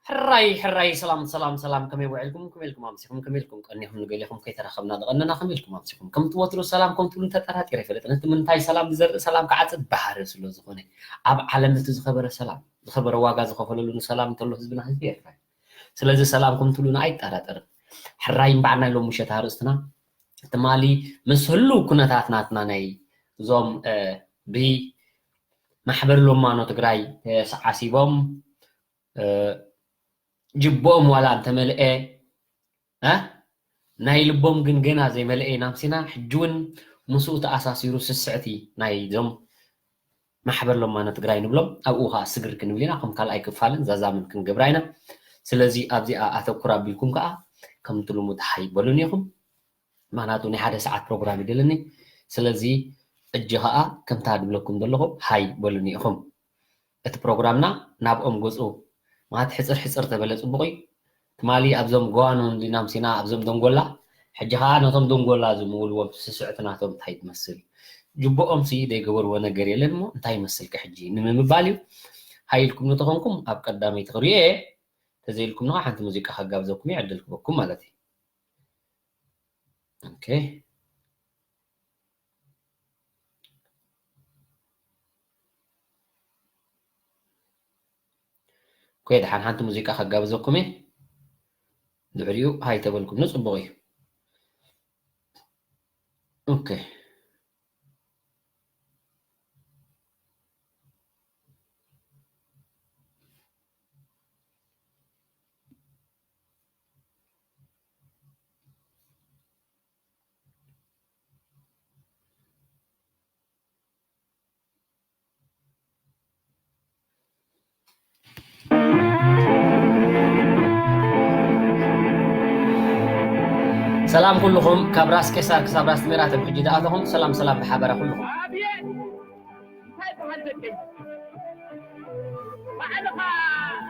ሕራይ ሕራይ፣ ሰላም ሰላም ሰላም፣ ከመይ ውዒልኩም? ከመይ ኢልኩም ኣምሲኹም? ከመይ ኢልኩም ቀኒኹም? ንገሊኹም ከይተራኸብና ዝቐነና፣ ከመይ ኢልኩም ኣምሲኹም? ከም ትወትሩ ሰላም ከም ትብሉ ተጠራጢረ ኣይፈልጥን። እቲ ምንታይ ሰላም ዝዘርእ ሰላም ክዓጽድ ባህሪ ስለ ዝኾነ፣ ኣብ ዓለም እቲ ዝኸበረ ሰላም፣ ዝኸበረ ዋጋ ዝኸፈለሉ ንሰላም እንተሎ ህዝብና ህዝቢ ኤርትራ እዩ። ስለዚ ሰላም ከም ትብሉና ኣይጠራጠርን። ሕራይ እምበኣር ናይ ሎም ምሸት ኣርእስትና ትማሊ ምስ ህሉው ኩነታት ናትና ናይ እዞም፣ እ፣ ብማሕበር ሎማኖ ትግራይ ተሰዓሲቦም፣ እ፣ ጅብኦም ዋላ እንተመልአ፣ እ፣ ናይ ልቦም ግን ገና ዘይመልአ ኢና ኣምሲና። ሕጂ እውን ምስኡ ተኣሳሲሩ ስስዕቲ ናይ እዞም ማሕበር ሎማኖ ትግራይ ንብሎም፣ ኣብኡ ከዓ ስግር ክንብል ኢና። ከም ካልኣይ ክፋልን ዛዛምን ክንገብራ ኢና። ስለዚ ኣብዚኣ ኣተኩር ኣቢልኩም ከዓ ከምቲ ልሙድ ሃይ በሉን ኢኹም። ምኽንያቱ ናይ ሓደ ሰዓት ፕሮግራም ይደለኒ። ስለዚ ሕጂ ከዓ ከምታ ድብለኩም ዘለኹ ሃይ በሉኒ ኢኹም። እቲ ፕሮግራምና ናብኦም ገፁ ማለት ሕፅር ሕፅር ተበለ ፅቡቕ እዩ። ትማሊ ኣብዞም ገዋኖ እንዲና ኣምሲና ኣብዞም ደንጎላ፣ ሕጂ ከዓ ነቶም ደንጎላ ዝምውልዎም ስስዕቲ ናቶም እንታይ ትመስል? ጅብኦምሲ ዘይገበርዎ ነገር የለን እሞ እንታይ ይመስልካ ሕጂ ንምባል እዩ። ሃይ ኢልኩም ንተኾንኩም ኣብ ቀዳመይቲ ክርእዮ እየ። ተዘይልኩም ንኻ ሓንቲ ሙዚቃ ከጋብዘኩም እየ፣ ዕድል ክበኩም ማለት እዩ። ኦኬ። ኮይ፣ ደሓን ሓንቲ ሙዚቃ ከጋብዘኩም እየ። ድሕሪኡ ሃይ ተበልኩም ንጽቡቕ እዩ። ኦኬ። ሰላም ኩልኹም፣ ካብ ራስ ቄሳር ክሳብ ራስ ሜራተብ ሕጂ ዝኣተኹም፣ ሰላም ሰላም ብሓበራ ኩልኹም። ኣብየት! እንታይ በሃል ደቀይ? ባዕልኻ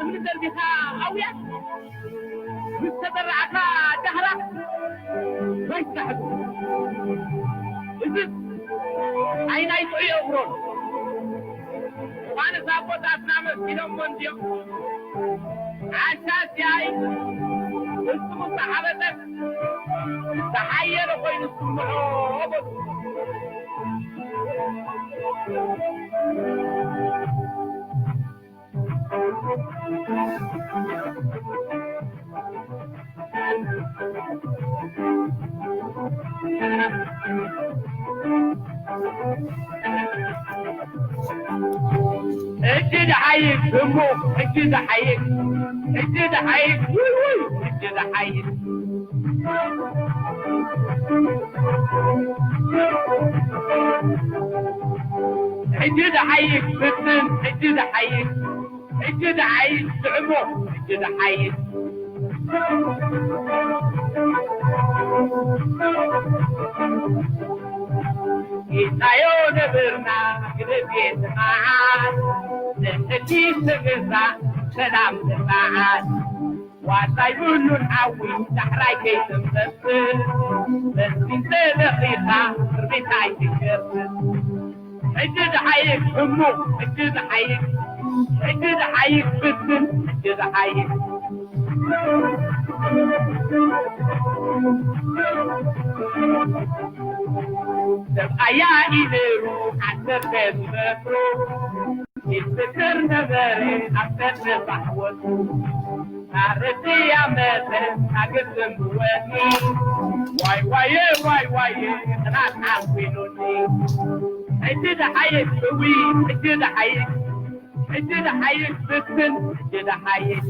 እምኒ ደርቢኻ ኣውያ፣ ምስ ተዘራዕካ ዳህራ ወይ ሳሕሉ። እዝስ ኣይ ናይ ጥዑይ እግሮን። እዋንስ ኣቦታትና መሲሎሞ እንድዮም። ዓሻ ሲያይ ፍጹም ዝተሓበጠ፣ ዝሓየለ ኮይኑ ዝስምዖ በሉ። ሕጂ ዝሓይሽ እሞ፣ ሕጂ ዝሓይሽ፣ ሕጂ ዝሓይሽ፣ ውይ፣ ውይ፣ ሕጂ ዝሓይሽ። ሕጂ ዝሓይሽ ፍትን፣ ሕጂ ዝሓይሽ፣ ሕጂ ዝሓይሽ ጥዕሞ፣ ሕጂ ዝሓይሽ። ጌታዮ ነብርና ግደፍ የትመዓት፣ ንሕጊ ተገዛእ ሰላም ትመዓት። ዋልታ ይብሉን ሓዊ ዳሕራይ ከይትንበስል፣ በዚ ተለኺኻ እርቢት ኣይትገርስ። ሕጂ ዝሓይሽ ሕሙቕ፣ ሕጂ ዝሓይሽ፣ ሕጂ ዝሓይሽ ፍትን፣ ሕጂ ዝሓይሽ። ሰብኣያ እዩ ነይሩ ዓሰርተ ዝመትሩ፣ ይፍቅር ነበረ ኣብ ቀርኒ ባሕወቱ። ኣረድያ መጠን ኣገስም ወኒ። ዋይ ዋየ፣ ዋይ ዋየ፣ ጥራት ዓንኪሉኒ። ሕጂ ዝሓይሽ እዊ፣ ሕጂ ዝሓይሽ፣ ሕጂ ዝሓይሽ ብትን፣ ሕጂ ዝሓይሽ።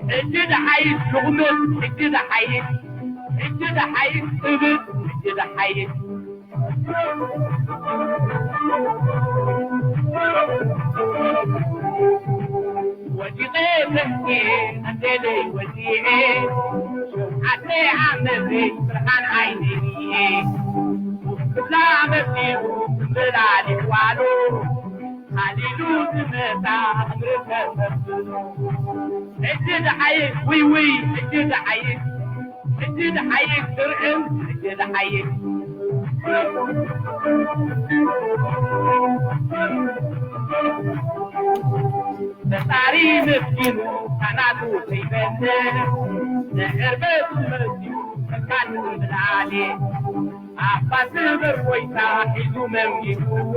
ሕጂ ዝሓይሽ ሹቕምጥ፣ ሕጂ ዝሓይሽ፣ ሕጂ ዝሓይሽ ጥብጥ፣ ሕጂ ዝሓይሽ። ወዲቐ ተንኪኤ፣ ኣደለይ ወዲኤ፣ ሸውዓተ ዓመተይ ብርሃን ዓይነይ ርኤ። ክብላ መጺኡ ብላሊ ዋሉ ሃሊሉ ዝመጻ እምሪ ተመስሉ። ሕጂ ደሓይሽ ውይ ውይ፣ ሕጂ ደሓይሽ፣ ሕጂ ደሓይሽ ስርዕም፣ ሕጂ ደሓይሽ። ፈጣሪ መስኪኑ ካናቱ ዘይበልዕ፣ ንዕርበቱ መሲሉ ተካል ብላሊ። ኣባ ስበር ጎይታ ሒዙ መምጊብዎ፣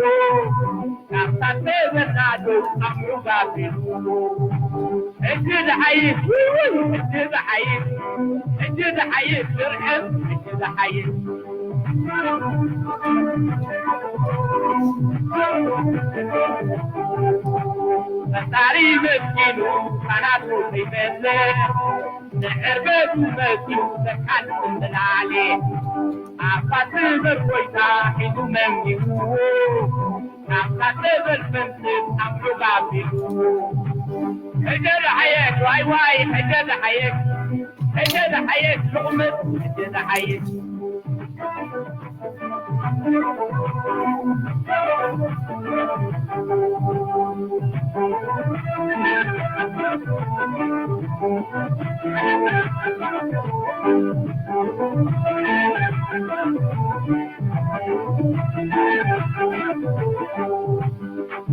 ካብታ ተበላዶ ኣምዑ ጋቢልዎ። ሕጂ ደሓይሽ፣ ውይ፣ ሕጂ ደሓይሽ፣ ሕጂ ደሓይሽ፣ ስርዕም፣ ሕጂ ደሓይሽ። ፈጣሪ መስኪኑ ካናቱ ዘይበልዕ፣ ንዕርበቱ መሲሉ ተካል ብላሊ። ኣባ ስበር ጎይታ ሒዙ መምጊብዎ፣ ናብታ ተበል ፈንትት ኣምዑ ጋቢልዎ። ሕጂ ደሓየሽ ዋይ ዋይ፣ ሕጂ ደሓየሽ፣ ሕጂ ደሓየሽ ሹቕምጥ፣ ሕጂ ደሓየሽ።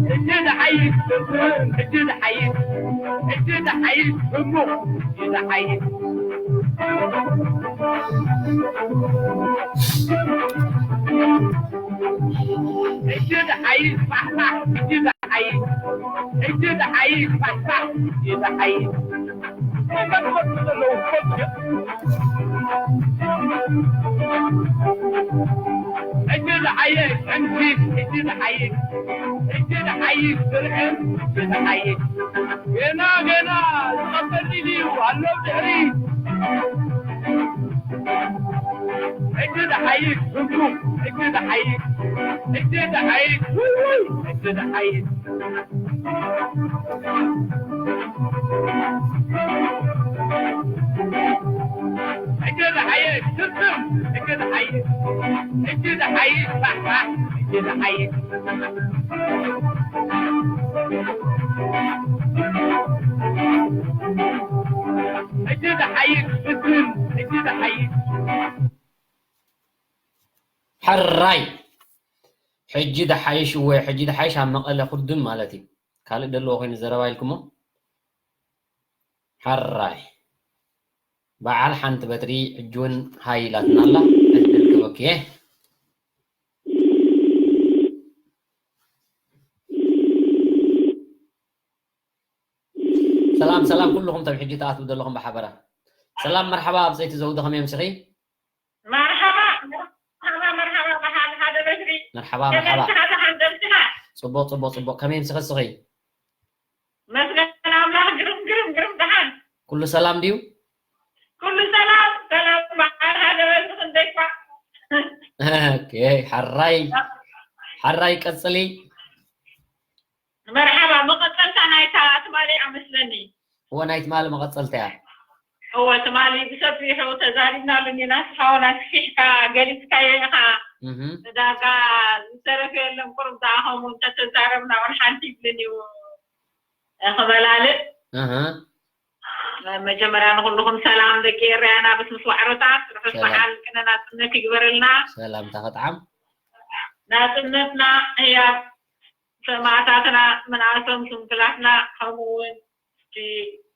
ሕጂ ደሓይሽ፣ ሕጂ ደሓይሽ፣ ሕጂ ደሓይሽ፣ እሞ ሕጂ ደሓይሽ። ሕጂ ደሓይሽ፣ ፋሕፋሕ፣ ሕጂ ደሓይሽ፣ ሕጂ ደሓይሽ፣ ፋሕፋሕ፣ ሕጂ ደሓይሽ። ሕጂ ደሓይሽ፣ ሕጂ ደሓይሽ፣ ሕጂ ደሓይሽ፣ ስርዕም፣ ሕጂ ደሓይሽ። ገና፣ ገና፣ ዝቐበል ድዩ ኣሎ ድሕሪ። ሕጂ ደሓይሽ፣ ህጉ፣ ሕጂ ደሓይሽ፣ ሕጂ ደሓይሽ፣ ውይ፣ ውይ፣ ሕጂ ደሓይሽ። ሕጂ ደሓይሽ፣ ስስም፣ ሕጂ ደሓይሽ፣ ሕጂ ደሓይሽ፣ ባሕባሕ፣ ሕጂ ደሓይሽ። ሕጂ ደሓይሽ፣ ስስም፣ ሕጂ ደሓይሽ። ሕራይ! ሕጂ ደሓይሽ፣ እወ፣ ሕጂ ደሓይሽ ኣብ መቐለ ኩዱን ማለት እዩ። ካልእ ደለዎ ኮይኑ ዘረባ ኢልኩሞ? ሕራይ! በዓል ሓንቲ በትሪ ሕጂ እውን ሃይ ኢላትና ኣላ። ዕድል ክህበኪ እየ። ሰላም፣ ሰላም ኩልኹም ቶም ሕጂ ትኣትዉ ዘለኹም ብሓበራ። ሰላም፣ መርሓባ፣ ብፀይቲ ዘውዲ ከመይ ኣምስኺ? መርሓባ፣ መርሓባ፣ መርሓባ፣ በዓል ሓደ በትሪ። መርሓባ፣ ከመይ መርሓባ። ኣምስኻ ደሓን ደምስኻ? ጽቡቕ፣ ጽቡቕ፣ ጽቡቕ። ከመይ ኣምስኺ እስኺ? መስገን ኣምላኽ፣ ግርም፣ ግርም፣ ግርም፣ ደሓን። ኩሉ ሰላም ድዩ? ኩሉ ሰላም፣ ሰላም፣ በዓል ሓደ በትሪ ክንደይ እኳ። ኦኬ፣ ሓራይ፣ ሓራይ ቀጽሊ። መርሓባ፣ መቐጸልታ ናይታ ትማሊ እያ መስለኒ። እወ፣ ናይ ትማሊ መቐጸልታ እያ። እወ፣ ትማሊ ብሰፊሑ ተዛሪብናሉ እኒና፣ ንስኻ እውን ኣስፊሕካ ገሊጽካዮ ኢኻ። እህ። ዕዳጋ ዝተረፈ የለን፣ ቁሩብ ደኣ ከምኡ እንተተዛረብና እውን ሓንቲ ይብልን እዩ፣ እ፣ ክመላልእ። እህ። መጀመርያ ንኹልኹም ሰላም ደቂ ኤረያና፣ ብስምስ ዋዕሮታት፣ ርሑስ ሰላም። በዓል ቅነ ናጽነት ይግበረልና። ሰላምታ ክጥዓም። ናጽነትና ህያብ ሰማእታትና፣ ምንኣቶም ስንኩላትና፣ ከምኡ እውን እቲ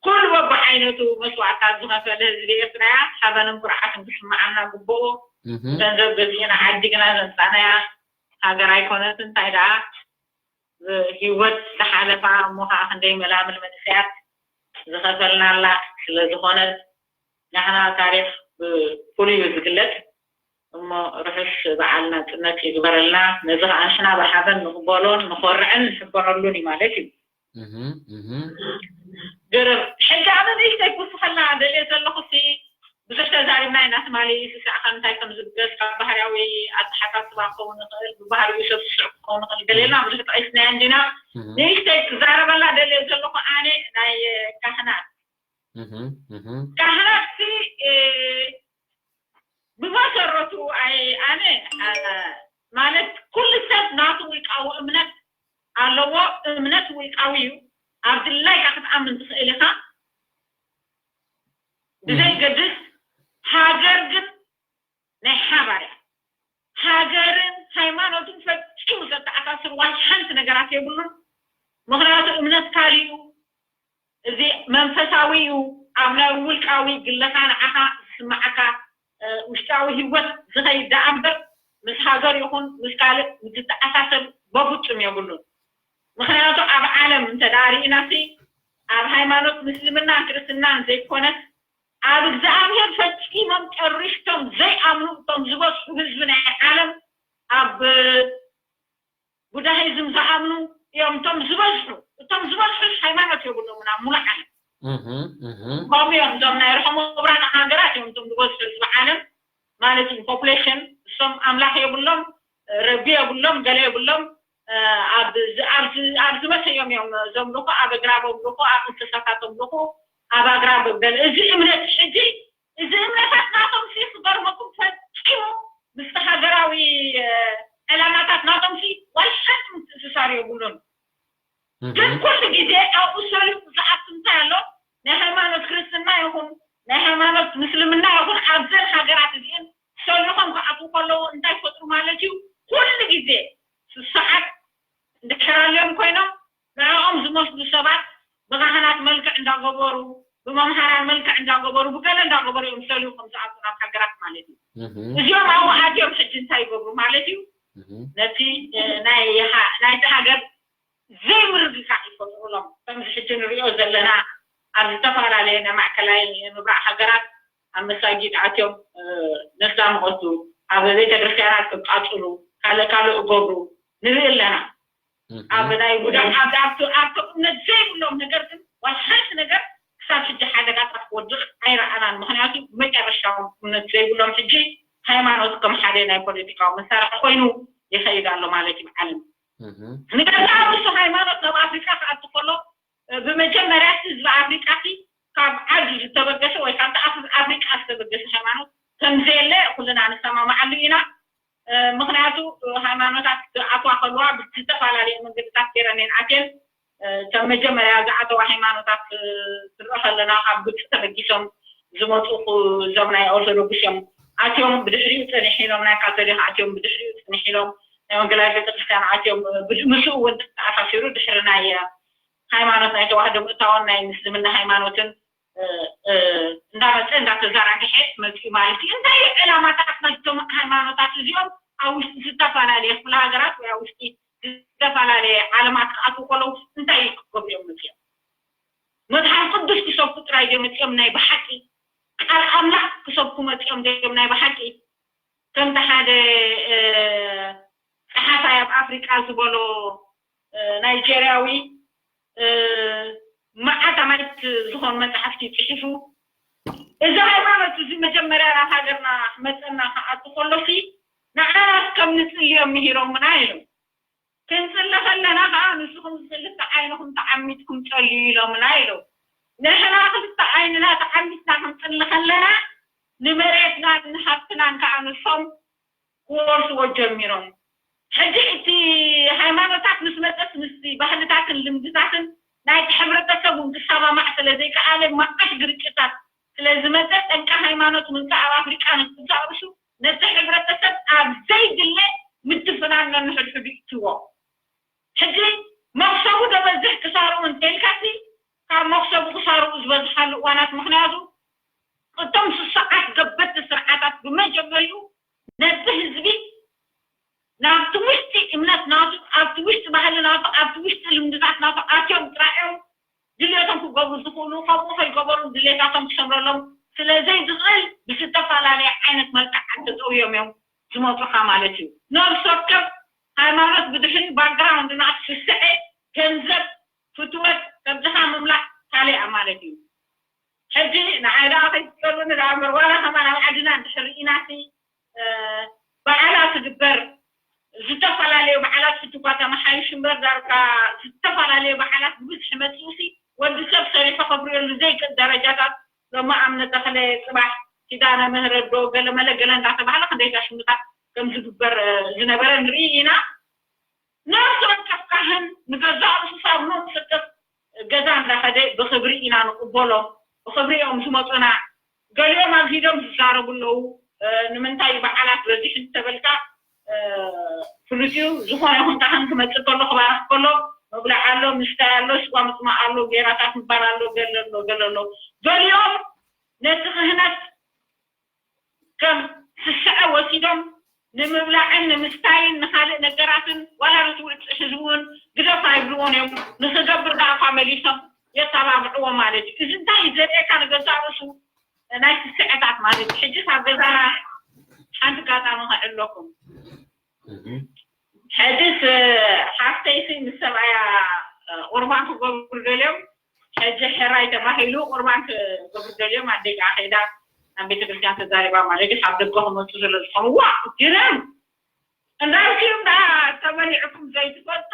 ኩሉ በብዓይነቱ መስዋእትታት ዝኸፈለ ህዝቢ ኤርትራ እያ። ሓበንን ኩርዓትን ክስምዓና ግቡኡ። እህ። ገንዘብ ገዚእና ዓዲግና ዘምጻእናያ ሃገር ኣይኮነትን፣ እንታይ ደኣ፣ ብ-፣ ህይወት ዝሓለፋ፣ እሞ ኸዓ ክንደይ መላምል መንእሰያት ዝኸፈልናላ ስለ ዝኾነት፣ ናህና ታሪኽ ብፍሉይ እዩ ዝግለጽ። እሞ ርሑስ በዓል ናጽነት ይግበረልና። ነዚ ኸዓ ንሕና ብሓበን ንቕበሎን ንኾርዕን ንሕበነሉን እዩ ማለት እዩ። እህ፣ እህ። ግርም። ሕጂ ኣነ ንእሽተይ ክውስኸልና ደልየ ዘለኹ ሲ፣ ብዙሕ ተዛሪብና ኢና ትማሊ፣ ስስዕ ካብ እንታይ ከም ዝብገስ፣ ካብ ባህርያዊ ኣተሓሳስባ ክኸውን ይኽእል፣ ብባህሪኡ ሰብ ስስዕ ክኸውን ይኽእል፣ ገለ ኢልና ብዙሕ ጠቒስናዮ እንዲና። እህ። ንእሽተይ ክዛረበላ ደልየ ዘለኹ ኣነ ናይ ካህናት። እህ፣ እህ። ካህናት ሲ፣ እ፣ ብመሰረቱ ኣይ-፣ ኣነ፣ ኣ-፣ ማለት ኩሉ ሰብ ናቱ ውልቃዊ እምነት ኣለዎ። እምነት ውልቃዊ እዩ። ኣብ ድላይካ ክትኣምን ትኽእል ኢኻ። ብዘይገድስ ሃገር ግን ናይ ሓባር እያ። ሃገርን ሃይማኖትን ፈጺሙ ዘተኣሳስር ዋላ ሓንቲ ነገራት የብሉን። ምኽንያቱ እምነት ካልእ እዩ። እዚ መንፈሳዊ እዩ። ኣብ ናይ ውልቃዊ ግለኻ ንዓኻ ዝስምዓካ ውሽጣዊ ህይወት ዝኸይድ ደኣ እምበር ምስ ሃገር ይኹን ምስ ካልእ ዝተኣሳሰር በፍጹም የብሉን። ምኽንያቱ ኣብ ዓለም እንተ ደኣ ርኢናሲ ኣብ ሃይማኖት ምስልምናን ክርስትናን ዘይኮነስ ኣብ እግዚኣብሔር ፈጺሞም ጨሪሽቶም ዘይኣምኑ እቶም ዝበዝሑ ህዝቢ ናይ ዓለም ኣብ ቡዳሂዝም ዝኣምኑ እዮም እቶም ዝበዝሑ። እቶም ዝበዝሑ ሃይማኖት የብሎምን ኣብ ሙሉእ ዓለም። ከምኡ እዮም እዞም ናይ ርሑም ምብራቕ ሃገራት እዮም እቶም ዝበዝሑ ህዝቢ ዓለም ማለት እዩ። ፖፕሌሽን እሶም ኣምላኽ የብሎም፣ ረቢ የብሎም፣ ገለ የብሎም። ኣብ ዝመሰዮም እዮም ዘምልኹ፣ ኣብ ኣግራብ ኣምልኹ፣ ኣብ እንስሳታት ኣምልኹ፣ ኣብ ኣግራብ ገለ። እዚ እምነት ሕጂ እዚ እምነታት ናቶም ሲ ክገርመኩም ፈጺሙ ምስቲ ሃገራዊ ዕላማታት ናቶም ሲ ዋላ ሓንቲ ምትእስሳር የብሉን። ግን ኩሉ ግዜ ኣብኡ ሰሊኹ ዝኣቱ እንታይ ኣሎ? ናይ ሃይማኖት ክርስትና ይኹን ናይ ሃይማኖት ምስልምና ይኹን ኣብዘን ሃገራት እዚአን ሰሊኾም ክኣትዉ ከለዉ እንታይ ይፈጥሩ ማለት እዩ? ኩሉ ግዜ ስሱዓት እንድሕር ኣልዮም ኮይኖም ንዕኦም ዝመስሉ ሰባት ብካህናት መልክዕ እንዳገበሩ ብመምሃራን መልክዕ እንዳገበሩ ብገለ እንዳገበሩ እዮም ሰሊኾም ዝኣትዉ ናብ ሃገራት ማለት እዩ። እዚኦም ኣብኡ ኣትዮም ሕጂ እንታይ ይገብሩ ማለት እዩ? ነቲ ናይቲ ሃገር ዘይምርግጋእ ይፈጥሩሎም። ከምዚ ሕጂ ንሪኦ ዘለና ኣብ ዝተፈላለየ ናይ ማእከላይ ምብራቕ ሃገራት ኣብ መሳጊድ ኣትዮም ነፍሳ ምቐቱ ኣብ ቤተ ክርስቲያናት ክቃፅሉ ካልእ ካልእ እገብሩ ንርኢ ኣለና። ኣብ ናይ ጉዳት ኣብቲ ኣብቲ እምነት ዘይብሎም ነገር ግን ዋላ ሓንቲ ነገር ክሳብ ሕጂ ሓደጋታት ክወድቕ ኣይረኣናን። ምክንያቱ ብመጨረሻ እምነት ዘይብሎም ሕጂ ሃይማኖት ከም ሓደ ናይ ፖለቲካዊ መሳርሒ ኮይኑ ይኸይድ ኣሎ ማለት እዩ ዓለም። ንገዛእ ርእሱ ሃይማኖት ናብ ኣፍሪቃ ክኣቱ ከሎ ብመጀመርያ ህዝቢ ኣፍሪቃ ሲ ካብ ዓዱ ዝተበገሰ ወይ ካብ ኣፍሪቃ ዝተበገሰ ሃይማኖት ከምዘየለ ኩልና ንሰማማዓሉ ኢና። ምክንያቱ ሃይማኖታት ኣትዋ ከልዋ ብዝተፈላለየ መንገድታት ገይረን እየን ኣትየን። ከም መጀመርያ ዝኣተዋ ሃይማኖታት ትርኢ ከለና ካብ ግብፂ ተበጊሶም ዝመፁ እዞም ናይ ኦርቶዶክስ እዮም ኣትዮም። ብድሕሪኡ ፅንሕ ኢሎም ናይ ካቶሊክ ኣትዮም፣ ብድሕሪኡ ፅንሕ ኢሎም ናይ ወንጌላዊት ቤተክርስትያን ኣትዮም። ምስኡ እውን ተኣሳሲሩ ድሕሪ ናይ ሃይማኖት ናይ ተዋህዶ ምእታውን ናይ ምስልምና ሃይማኖትን እንዳመፀ እንዳተዘራግሐ መፅኡ ማለት እዩ። እንታይ እዩ ዕላማታት ናይቶም ሃይማኖታት እዚኦም? ኣብ ውሽጢ ዝተፈላለየ ክፍለ ሃገራት ወይ ኣብ ውሽጢ ዝተፈላለየ ዓለማት ክኣትዉ ከለዉ እንታይ ክገብሩ እዮም መፅኦም? መፅሓፍ ቅዱስ ክሰብኩ ጥራይ ድዮም መፅኦም? ናይ ብሓቂ ቃል ኣምላኽ ክሰብኩ መፅኦም ድዮም ናይ ብሓቂ? ከምቲ ሓደ ጸሓፋይ ኣብ ኣፍሪቃ ዝበሎ ናይጀርያዊ መዓት ኣማይት ዝኾኑ መጽሓፍቲ ጽሒፉ፣ እዚ ሃይማኖት እዚ መጀመርያ ናብ ሃገርና ክመጸና ክኣቱ ከሎሲ ንዓናስ ከም ንጽልዮም ምሂሮምና ኢሉ። ክንጽሊ ከለና ከዓ ንስኹም ክልተ ዓይንኹም ተዓሚትኩም ጸልዩ ኢሎምና ኢሉ። ንሕና ክልተ ዓይንና ተዓሚትና ክንጽሊ ከለና ንመሬትናን ንሃብትናን ከዓ ንሶም ክወርስዎ ጀሚሮም። ሕጂ እቲ ሃይማኖታት ምስ መፀስ ምስቲ ባህልታትን ልምድታትን ናይቲ ሕብረተሰብ እውን ክሰማማዕ ስለ ዘይከኣለ መዓት ግርጭታት ስለ ዝመፀ ጠንቂ ሃይማኖት ምምፃእ ኣብ ኣፍሪቃ ንክዛእርሱ ነቲ ሕብረተሰብ ኣብ ዘይድለ ምድፍናን ነንሕድሕዱ ይእትዎ። ሕጂ መኽሰቡ ደበዝሕ ክሳርኡ እንተኢልካሲ ካብ መኽሰቡ ክሳርኡ ዝበዝሓሉ እዋናት ምኽንያቱ እቶም ስሱዓት ገበቲ ስርዓታት ብመጀመሪኡ ነቲ ህዝቢ ናብቲ ውሽጢ እምነት ናቱ ኣብቲ ውሽጢ ባህሊ ናቱ ኣብቲ ውሽጢ ልምድታት ናቱ ኣትዮም ጥራዮም ድልየቶም ክገብሩ ዝኽእሉ ከምኡ ከይገበሩ ድሌታቶም ክሰምረሎም ስለ ዘይዝኽእል ብዝተፈላለየ ዓይነት መልክዓት ተጠውዮም እዮም ዝመፁኻ ማለት እዩ። ነብሲ ወከፍ ሃይማኖት ብድሕሪኡ ባክግራውንድ ናቱ ስስዐ ገንዘብ ፍትወት ከብድኻ ምምላእ ካልእ እያ ማለት እዩ። ሕጂ ንዓይ ደኣ ከይትጸሉኒ ደኣ እምበር ዋላ ከማን ኣብ ዓድና እንድሕር ርኢናሲ በዓላት ትግበር ዝተፈላለዩ በዓላት ሕጂ እኳ ተመሓይሹ እምበር ዳርጋ ዝተፈላለዩ በዓላት ብብዝሒ መጺኡሲ ወዲ ሰብ ሰሪሑ ከፍርየሉ ዘይክእል ደረጃታት ሎሚ ኣምነ ተኽለ ጽባሕ ኪዳነ ምህረት ዶ ገለመለ ገለ እንዳተባህለ ክንደይ ጋሽምታት ከም ዝግበር ዝነበረ ንርኢ ኢና። ነፍሲ ወከፍ ካህን ንገዛእ ርእሱ ሳብ ኖም ሰከፍ ገዛ እንዳኸደ ብኽብሪ ኢና ንቕበሎ። ብኽብሪ እዮም ዝመፁና። ገሊኦም ኣግሂዶም ዝዛረቡ ኣለዉ። ንምንታይ በዓላት በዚሑ እንተበልካ ፍሉጥ እዩ። ዝኾነ ይኹን ካህን ክመፅእ ከሎ ክባርኽ ከሎ መብላዕ ኣሎ፣ ምስታይ ኣሎ፣ ስዋ ምፅማቕ ኣሎ፣ ጌራታት ምባል ኣሎ፣ ገለ ኣሎ፣ ገለ ኣሎ። ገሊኦም ነቲ ክህነት ከም ስስዐ ወሲዶም ንምብላዕን ንምስታይን ንኻልእ ነገራትን ዋላ ነቲ ውልቂ ህዝቢ እውን ግደፍ ኣይብልዎን እዮም። ንኽገብር ደኣ እኳ መሊሶም የተባብዕዎ ማለት እዩ። እዚ እንታይ እዩ ዘርእየካ? ንገዛእ ርእሱ ናይ ስስዐታት ማለት እዩ። ሕጂ ካብ ገዛና ሓንቲ ኣጋጣሚ ከዕለኩም። ሕጅስ ሓፍተይሲ ምስ ሰብኣያ ቁርባን ክገብሩ ደልዮም፣ ሕጂ ሕራይ ተባሂሉ ቁርባን ክገብሩ ደልዮም ኣደይ ከዓ ከይዳ ናብ ቤተክርስትያን ተዛሪባ ማለት እዩ። ካብ ደገ ክመፁ ስለ ዝኾኑ ዋ ግርም እንዳልኩም ዳ ተበሊዕኩም ዘይትፈልጡ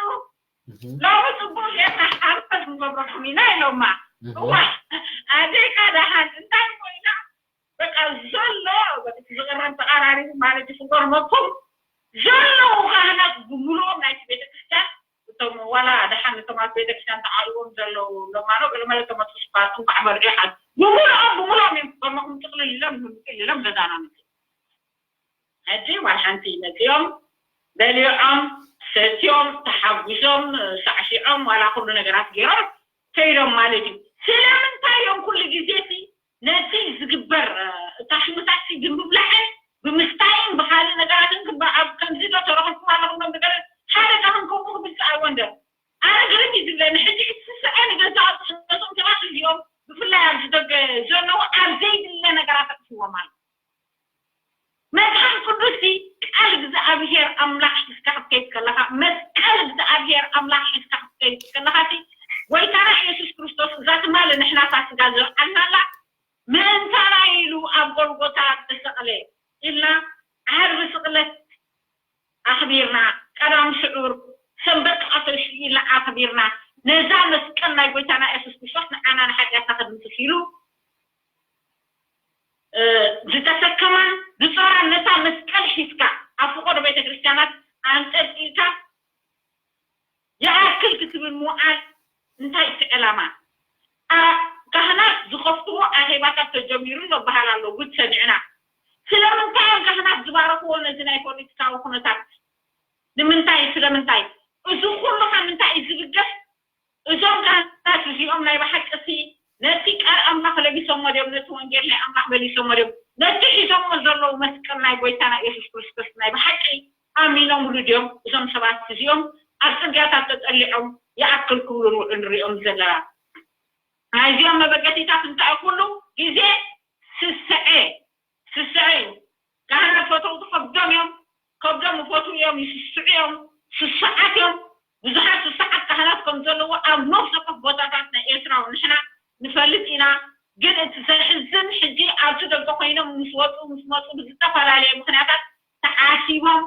ሎሚ ፅቡቅ ጌርና ሓርፈት ክንገብረኩም ኢና ኢሎማ። እዋ ኣደይ ከዓ ደሓን እንታይ ኮይና በቃ ዘሎ በቃ ዝቀረብ ተቃራሪቡ ማለት እዩ። ክገርመኩም ዘለዉ ካህናት ብምሉኦም ናይቲ ቤተክርስትያን እቶም ዋላ ደሓን እቶም ኣብ ቤተክርስትያን ተዓልዎም ዘለዉ ሎማኖ ገለመለ ተመፅኡ ስኳር እንኳዕ መርዑ ይሓት ብምሉኦም ብምሉኦም እዮም ክገርመኩም ጥቅልል ኢሎም ምጥል ኢሎም ገዛና ምፅኡ። ሕጂ ዋላ ሓንቲ መፅኦም በሊዖም ሰትዮም ተሓጒሶም ሳዕሲዖም ዋላ ኩሉ ነገራት ገይሮም ከይዶም ማለት እዩ። ስለምንታይ እዮም ኩሉ ግዜ ሲ ነቲ ዝግበር ታሽሙታት ሲ ብምብላዕን ብምስታይን ብካልእ ነገራትን ክበ- ኣብ ከምዚ ዶ ተረኽብኩም ኣለኹም ዶ ነገር ሓደ ካህን ከምኡ ክብል ሲ ኣይወንደር ኣነ ግርም እዩ ዝብለኒ። ሕጂ እቲ ስስዐ ንገዛእ ነቶም ሰባት እዚኦም ብፍላይ ኣብዚ ደገ ዘለዉ ኣብ ዘይድለ ነገራት ኣጥፍዎም ኣሎ። መጽሓፍ ቅዱስ ሲ ቃል እግዚኣብሔር ኣምላኽ ሒዝካ ክትከይድ ከለኻ መስቀል እግዚኣብሔር ኣምላኽ ሒዝካ ክትከይድ ከለኻ ሲ ጎይታና ኢየሱስ ክርስቶስ እዛ ትማሊ ንሕና እታ ስጋ ዘብዓልናላ ምእንታና ኢሉ ኣብ ጎልጎታ ተሰቕለ ኢልና ዓርቢ ስቕለት ኣኽቢርና ቀዳም ስዑር ሰንበት ከዓ ተሽኢልና ኣኽቢርና ነዛ መስቀል ናይ ጎይታና የሱስ ክርስቶስ ንዓና ንሓጢኣትና ከድምስስ ኢሉ ዝተሰከማ ብፅራን ነታ መስቀል ሒዝካ ኣብ ፍቆዶ ቤተክርስትያናት ኣንጠልጢልካ ይኣክል ክትብል ምውዓል እንታይ እቲ ዕላማ? ካህናት ዝኸፍትዎ ኣኼባታት ተጀሚሩ ኣሎ በሃል ኣሎ። ጉድ ሰሚዕና። ስለምንታይ እዮም ካህናት ዝባረኽዎ ነዚ ናይ ፖለቲካዊ ኩነታት? ንምንታይ? ስለምንታይ? እዚ ኩሉ ካብ ምንታይ እዩ ዝብገስ? እዞም ካህናት እዚኦም ናይ ብሓቂ ሲ ነቲ ቃል ኣምላኽ ለቢሶሞ ድዮም? ነቲ ወንጌል ናይ ኣምላኽ መሊሶሞ ድዮም? ነቲ ሒዞሞ ዘለዉ መስቀል ናይ ጎይታና ኢየሱስ ክርስቶስ ናይ ብሓቂ ኣሚኖምሉ ድዮም? እዞም ሰባት እዚኦም ኣብ ጽርግያታት ተጠሊዖም ይኣክል ክብሉ ንውዕል ንሪኦም ዘለና። ናይዚኦም መበገሲታት እንታይ ኩሉ ግዜ ስስዐ ስስዐ እዩ። ካህናት ፈተውቲ ከብዶም እዮም። ከብዶም ይፈትዉ እዮም፣ ይስስዑ እዮም። ስሱዓት እዮም። ብዙሓት ስሱዓት ካህናት ከም ዘለዎ ኣብ ነፍሲ ወከፍ ቦታታት ናይ ኤርትራ እውን ንሕና ንፈልጥ ኢና። ግን እቲ ዘሕዝን ሕጂ ኣብቲ ደገ ኮይኖም ምስ ወፁ ምስ መፁ ብዝተፈላለየ ምክንያታት ተዓሲቦም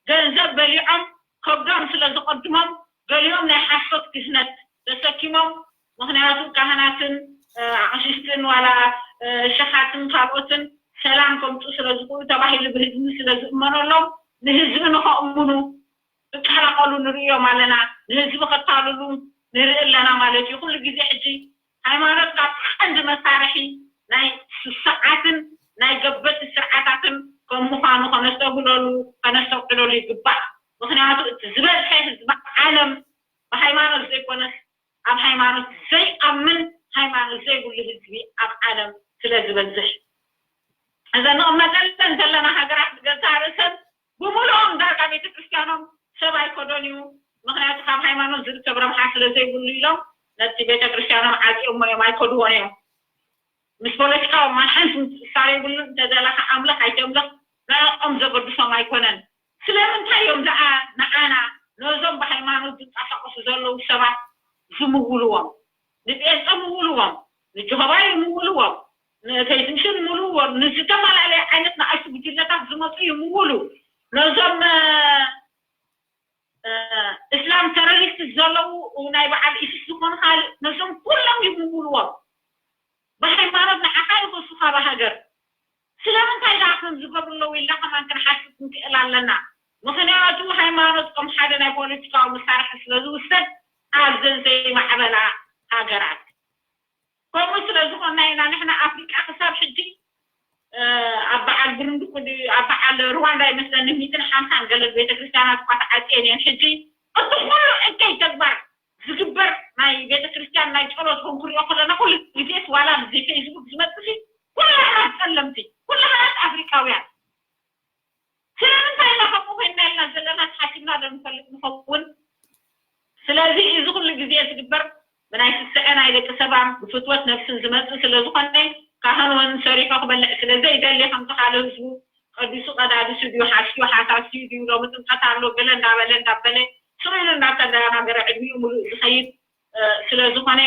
ገንዘብ በሊዖም ከብዶም ስለ ዝቐድሞም ገሊኦም ናይ ሓሶት ክህነት ተሰኪሞም ምክንያቱ ካህናትን ኣቕሽሽትን ዋላ ሸኻትን ካልኦትን ሰላም ከምፁ ስለ ዝኽእሉ ተባሂሉ ብህዝቢ ስለ ዝእመነሎም ንህዝቢ ንኸእምኑ ክቀላቐሉ ንርእዮም ኣለና። ንህዝቢ ከታልሉ ንርኢ ኣለና ማለት እዩ። ኩሉ ግዜ ሕጂ ሃይማኖት ካብ ቀንዲ መሳርሒ ናይ ስሱዓትን ናይ ገበቲ ስርዓታትን ከም ምዃኑ ከነስተብህለሉ ከነስተውዕለሉ ይግባእ። ምክንያቱ እቲ ዝበዝሐ ህዝቢ ዓለም ብሃይማኖት ዘይኮነስ ኣብ ሃይማኖት ዘይኣምን ሃይማኖት ዘይብሉ ህዝቢ ኣብ ዓለም ስለ ዝበዝሕ እዘን ንቕመጠለን ዘለና ሃገራት ብገዛእ ርእሰን ብምሉኦም ዳርጋ ቤተክርስትያኖም ሰብ ኣይከዶን እዩ። ምክንያቱ ካብ ሃይማኖት ዝርከብ ረብሓ ስለ ዘይብሉ ኢሎም ነቲ ቤተክርስትያኖም ዓፂኦሞ እዮም ኣይከድዎን እዮም። ምስ ፖለቲካዊ ማን ሓንቲ ምትእስሳር የብሉ። እንተደለኻ ኣምልኽ ኣይተምልኽ ንዕኦም ዘገድሶም ኣይኮነን። ስለምንታይ እዮም ደኣ ንዓና ነዞም ብሃይማኖት ዝንቀሳቐሱ ዘለዉ ሰባት ዝምውልዎም? ንጴንጠ ምውልዎም፣ ንጀሆባ ይምውልዎም፣ ንፌዝምሽን ምውልዎም፣ ንዝተፈላለየ ዓይነት ንኣሽቱ ጉጅለታት ዝመፁ ይምውሉ። ነዞም እስላም ተረሪስት ዘለዉ ናይ በዓል ኢስስ ዝኾኑ ካልእ ነዞም ኩሎም ይምውልዎም። ብሃይማኖት ንዓኻ ይኸሱ ካብ ሃገር ስለምንታይ ዳ ከም ዝገብሩ ኣለዉ ኢልና ከማን ክንሓስብ ክንክእል ኣለና። ምኽንያቱ ሃይማኖት ከም ሓደ ናይ ፖለቲካዊ መሳርሒ ስለ ዝውሰድ ኣብዘን ዘይማዕበላ ሃገራት። ከምኡ ስለ ዝኾንና ኢና ንሕና ኣፍሪቃ ክሳብ ሕጂ ኣብ በዓል ብሩንዲ ኩሉ ኣብ በዓል ሩዋንዳ ይመስለኒ ሚትን ሓምሳን ገለ ቤተክርስትያናት እኳ ተዓፅየን እየን። ሕጂ እቲ ኩሉ እከይ ተግባር ዝግበር ናይ ቤተክርስትያን ናይ ጸሎት ከም ክሪኦ ከለና ኩሉ ግዜስ ዋላ ብዚ ፌስቡክ ዝመፅሲ ኩላህና ጸለምቲ ኩላህናስ ኣፍሪቃውያን ስለምንታይ ኢና ከምኡ ኮይንና ኢልና ዘለና ሓሲብና ዶ ንፈልጥ ንኸውን? ስለዚ እዚ ኩሉ ግዜ ዝግበር ብናይ ስስዐ ናይ ደቂ ሰባን ብፍትወት ነብስን ዝመፅእ ስለ ዝኾነ ካህን እውን ሰሪሑ ክበልዕ ስለ ዘይደሊ ከምቲ ካልእ ህዝቡ ቀዲሱ ቀዳዲሱ ድዩ ሓስዩ ሓሳስዩ ድዩ ሎሚ ጥምቀት ኣሎ ገለ እንዳበለ እንዳበለ ስቕ ኢሉ እንዳተደናገረ ዕድሚኡ ሙሉእ ዝኸይድ ስለ ዝኾነ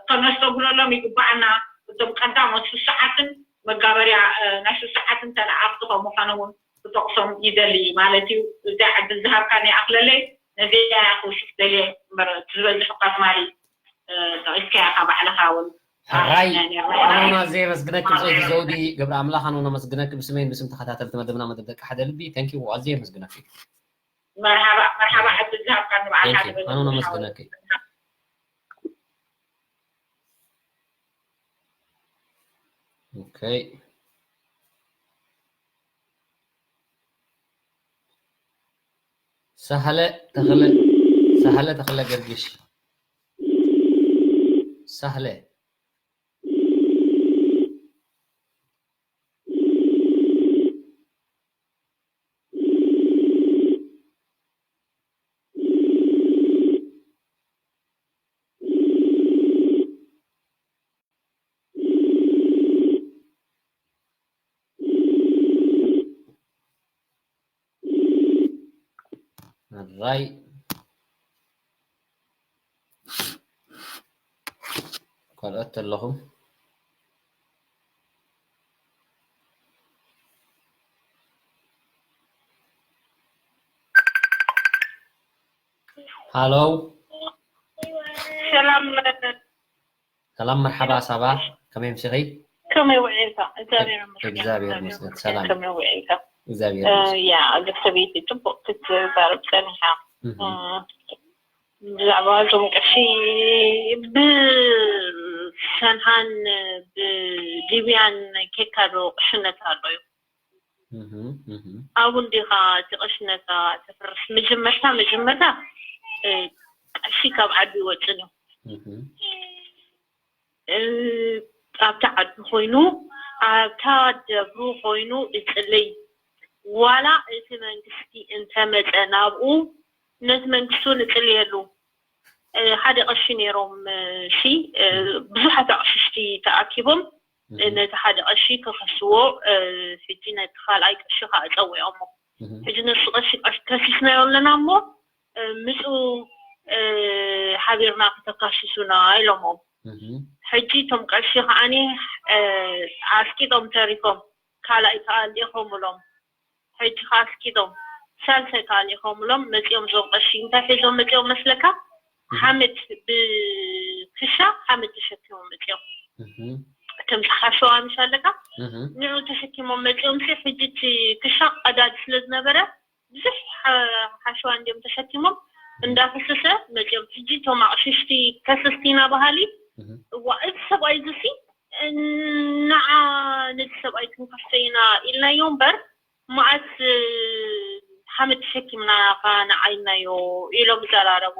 ከነስተብህለሎም ይግባኣና። እቶም ቀዳሞት ስሱዓትን መጋበርያ ናይ ስሱዓትን ተለኣኽቲ ከም ምዃኖም እውን ክጠቕሶም ይደሊ ማለት እዩ። እዚኣ ዕድል ዝሃብካኒ ይኣኽለለይ። ነዚኣ እያ ክውስኽ ደልየ እምበር እቲ ዝበዝሕ እኳ ትማሊ ጠቒስካያ ኢኻ ባዕልኻ እውን ሕራይ ኣነ እውን ኣዝየ የመስግነኪ ብጾይቲ ዘውዲ ገብረ ኣምላኽ ኣነ እውን ኣመስግነኪ ብስመይን ብስም ተኸታተልቲ መደብና መደብ ደቂ ሓደ ልቢ thank you ኣዝየ የመስግነኪ። መርሓባ መርሓባ ዕድል ዝሃብካኒ ባዕልካ ኣነ እውን ኣመስግነኪ። Okay. ሳህለ ተኽለ ሳህለ ተኽለ ገርግሽ ሳህለ ራይ ካልኦት ኣለኹም ሃሎ ሰላም ሰላም መርሓባ ሳባ ከመይ ምሲኺ? ከመይ ውዒልካ? እግዚኣብሔር ይመስገን። እግዚኣብሔር ይመስገን። ሰላም። ከመይ ውዒልካ? እግዚኣብሔር ይመስገን። ያ እዛ ሰበይቲ ጽቡቕ ክትዛረብ ጸኒሓ። ብዛዕባ እዞም ቀሺ ብሰንሃን ብሊብያን ኬካ ዶ ቅሽነት ኣሎ እዩ? ኣብኡ እንዲኻ እቲ ቅሽነታ ተፍርስ መጀመርታ መጀመርታ ቀሺ ካብ ዓዱ ይወፅን እዩ ኣብታ ዓዱ ኮይኑ ኣብታ ደብሩ ኮይኑ እፅልይ ዋላ እቲ መንግስቲ እንተመፀ ናብኡ ነቲ መንግስቲ እውን እፅልየሉ ሓደ ቀሺ ነይሮም ሲ ብዙሓት ኣቕሽሽቲ ተኣኪቦም ነቲ ሓደ ቀሺ ክኸስዎ ሕጂ ነቲ ካልኣይ ቀሺ ከዓ ፀዊዖሞ ሕጂ ነሱ ቀሺ ከሲስናዮ ኣለና እሞ ምፁ ሓቢርና ከተካስሱና ኢሎሞ ሕጂ እቶም ቀሺ ከዓኒ ኣስቂጦም ተሪፎም ካልኣይ ከዓ ልኢኾምሎም ሕጂ ከዓ ኣስቂጦም ሳልሳይ ከዓ ልኢኾምሎም መፂኦም እዞም ቀሺ እንታይ ሒዞም መፂኦም መስለካ ሓመድ ብክሻ ሓመድ ተሸኪሞም መፂኦም ከምዚ ሓሸዋ ምሽ ኣለካ ንዑ ተሸኪሞም መፂኦም ሲ ሕጂ እቲ ክሻ ቀዳዲ ስለ ዝነበረ ብዙሕ ሓሸዋ እንዲኦም ተሸኪሞም እንዳፈሰሰ መፂኦም ሕጂ እቶም ኣቕሽሽቲ ከሰስቲ ኢና በሃሊ እዋ እዚ ሰብኣይ እዚ ሲ ንዓ ነዚ ሰብኣይ ክንከፍቶ ኢና ኢልናዮ እምበር መዓስ ሓመድ ተሸኪምና ኸዓ ንዓ ኢልናዮ ኢሎም ይዘራረቡ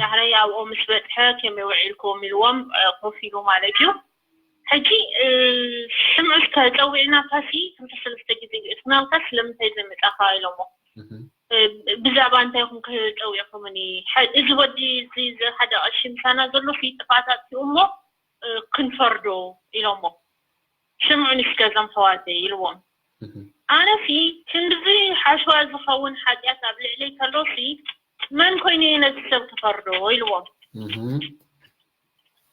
ዳሕራይ ኣብኦም ምስ በፅሐ ከመይ ውዒልኩም ኢልዎም ኮፍ ኢሉ ማለት እዩ ሕጂ ስምዑ እስከ ፀዊዕናካሲ ክልተ ሰለስተ ግዜ ገእስናልካ ስለምንታይ ዘይመፃኻ ኢሎሞ ብዛዕባ እንታይ ኢኹም ክፀዊዕኩምኒ እዚ ወዲ እዚ ሓደ ቀሺ ምሳና ዘሎ ጥፋት ኣጥፊኡ እሞ ክንፈርዶ ኢሎሞ ስምዑኒ እስከ እዞም ኣሕዋተይ ኢልዎም ኣነሲ ክንድዚ ሓሸዋ ዝኸውን ሓጢኣት ኣብ ልዕለይ ከሎሲ መን ኮይኑ እየ ነዚ ሰብ ክፈርዶ ኢልዎም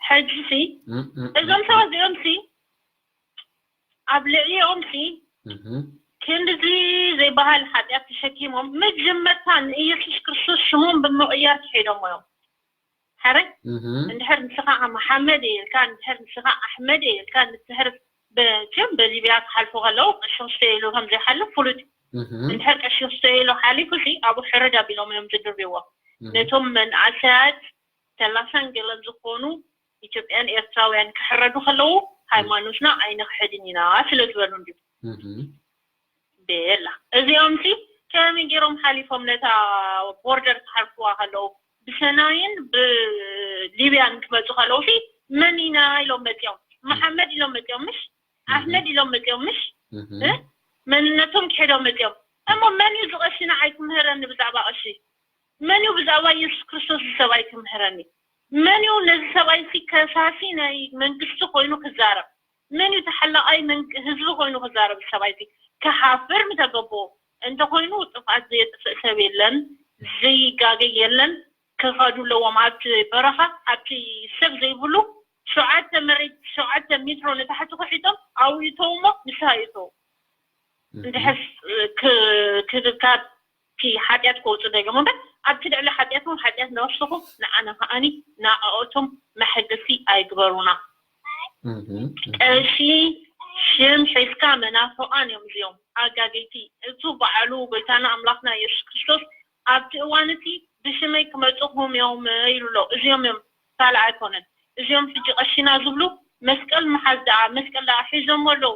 ሕጂሲ እዞም ሰባት እዚኦምሲ ኣብ ልዕሊኦምሲ ክንድዚ ዘይበሃል ሓጢኣት ተሸኪሞም መጀመርታ ንኢየሱስ ክርስቶስ ሽሞም ብምቕያር ክሒዶሞ እዮም ሕራይ እንድሕር ንስኻ መሓመድ እየ ኢልካ እንድሕር ንስኻ ኣሕመድ እየ ኢልካ እንድሕር በቸም በሊብያ ክሓልፉ ከለዉ ቀሺ ክስተ ኢሉ ከም ዘይሓልፍ ፍሉጥ እዩ። እንድሕር ቀሺ ክስተ ኢሉ ሓሊፉ ሲ ኣብኡ ሕርድ ኣቢሎም እዮም ዝድርብዎ። ነቶም መናእሰያት ሰላሳን ገለን ዝኾኑ ኢትዮጵያን ኤርትራውያን ክሕረዱ ከለዉ ሃይማኖትና ኣይንኽሕድን ኢና ስለ ዝበሉ እንድዩ። ቤላ እዚኦም ሲ ከመይ ገይሮም ሓሊፎም ነታ ቦርደር ክሓልፍዋ ከለዉ ብሰናይን ብሊብያን ክመፁ ከለዉ ሲ መን ኢና ኢሎም መፂኦም? መሓመድ ኢሎም መፂኦም ምሽ? ኣሕመድ ኢሎም መፂኦም ምሽ? መንነቶም ክሕዶም መፂኦም። እሞ መን እዩ ዝቐሺ ንዓይ ክምህረኒ ብዛዕባ ቀሺ? መን እዩ ብዛዕባ የሱስ ክርስቶስ ዝሰብኣይ ክምህረኒ? መን እዩ ነዚ ሰብኣይ ሲ ከሳሲ ናይ መንግስቲ ኮይኑ ክዛረብ? መን እዩ ተሓላቓይ መንግ- ህዝቢ ኮይኑ ክዛረብ? ሰብኣይ ሲ ክሓፍር ምተገቦ እንተኮይኑ ጥፍኣት ዘየጥፍእ ሰብ የለን፣ ዘይጋገይ የለን። ክኸዱ ኣለዎም ኣብቲ በረኻ ኣብቲ ሰብ ዘይብሉ ሸውዓተ መሬት ሸውዓተ ሜትሮ ንታሕቲ ክሒቶም ኣብኡ ይተውሞ ንስኻ ይተው እንድሕር ክካብ እቲ ሓጢኣት ከውፅእ ደገሞ እምበር ኣብቲ ልዕሊ ሓጢኣት እውን ሓጢኣት ነብስኹም ንዓና ከዓኒ ንኣኦቶም መሐገሲ ኣይግበሩና። ቀሺ ሽም ሒዝካ መናፍቓን እዮም እዚኦም ኣጋገይቲ። እቱ በዓሉ ጎይታና ኣምላኽና የሱስ ክርስቶስ ኣብቲ እዋን እቲ ብሽመይ ክመፁኹም እዮም ኢሉ ኣሎ። እዚኦም እዮም ካልእ ኣይኮነን። እዚኦም ሕጂ ቀሺና ዝብሉ መስቀል ምሓዝ ደኣ መስቀል ደኣ ሒዞሞ ኣለዉ።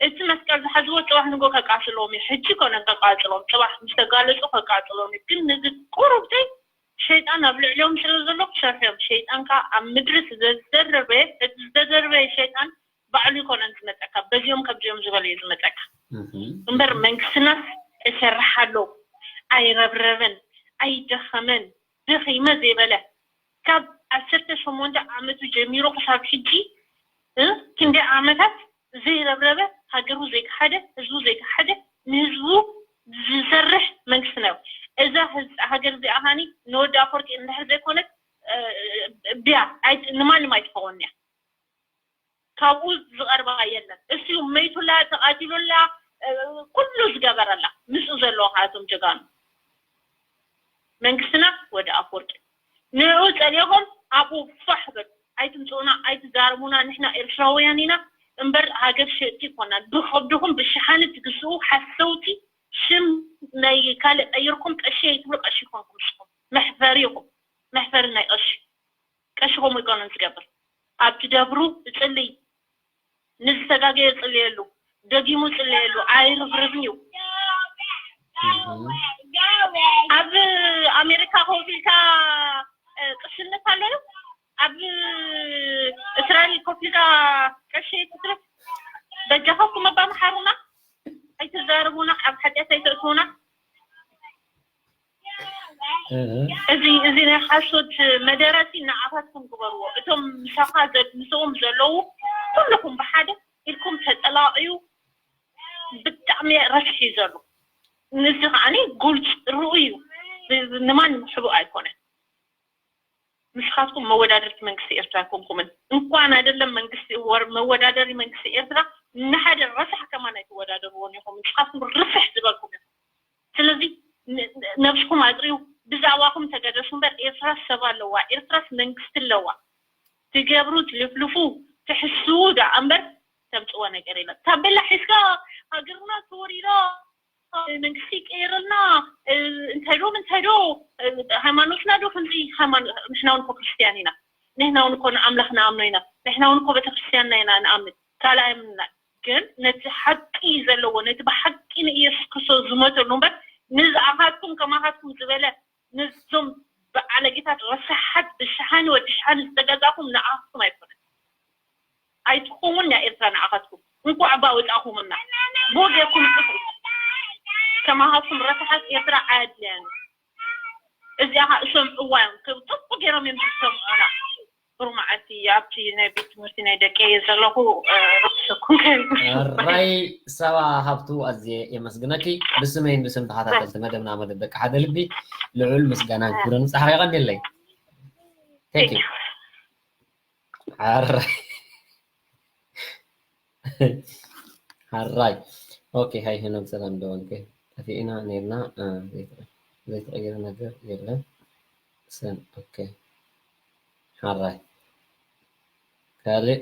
እቲ መስቀል ዝሓዝዎ ፅባሕ ንጎ ከቃፅሎም እዩ። ሕጂ ኮነን ከቃፅሎም ፅባሕ ምስ ተጋለፁ ከቃፅሎም እዩ። ግን ንዚ ቁሩብተይ ሸይጣን ኣብ ልዕሊኦም ስለ ዘሎ ክሰርሑ እዮም። ሸይጣን ከዓ ኣብ ምድሪ ስለ ዝደረበ እቲ ዝተደርበ ሸይጣን ባዕሉ ይኮነን ዝመፀካ በዚኦም ከምዚኦም ዝበለ እዩ ዝመፀካ እምበር መንግስትናስ እሰርሕ ኣሎ ኣይረብረበን ኣይደኸመን ደኺመ ዘይበለ ካብ ዓሰርተ ሸሞንተ ዓመቱ ጀሚሩ ክሳብ ሕጂ ክንደይ ዓመታት ዘይረብረበ ሃገሩ ዘይከሓደ ህዝቡ ዘይከሓደ ንህዝቡ ዝሰርሕ መንግስትና እዩ እዛ ሃገር እዚኣ ሃኒ ንወዲ ኣፈወርቂ እንድሕር ዘይኮነት ብያ ንማንም ኣይትኸውን እያ ካብኡ ዝቐርባ የለን። እሱ መይቱላ ተቓቲሉላ ኩሉ ዝገበረላ ምስኡ ዘለዎ ካቶም ጀጋኑ መንግስትና ወዲ ኣፈወርቂ ንኡ ፀሊኹም ኣብኡ ፋሕ በሉ ኣይትምፅኡና ኣይትዛረቡና ንሕና ኤርትራውያን ኢና እምበር ሃገር ሸጥቲ ይኮና ብኸብድኹም ብሽሓኒ ትግዝኡ ሓሰውቲ ሽም ናይ ካልእ ቀይርኩም ቀሺ ኣይትብሉ ቀሺ ይኮንኩም ስኹም መሕፈሪ ኢኹም መሕፈሪ ናይ ቀሺ ቀሺ ከምኡ ይኮነን ዝገብር ኣብቲ ደብሩ እፅልይ ንዝተጋገየ እፅልየሉ ደጊሙ እፅልየሉ ኣይርብርብን እዩ ኣብ ኣሜሪካ ኮፍ ኢልካ ቅሽነት ኣሎ እዩ ኣብ እስራኤል ኮፍ ኢልካ ቀሺ ትትርፍ በጃኻኩም ኣባ መሓሩና ኣይትዛረቡና ኣብ ሓጢኣት ኣይተእትዉና እዚ እዚ ናይ ሓሶት መደረቲ ንዓኻትኩም ግበርዎ እቶም ምሳኻ ምስኦም ዘለዉ ኩልኹም ብሓደ ኢልኩም ተጠላቕዩ ብጣዕሚ ረስሒ ዘሎ ንዚ ከዓ ጉልፅ ርኡ እዩ ንማን ሕቡእ ኣይኮነን ንስኻትኩም መወዳደርቲ መንግስቲ ኤርትራ ኣይኮንኩምን እንኳን ኣይደለም መንግስቲ መወዳደሪ መንግስቲ ኤርትራ ንሓደ ረሳሕ ከማን ኣይትወዳደርዎን ኢኹም ንስኻትኩም ርስሕ ዝበልኩም ኢኹም ስለዚ ነብስኹም ኣጥርዩ ብዛዕባኹም ተገደሱ እምበር ኤርትራ ሰብ ኣለዋ ኤርትራስ መንግስቲ ኣለዋ ትገብሩ ትልፍልፉ ትሕስዉ ደኣ እምበር ተምፅዎ ነገር የለን ታቤላ ሒዝካ ሃገርና ተወሪራ መንግስቲ ይቀየረልና እንታይ ዶ ምንታይ ዶ ሃይማኖትና ዶ ከምዚ ንሕና እውን እኮ ክርስትያን ኢና ንሕና እውን እኮ ንኣምላኽ ንኣምኖ ኢና ንሕና እውን እኮ ቤተክርስትያንና ኢና ንኣምን ካልኣይ ምንና ግን ነቲ ሓቂ ዘለዎ ነቲ ብሓቂ ንኢየሱስ ክርስቶስ ዝመተሉ እምበር ንዝኣኻትኩም ከማኻትኩም ዝበለ ነዞም ብዓለጌታት ረሳሓት ብሽሓኒ ወዲ ሽሓኒ ዝተገዛእኩም ንኣኻትኩም ኣይኮነን ኣይትኸውን እያ ኤርትራ ንዓኻትኩም እንኳዕ እባ ወፃእኹምና ብኡ ጌርኩም ጥፉ ከማኻትኩም ረሳሓት ኤርትራ ኣየድልያን እዚኣ ከዓ እሰምዕዋ እዮም ጥፉ ገይሮም እዮም ዝሰምዑና ብሩ መዓልቲ ኣብቲ ናይ ቤት ትምህርቲ ናይ ደቂ እየ ዘለኹ ርሰኩም ራይ ሰባ ሃብቱ ኣዝየ የመስግነኪ ብስመይን ብስም ተኸታተልቲ መደብና መደብ ደቂ ሓደ ልቢ ልዑል ምስጋናን ክብርን ፃሕሪ ይቐኒለይ Thank you. ሓራይ ሓራይ ኦኬ ሃይ ሄኖክ ሰላም ዶ ኦኬ ጠፊእና ነርና ዘይተቀየረ ነገር የለን ሰን ኦኬ ሓራይ ካልእ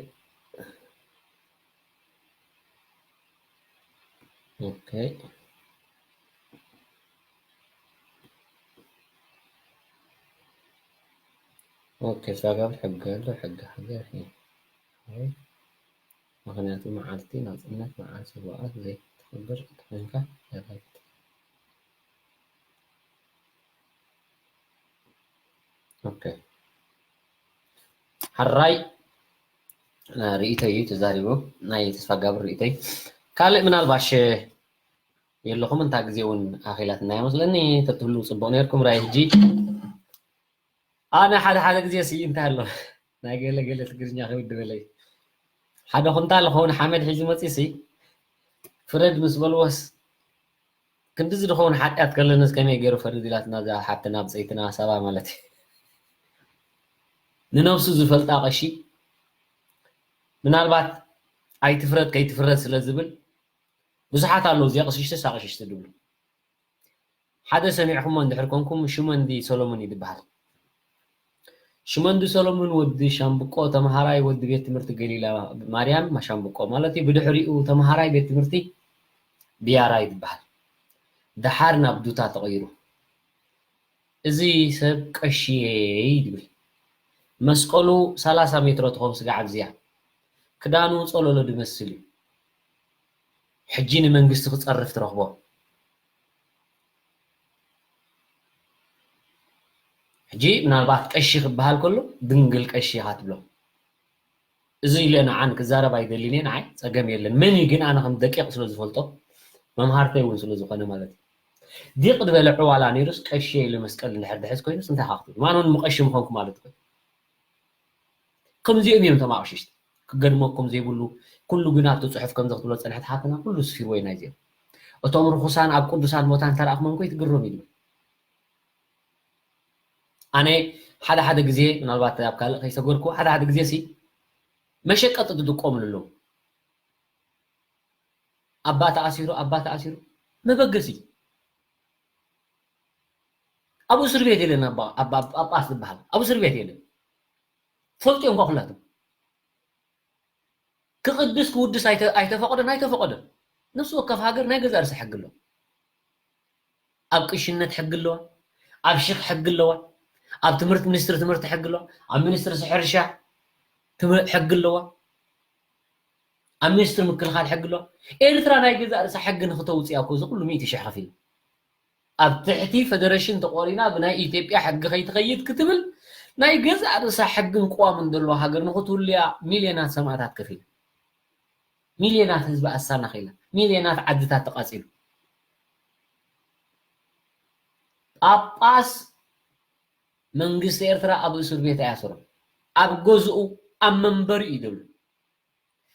ኦኬ። ኦኬ፣ ዛጋብ ሕጊ ኣሎ፣ ሕጊ ሃገር እዩ። ምኽንያቱ መዓልቲ ናጽነት፣ መዓልቲ ሰብኣት ዘይትኽብር እንተኾይንካ የረድ። ኦኬ። ሕራይ፣ እ፣ ርእይቶይ እዩ ተዛሪቡ፣ ናይ ተስፋጋብር ርእይቶይ። ካልእ ምናልባሽ የለኹም፣ እንታ ግዜ እውን ኣኺላትና ይመስለኒ፣ ተትህሉ ጽቡቕ ነርኩም። ራይ ሕጂ ኣነ ሓደ ሓደ ግዜ ሲ እንታይ ኣሎ፣ ናይ ገለ ገለ ትግርኛ ክብድ በለይ። ሓደ ኩንታል ዝኸውን ሓመድ ሒዙ መጺሲ፣ ፍረድ ምስ በልዎስ፣ ክንድዚ ዝኸውን ሓጢኣት ከለንስ ከመይ ገይሩ ፈርድ ኢላትና እዛ ሓብትና ብጸይትና ሳባ ማለት እዩ። ንነብሱ ዝፈልጣ ቀሺ፣ ምናልባት ኣይትፍረድ ከይትፍረድ ስለ ዝብል፣ ብዙሓት ኣለዉ፣ እዚኣ ቀሽሽቲ፣ እሳ ቀሽሽቲ ዝብሉ። ሓደ ሰሚዕኩሞ እንድሕር ኮንኩም፣ ሽመንዲ ሰሎሞን እዩ ዝበሃል። ሽመንዲ ሰሎሞን ወዲ ሻምብቆ፣ ተምሃራይ ወዲ ቤት ትምህርቲ ገሊላ ማርያም ማሻምብቆ ማለት እዩ። ብድሕሪኡ ተምሃራይ ቤት ትምህርቲ ብያራ እዩ ዝበሃል። ደሓር ናብ ዱታ ተቐይሩ። እዚ ሰብ ቀሺ እየ ይብል። መስቀሉ ሰላሳ ሜትሮ ትኸውን ስጋዕ ኣብዚኣ። ክዳኑ ጸሎሎ ዝመስል እዩ። ሕጂ ንመንግስቲ ክጸርፍ ትረኽቦ። ሕጂ ምናልባት ቀሺ ክበሃል ከሎ ድንግል ቀሺ ኢኻ ትብሎ። እዚ ኢለ ንዓን ክዛረብ ኣይደልን እየ፣ ንዓይ ጸገም የለን። መን እዩ ግን ኣነ ከም ደቂቕ ስለ ዝፈልጦ፣ መምሃርተይ እውን ስለ ዝኾነ ማለት እዩ። ዲቕ ዝበለ ዕዋላ ነይሩስ ቀሺ ኢሉ መስቀል እንድሕር ድሕዝ ኮይኑስ እንታይ ኢኻ ክትብል? ማን እውን ምቐሺ ምኾንኩ ማለት እኮ እዩ። ከምዚኦም እዮም እቶም ኣቕሽሽቲ። ክገድመኩም ዘይብሉ፣ ኩሉ ግን ኣብቲ ጽሑፍ ከምዚ ክትብሎ ጸንሐት ሓፍትና፣ ኩሉ ስፊርዎ እዩ ናይዚኦም። እቶም ርኹሳን ኣብ ቅዱሳን ቦታ እንተረኣኽሞም እኮ ይትግረም እዩ ዝብል። ኣነ ሓደ ሓደ ግዜ፣ ምናልባት ኣብ ካልእ ከይሰገርኩ፣ ሓደ ሓደ ግዜ ሲ መሸቀጢ ትጥቀምሉ ኣለዉ። ኣባ ተኣሲሩ፣ ኣባ ተኣሲሩ፣ መበገሲ። ኣብ እስር ቤት የለን ኣባ፣ ኣባ፣ ኣባ ጳጳስ ዝበሃል። ኣብ እስር ቤት የለን። ፈልጡ እዮም እኳ ኩላቶም። ክቕድስ ክውድስ ኣይተ-፣ ኣይተፈቐደን ኣይተፈቐደን። ነፍሲ ወከፍ ሃገር ናይ ገዛእ ርእሳ ሕጊ ኣለዋ። ኣብ ቅሽነት ሕጊ ኣለዋ። ኣብ ሽኽ ሕጊ ኣለዋ። ኣብ ትምህርቲ፣ ሚኒስትሪ ትምህርቲ ሕጊ ኣለዋ። ኣብ ሚኒስትሪ ሕርሻ ትም-፣ ሕጊ ኣለዋ። ኣብ ሚኒስትሪ ምክልኻል ሕጊ ኣለዋ። ኤርትራ ናይ ገዛእ ርእሳ ሕጊ ንክተውፅእ እያ እኮ እዚ ኩሉ ሚእቲ ሽሕ ከፊሉ። ኣብ ትሕቲ ፈደረሽን ተቆሪና ብናይ ኢትዮጵያ ሕጊ ከይትኸይድ ክትብል ናይ ገዛእ ርእሳ ሕግን ቅዋምን ዘለዋ ሃገር ንክትህሉ እያ ሚልዮናት ሰማእታት ከፊላ። ሚልዮናት ህዝቢ ኣሳናኺላ። ሚልዮናት ዓድታት ተቓጺሉ። ጳጳስ መንግስቲ ኤርትራ ኣብ እስር ቤት ኣያስሮ። ኣብ ገዝኡ ኣብ መንበሪ እዩ ደብሉ።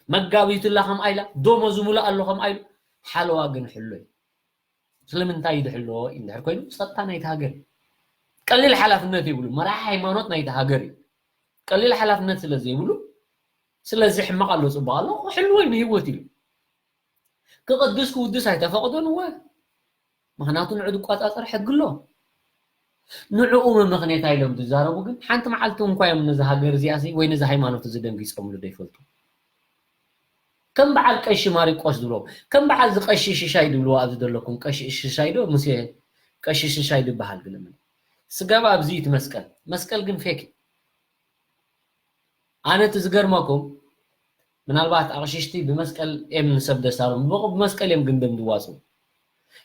መጋቢትላ ከም ኣይላ፣ ደሞዙ ሙሉእ ኣሎ ከም ኣይሉ፣ ሓለዋ ግን ሕሎ እዩ። ስለምንታይ እዩ ዝሕሎ እንድሕር ኮይኑ፣ ጸጥታ ናይቲ ሃገር እዩ። ቀሊል ሓላፍነት የብሉ፣ መራሒ ሃይማኖት ናይቲ ሃገር እዩ። ቀሊል ሓላፍነት ስለ ዘይብሉ፣ ስለዚ ሕማቕ ኣሎ፣ ጽቡቕ ኣሎ፣ ክሕልዎ እዩ ንህይወት ኢሉ። ክቕድስ ክውድስ ኣይተፈቕዶን እወ። ምኽንያቱ ንዑ ዝቆጻጸር ሕጊ ኣሎ። ንዕኡ መመኽኔታ ኢሎም ዝዛረቡ ግን ሓንቲ መዓልቲ እንኳ እዮም ነዚ ሃገር እዚኣ ሲ ወይ ነዚ ሃይማኖት እዚ ደንጊጾምሉ ዶ ይፈልጡ? ከም በዓል ቀሺ ማሪቆስ ዝብሎ፣ ከም በዓል እዚ ቀሺ ሽሻይ ዝብልዎ ኣብዚ ዘለኩም ቀሺ ሽሻይ ዶ ሙሴ ቀሺ ሽሻይ ዝበሃል ግለመን። ስጋብ ኣብዚ እቲ መስቀል። መስቀል ግን ፌክ እዩ። ኣነ እቲ ዝገርመኩም ምናልባት ኣቕሽሽቲ ብመስቀል እዮም ንሰብ ደሳሎም፣ ብቑ-፣ ብመስቀል እዮም ግን ደም ዝዋፅኡ።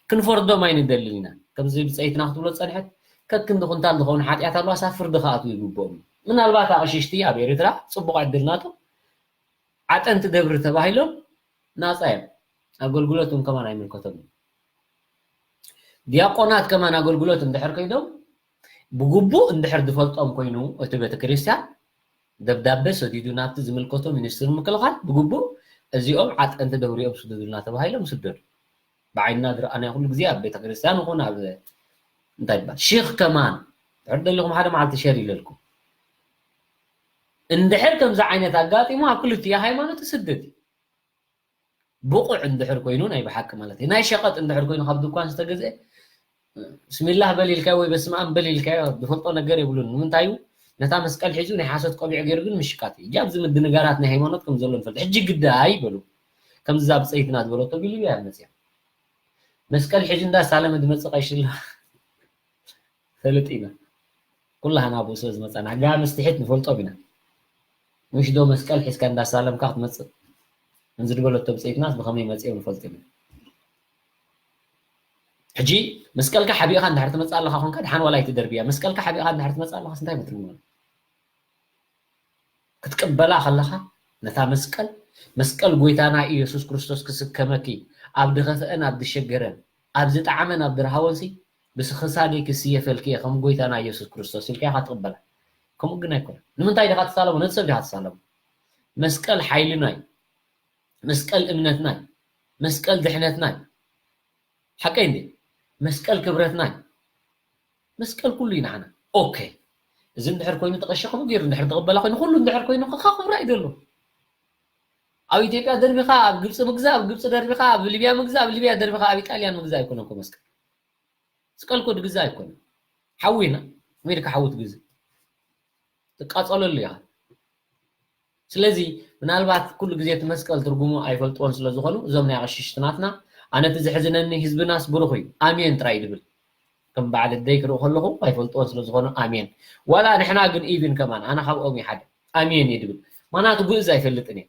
ክንፈርዶም ኣይንደልን ኢና። ከምዚ ብፀይትና ክትብሎ ዝፀንሐት ከክንዲ ኩንታል ዝኸውን ሓጢኣት ኣለዋ፣ ሳብ ፍርዲ ክኣትዉ ይግብኦም። ምናልባት ኣቕሽሽቲ ኣብ ኤርትራ ፅቡቕ ዕድል ናቶም ዓጠንቲ ደብሪ ተባሂሎም ናፃ እዮም። ኣገልግሎት እውን ከማን ኣይምልከቶም እዩ። ዲያቆናት ከማን ኣገልግሎት እንድሕር ከይዶም ብግቡእ እንድሕር ዝፈልጦም ኮይኑ እቲ ቤተክርስትያን ደብዳቤ ሰዲዱ ናብቲ ዝምልከቶ ሚኒስትሪ ምክልኻል ብግቡእ እዚኦም ዓጠንቲ ደብሪ እዮም ስደዱልና ተባሂሎም ይስደዱ። ብዓይንና ዝረኣናዮ ኩሉ ግዜ ኣብ ቤተክርስትያን ይኹን ኣብ እንታይ ይባል ሽኽ ከማን እንድሕር ደሊኹም ሓደ መዓልቲ ሸር ኢለልኩም። እንድሕር ከምዚ ዓይነት ኣጋጢሙ ኣብ ክልቲኡ ሃይማኖት ይስደድ እዩ። ብቑዕ እንድሕር ኮይኑ ናይ ብሓቂ ማለት እዩ። ናይ ሸቐጥ እንድሕር ኮይኑ ካብ ድኳን ዝተገዝአ ብስሚላህ በል ኢልካዮ ወይ በስመ ኣብ በል ኢልካዮ ዝፈልጦ ነገር የብሉን። ንምንታይ እዩ? ነታ መስቀል ሒዙ ናይ ሓሶት ቆቢዕ ገይሩ ግን ምሽካት እዩ። ሕጂ ኣብዚ ምድንጋራት ናይ ሃይማኖት ከም ዘሎ ንፈልጥ። ሕጂ ግዳይ በሉ። ከምዚ እዛ ብፀይትና ዝበለቶ ቢሉ እያ መፅያ። መስቀል ሒዙ እንዳሳለመ ዝመጽእ ቀሺ ኣሎ። ፈልጥ ኢና። ኩላህና ብኡ ስለ ዝመጻና፣ ጋም ምስትሒት ንፈልጦም ኢና። ምሽ ዶ መስቀል ሒዝካ እንዳሳለምካ ክትመጽእ? እንዚ ዝበለቶ ብጸይትናስ ብኸመይ መጺኦም ንፈልጥ ኢና። ሕጂ መስቀልካ ሓቢእኻ እንድሕር ትመጽእ ኣለኻ ኮንካ፣ ድሓን ዋላ ኣይትደርብያ። መስቀልካ ሓቢእኻ እንድሕር ትመጽእ ኣለኻስ እንታይ ትርጉም ኣለዎ? ክትቅበላ ከለኻ ነታ መስቀል፣ መስቀል ጎይታና ኢየሱስ ክርስቶስ ክስከመኪ፣ ኣብ ድኸፍአን ኣብ ዝሸገረን፣ ኣብ ዝጠዓመን ኣብ ዝረሃወንሲ፣ ብስኽሳደይ ክስየፈልኪ እየ ከም ጎይታና ኢየሱስ ክርስቶስ ኢልካ ኢኻ ትቕበላ። ከምኡ ግን ኣይኮነን። ንምንታይ ዲኻ ትሳለሞ? ነቲ ሰብ ዲኻ ትሳለሞ? መስቀል ሓይልና እዩ። መስቀል እምነትና እዩ። መስቀል ድሕነትና እዩ። ሓቀይ እንዴ? መስቀል ክብረትና እዩ። መስቀል ኩሉ እዩ ንዓና። ኦኬ። እዚ እንድሕር ኮይኑ ተቐሺ ከምኡ ገይሩ እንድሕር ተቐበላ ኮይኑ ኩሉ እንድሕር ኮይኑ ከኻ ክብራ እዩ ዘሎ። ኣብ ኢትዮጵያ ደርቢኻ ኣብ ግብፂ ምግዛእ፣ ኣብ ግብፂ ደርቢኻ ኣብ ሊብያ ምግዛእ፣ ኣብ ሊብያ ደርቢኻ ኣብ ኢጣልያን ምግዛእ ኣይኮነን እኮ መስቀል። መስቀል እኮ ድግዛእ ኣይኮነን። ሓዊ ኢና። ኣሜሪካ ሓዊ ትግዝእ። ትቃጸለሉ ኢኻ። ስለዚ ምናልባት ኩሉ ግዜ እቲ መስቀል ትርጉሙ ኣይፈልጥዎን ስለ ዝኾኑ እዞም ናይ ኣቕሽሽቲ ናትና፣ ኣነ እቲ ዘሕዝነኒ ህዝብናስ ብሩኽ እዩ ኣሜን ጥራይ ድብል። ከም በዓል ኣደይ ክርኢ ከለኹ ኣይፈልጥዎን ስለ ዝኾኑ ኣሜን። ዋላ ንሕና ግን ኢቭን ከማን ኣነ ካብኦም እየ ሓደ ኣሜን እየ ድብል። ማናቱ ግእዝ ኣይፈልጥን እየ።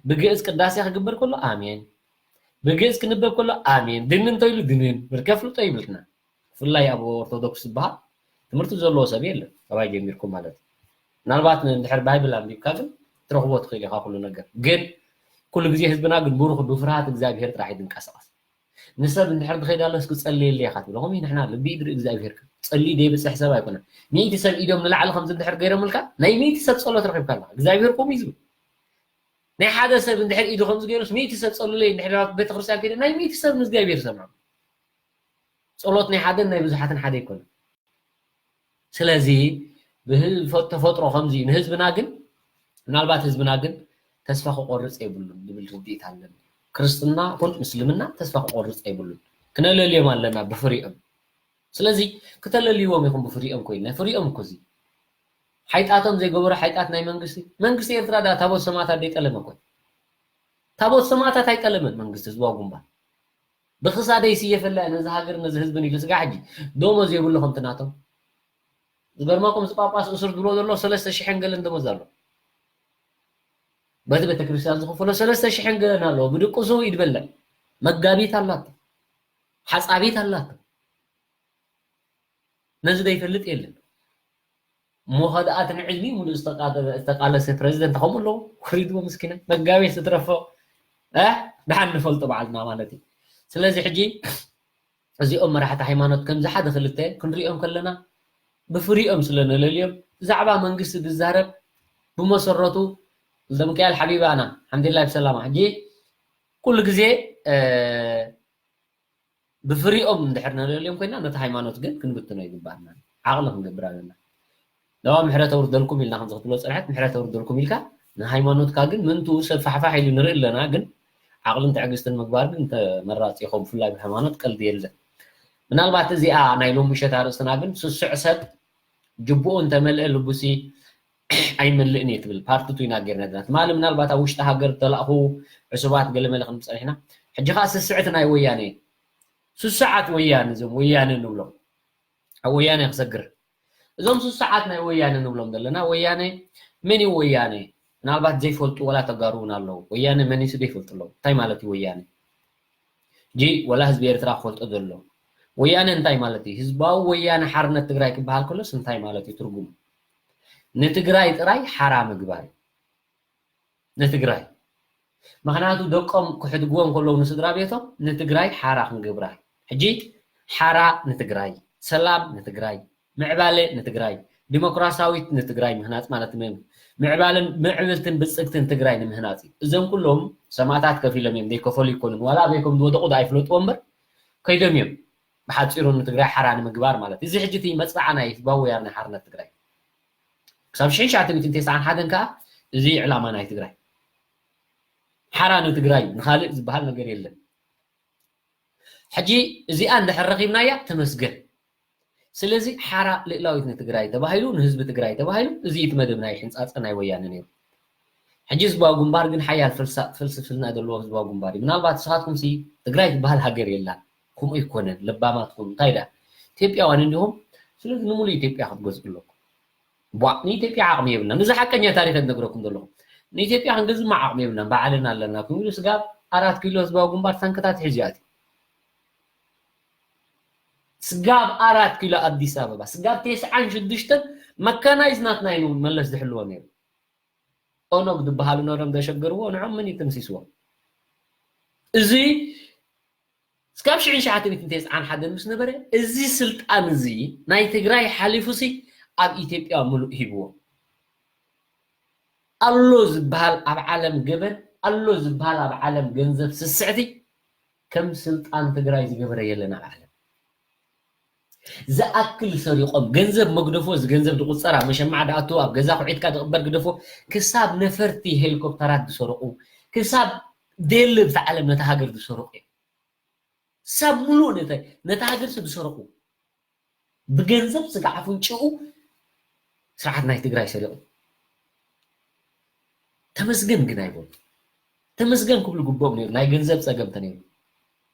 ብግእዝ ቅዳሴ ክግበር ከሎ ኣሜን፣ ብግእዝ ክንበብ ከሎ ኣሜን፣ ድንን እንተኢሉ ድንን ብርከፍልጦ ይብልና። ብፍላይ ኣብ ኦርቶዶክስ ዝበሃል ትምህርቲ ዘለዎ ሰብ የለን፣ ካባይ ጀሚርኩም ማለት እዩ። ምናልባት እንድሕር ባይብል ኣንቢብካ ግን ትረኽቦ ትኽእል ኢኻ ኩሉ ነገር። ግን ኩሉ ግዜ ህዝብና ግን ብሩኽ ብፍርሃት እግዚኣብሄር ጥራሕ እዩ ዝንቀሳቐስ። ንሰብ እንድሕር ዝኸይድ ኣሎ እስኪ ጸልየለይ ኢኻ ትብሎ። ከምኡ ንሕና ልቢ ይድሪ እግዚኣብሄር ከ ጸልዩ ደይብጽሕ ሰብ ኣይኮነን። ሚእቲ ሰብ ኢዶም ንላዕሊ ከምዚ እንድሕር ገይሮምልካ ናይ ሚእቲ ሰብ ጸሎት ረኺብካ ኣለኻ። እግዚኣብሄር ከምኡ እዩ ዝብል። ናይ ሓደ ሰብ እንድሕር ኢዱ ከምዚ ገይሩስ ሚእቲ ሰብ ጸልዩለይ እንድሕር ቤተክርስትያን ከይደ ናይ ሚእቲ ሰብ ንእግዚኣብሄር ይሰምዖ። ጸሎት ናይ ሓደን ናይ ብዙሓትን ሓደ ኣይኮነን። ስለዚ ብህ-፣ ተፈጥሮ ከምዚ ንህዝብና ግን ምናልባት ህዝብና ግን ተስፋ ክቆርጽ የብሉን ዝብል ርድኢት ኣለኒ። ክርስትና ኩን ምስልምና ተስፋ ክቆርጽ የብሉን። ክነለልዮም ኣለና ብፍሪኦም። ስለዚ ክተለልይዎም ኢኹም ብፍሪኦም ኮይና ፍሪኦም እኮ እዚ ሓይጣቶም ዘይገበሩ ሓይጣት ናይ መንግስቲ መንግስቲ ኤርትራ ዳ ታቦት ሰማእታት ደይጠለመ እኮ ታቦት ሰማእታት ኣይጠለመን መንግስቲ ህዝባዊ ግንባር ብክሳደይ ስየፈላ ነዚ ሃገር ነዚ ህዝብን ኢሉ ስጋ ሕጂ ደሞዝ የብሉ ከምቲ ናቶም ዝገርመኩም እዚ ጳጳስ እሱር ዝብሎ ዘሎ ሰለስተ ሽሕን ገለን ደሞዝ ኣሎ በቲ ቤተክርስትያን ዝኽፈሎ ሰለስተ ሽሕን ገለን ኣለዎ ብድቅሱ ይድበልዕ መጋቢት ኣላቶ ሓጻቢት ኣላቶ ነዚ ዘይፈልጥ የለን እሞ ከደኣ እቲ ንዕድሚኡ ሙሉእ ዝተቃለሰ ፕረዚደንት ከምኡ ኣለዎ ውሪድዎ ምስኪናይ መጋቤ ስትረፎ ደሓን ንፈልጦ በዓልና ማለት እዩ ስለዚ ሕጂ እዚኦም መራሕቲ ሃይማኖት ከምዚ ሓደ ክልተ ክንሪኦም ከለና ብፍሪኦም ስለ ንለልዮም ብዛዕባ መንግስቲ ዝዛረብ ብመሰረቱ ዘምክያል ሓቢባና ሓምድላይ ብሰላማ ሕጂ ኩሉ ግዜ ብፍሪኦም እንድሕር ንለልዮም ኮይና ነቲ ሃይማኖት ግን ክንብትኖ ይግባኣና ዓቕሊ ክንገብር ኣለና ለዋ ምሕረት ኣውርደልኩም ኢልና ከምዚ ክትብሎ ፀንሐት ምሕረት ኣውርደልኩም ኢልካ ንሃይማኖትካ ግን ምንቱ ሰብ ፋሕፋሕ ኢሉ ንርኢ ኣለና ግን ዓቕልን ትዕግስትን ምግባር ግን ተመራፂ ይኸውን ብፍላይ ብሃይማኖት ቀልዲ የለን ምናልባት እዚኣ ናይ ሎሚ ምሸት ኣርእስትና ግን ስሱዕ ሰብ ጅቡኡ እንተመልአ ልቡሲ ኣይመልእን እየ ትብል ፓርትቱ ኢና ጌርና ዘለና ትማሊ ምናልባት ኣብ ውሽጢ ሃገር ተላእኹ ዕሱባት ገለመለ ክንብል ፀኒሕና ሕጂ ከዓ ስስዕቲ ናይ ወያነ ስሱዓት ወያነ እዞም ወያነ ንብሎም ኣብ ወያነ ክሰግር እዞም ስሱዓት ናይ ወያነ ንብሎም ዘለና ወያነ መን እዩ ወያነ ምናልባት ዘይፈልጡ ወላ ተጋሩ እውን ኣለዉ ወያነ መን እዩ ዘይፈልጡ ኣለዉ እንታይ ማለት እዩ ወያነ ሕጂ ወላ ህዝቢ ኤርትራ ክፈልጦ ዘሎ ወያነ እንታይ ማለት እዩ ህዝባዊ ወያነ ሓርነት ትግራይ ክበሃል ከሎስ እንታይ ማለት እዩ ትርጉሙ ንትግራይ ጥራይ ሓራ ምግባር እዩ ንትግራይ ምክንያቱ ደቆም ክሕድግዎም ከለዉ ንስድራ ቤቶም ንትግራይ ሓራ ክንገብራ ሕጂ ሓራ ንትግራይ ሰላም ንትግራይ ምዕባለ ንትግራይ ዲሞክራሲያዊት ንትግራይ ምህናፅ ማለት ምዕባለን ምዕብልትን ብፅግትን ትግራይ ንምህናፅ እዩ እዞም ኩሎም ሰማእታት ከፊሎም እዮም ዘይከፈሉ ይኮኑን ዋላ ኣበይኮም ዝወደቁ ዶ ኣይፍለጥዎ እምበር ከይዶም እዮም ብሓፂሩ ንትግራይ ሓራ ንምግባር ማለት እዚ ሕጂ እቲ መፅናዕቲ ናይ ህዝባዊ ወያነ ሓርነት ትግራይ ክሳብ ሽሕን ትሽዓተ ሚእትን ተስዓን ሓደን ከዓ እዚ ዕላማ ናይ ትግራይ ሓራ ንትግራይ ንካልእ ዝበሃል ነገር የለን ሕጂ እዚኣ እንድሕር ረኪብናያ ተመስገን ስለዚ ሓራ ልእላዊት ንትግራይ ተባሂሉ ንህዝቢ ትግራይ ተባሂሉ እዚ እቲ መደብ ናይ ሕንፃፀ ናይ ወያነ ነይሩ ሕጂ ህዝባዊ ግንባር ግን ሓያል ፍልስፍና ዘለዎ ህዝባዊ ግንባር እዩ ምናልባት ንስኻትኩም ትግራይ ትበሃል ሃገር የላን ከምኡ ኣይኮነን። ለባማት ኩኑ። እንታይ ደኣ ኢትዮጵያውያን እንዲኹም፣ ስለዚ ንሙሉእ ኢትዮጵያ ክትገዝኡ ኣለኩም። ቧእ፣ ንኢትዮጵያ ዓቕሚ የብልናን። እዚ ሓቀኛ ታሪኽ እነግረኩም ዘለኹ። ንኢትዮጵያ ክንገዝማ ዓቕሚ የብልናን። ባዕልና ኣለና። ክምሉ ስጋብ ኣራት ኪሎ ህዝባዊ ግንባር ታንክታት ሒዙ ይኣትዩ። ስጋብ ኣራት ኪሎ ኣዲስ ኣበባ፣ ስጋብ ተስዓን ሽዱሽተን መካናይዝ ናትና እዩ መለስ ዝሕልዎ ነይሩ። ኦነግ ዝበሃሉ ነሮም ዘሸገርዎ ንዖም ምን ይትምሲስዎ። እዚ ስጋብ ሽሕን ትሽዓተ ሚእትን ተስዓን ሓደን ምስ ነበረ፣ እዚ ስልጣን እዚ ናይ ትግራይ ሓሊፉሲ ኣብ ኢትዮጵያ ምሉእ ሂብዎ። ኣሎ ዝበሃል ኣብ ዓለም ገበን፣ ኣሎ ዝበሃል ኣብ ዓለም ገንዘብ ስስዕቲ ከም ስልጣን ትግራይ ዝገበረ የለን ኣብ ዓለም። ዝኣክል ሰሪቖም፣ ገንዘብ መግደፎ፣ እዚ ገንዘብ ዝቑጸር፣ ኣብ መሸማዕ ዝኣቱ፣ ኣብ ገዛ ኩዒትካ ዝቕበር ግደፎ፣ ክሳብ ነፈርቲ ሄሊኮፕተራት ዝሰረቑ፣ ክሳብ ደሊ ብቲ ዓለም ነታ ሃገር ዝሰረቑ እዮም። ሰብ ሙሉእ ነተ-፣ ነታ ሃገር ሰብ ዝሰረቑ፣ ብገንዘብ ስጋዕ ኣፍንጭኡ ስርዓት ናይ ትግራይ ሰሪቑ። ተመስገን ግን ኣይበሉ። ተመስገን ክብሉ ግብኦም ነይሩ፣ ናይ ገንዘብ ጸገም ተነይሩ።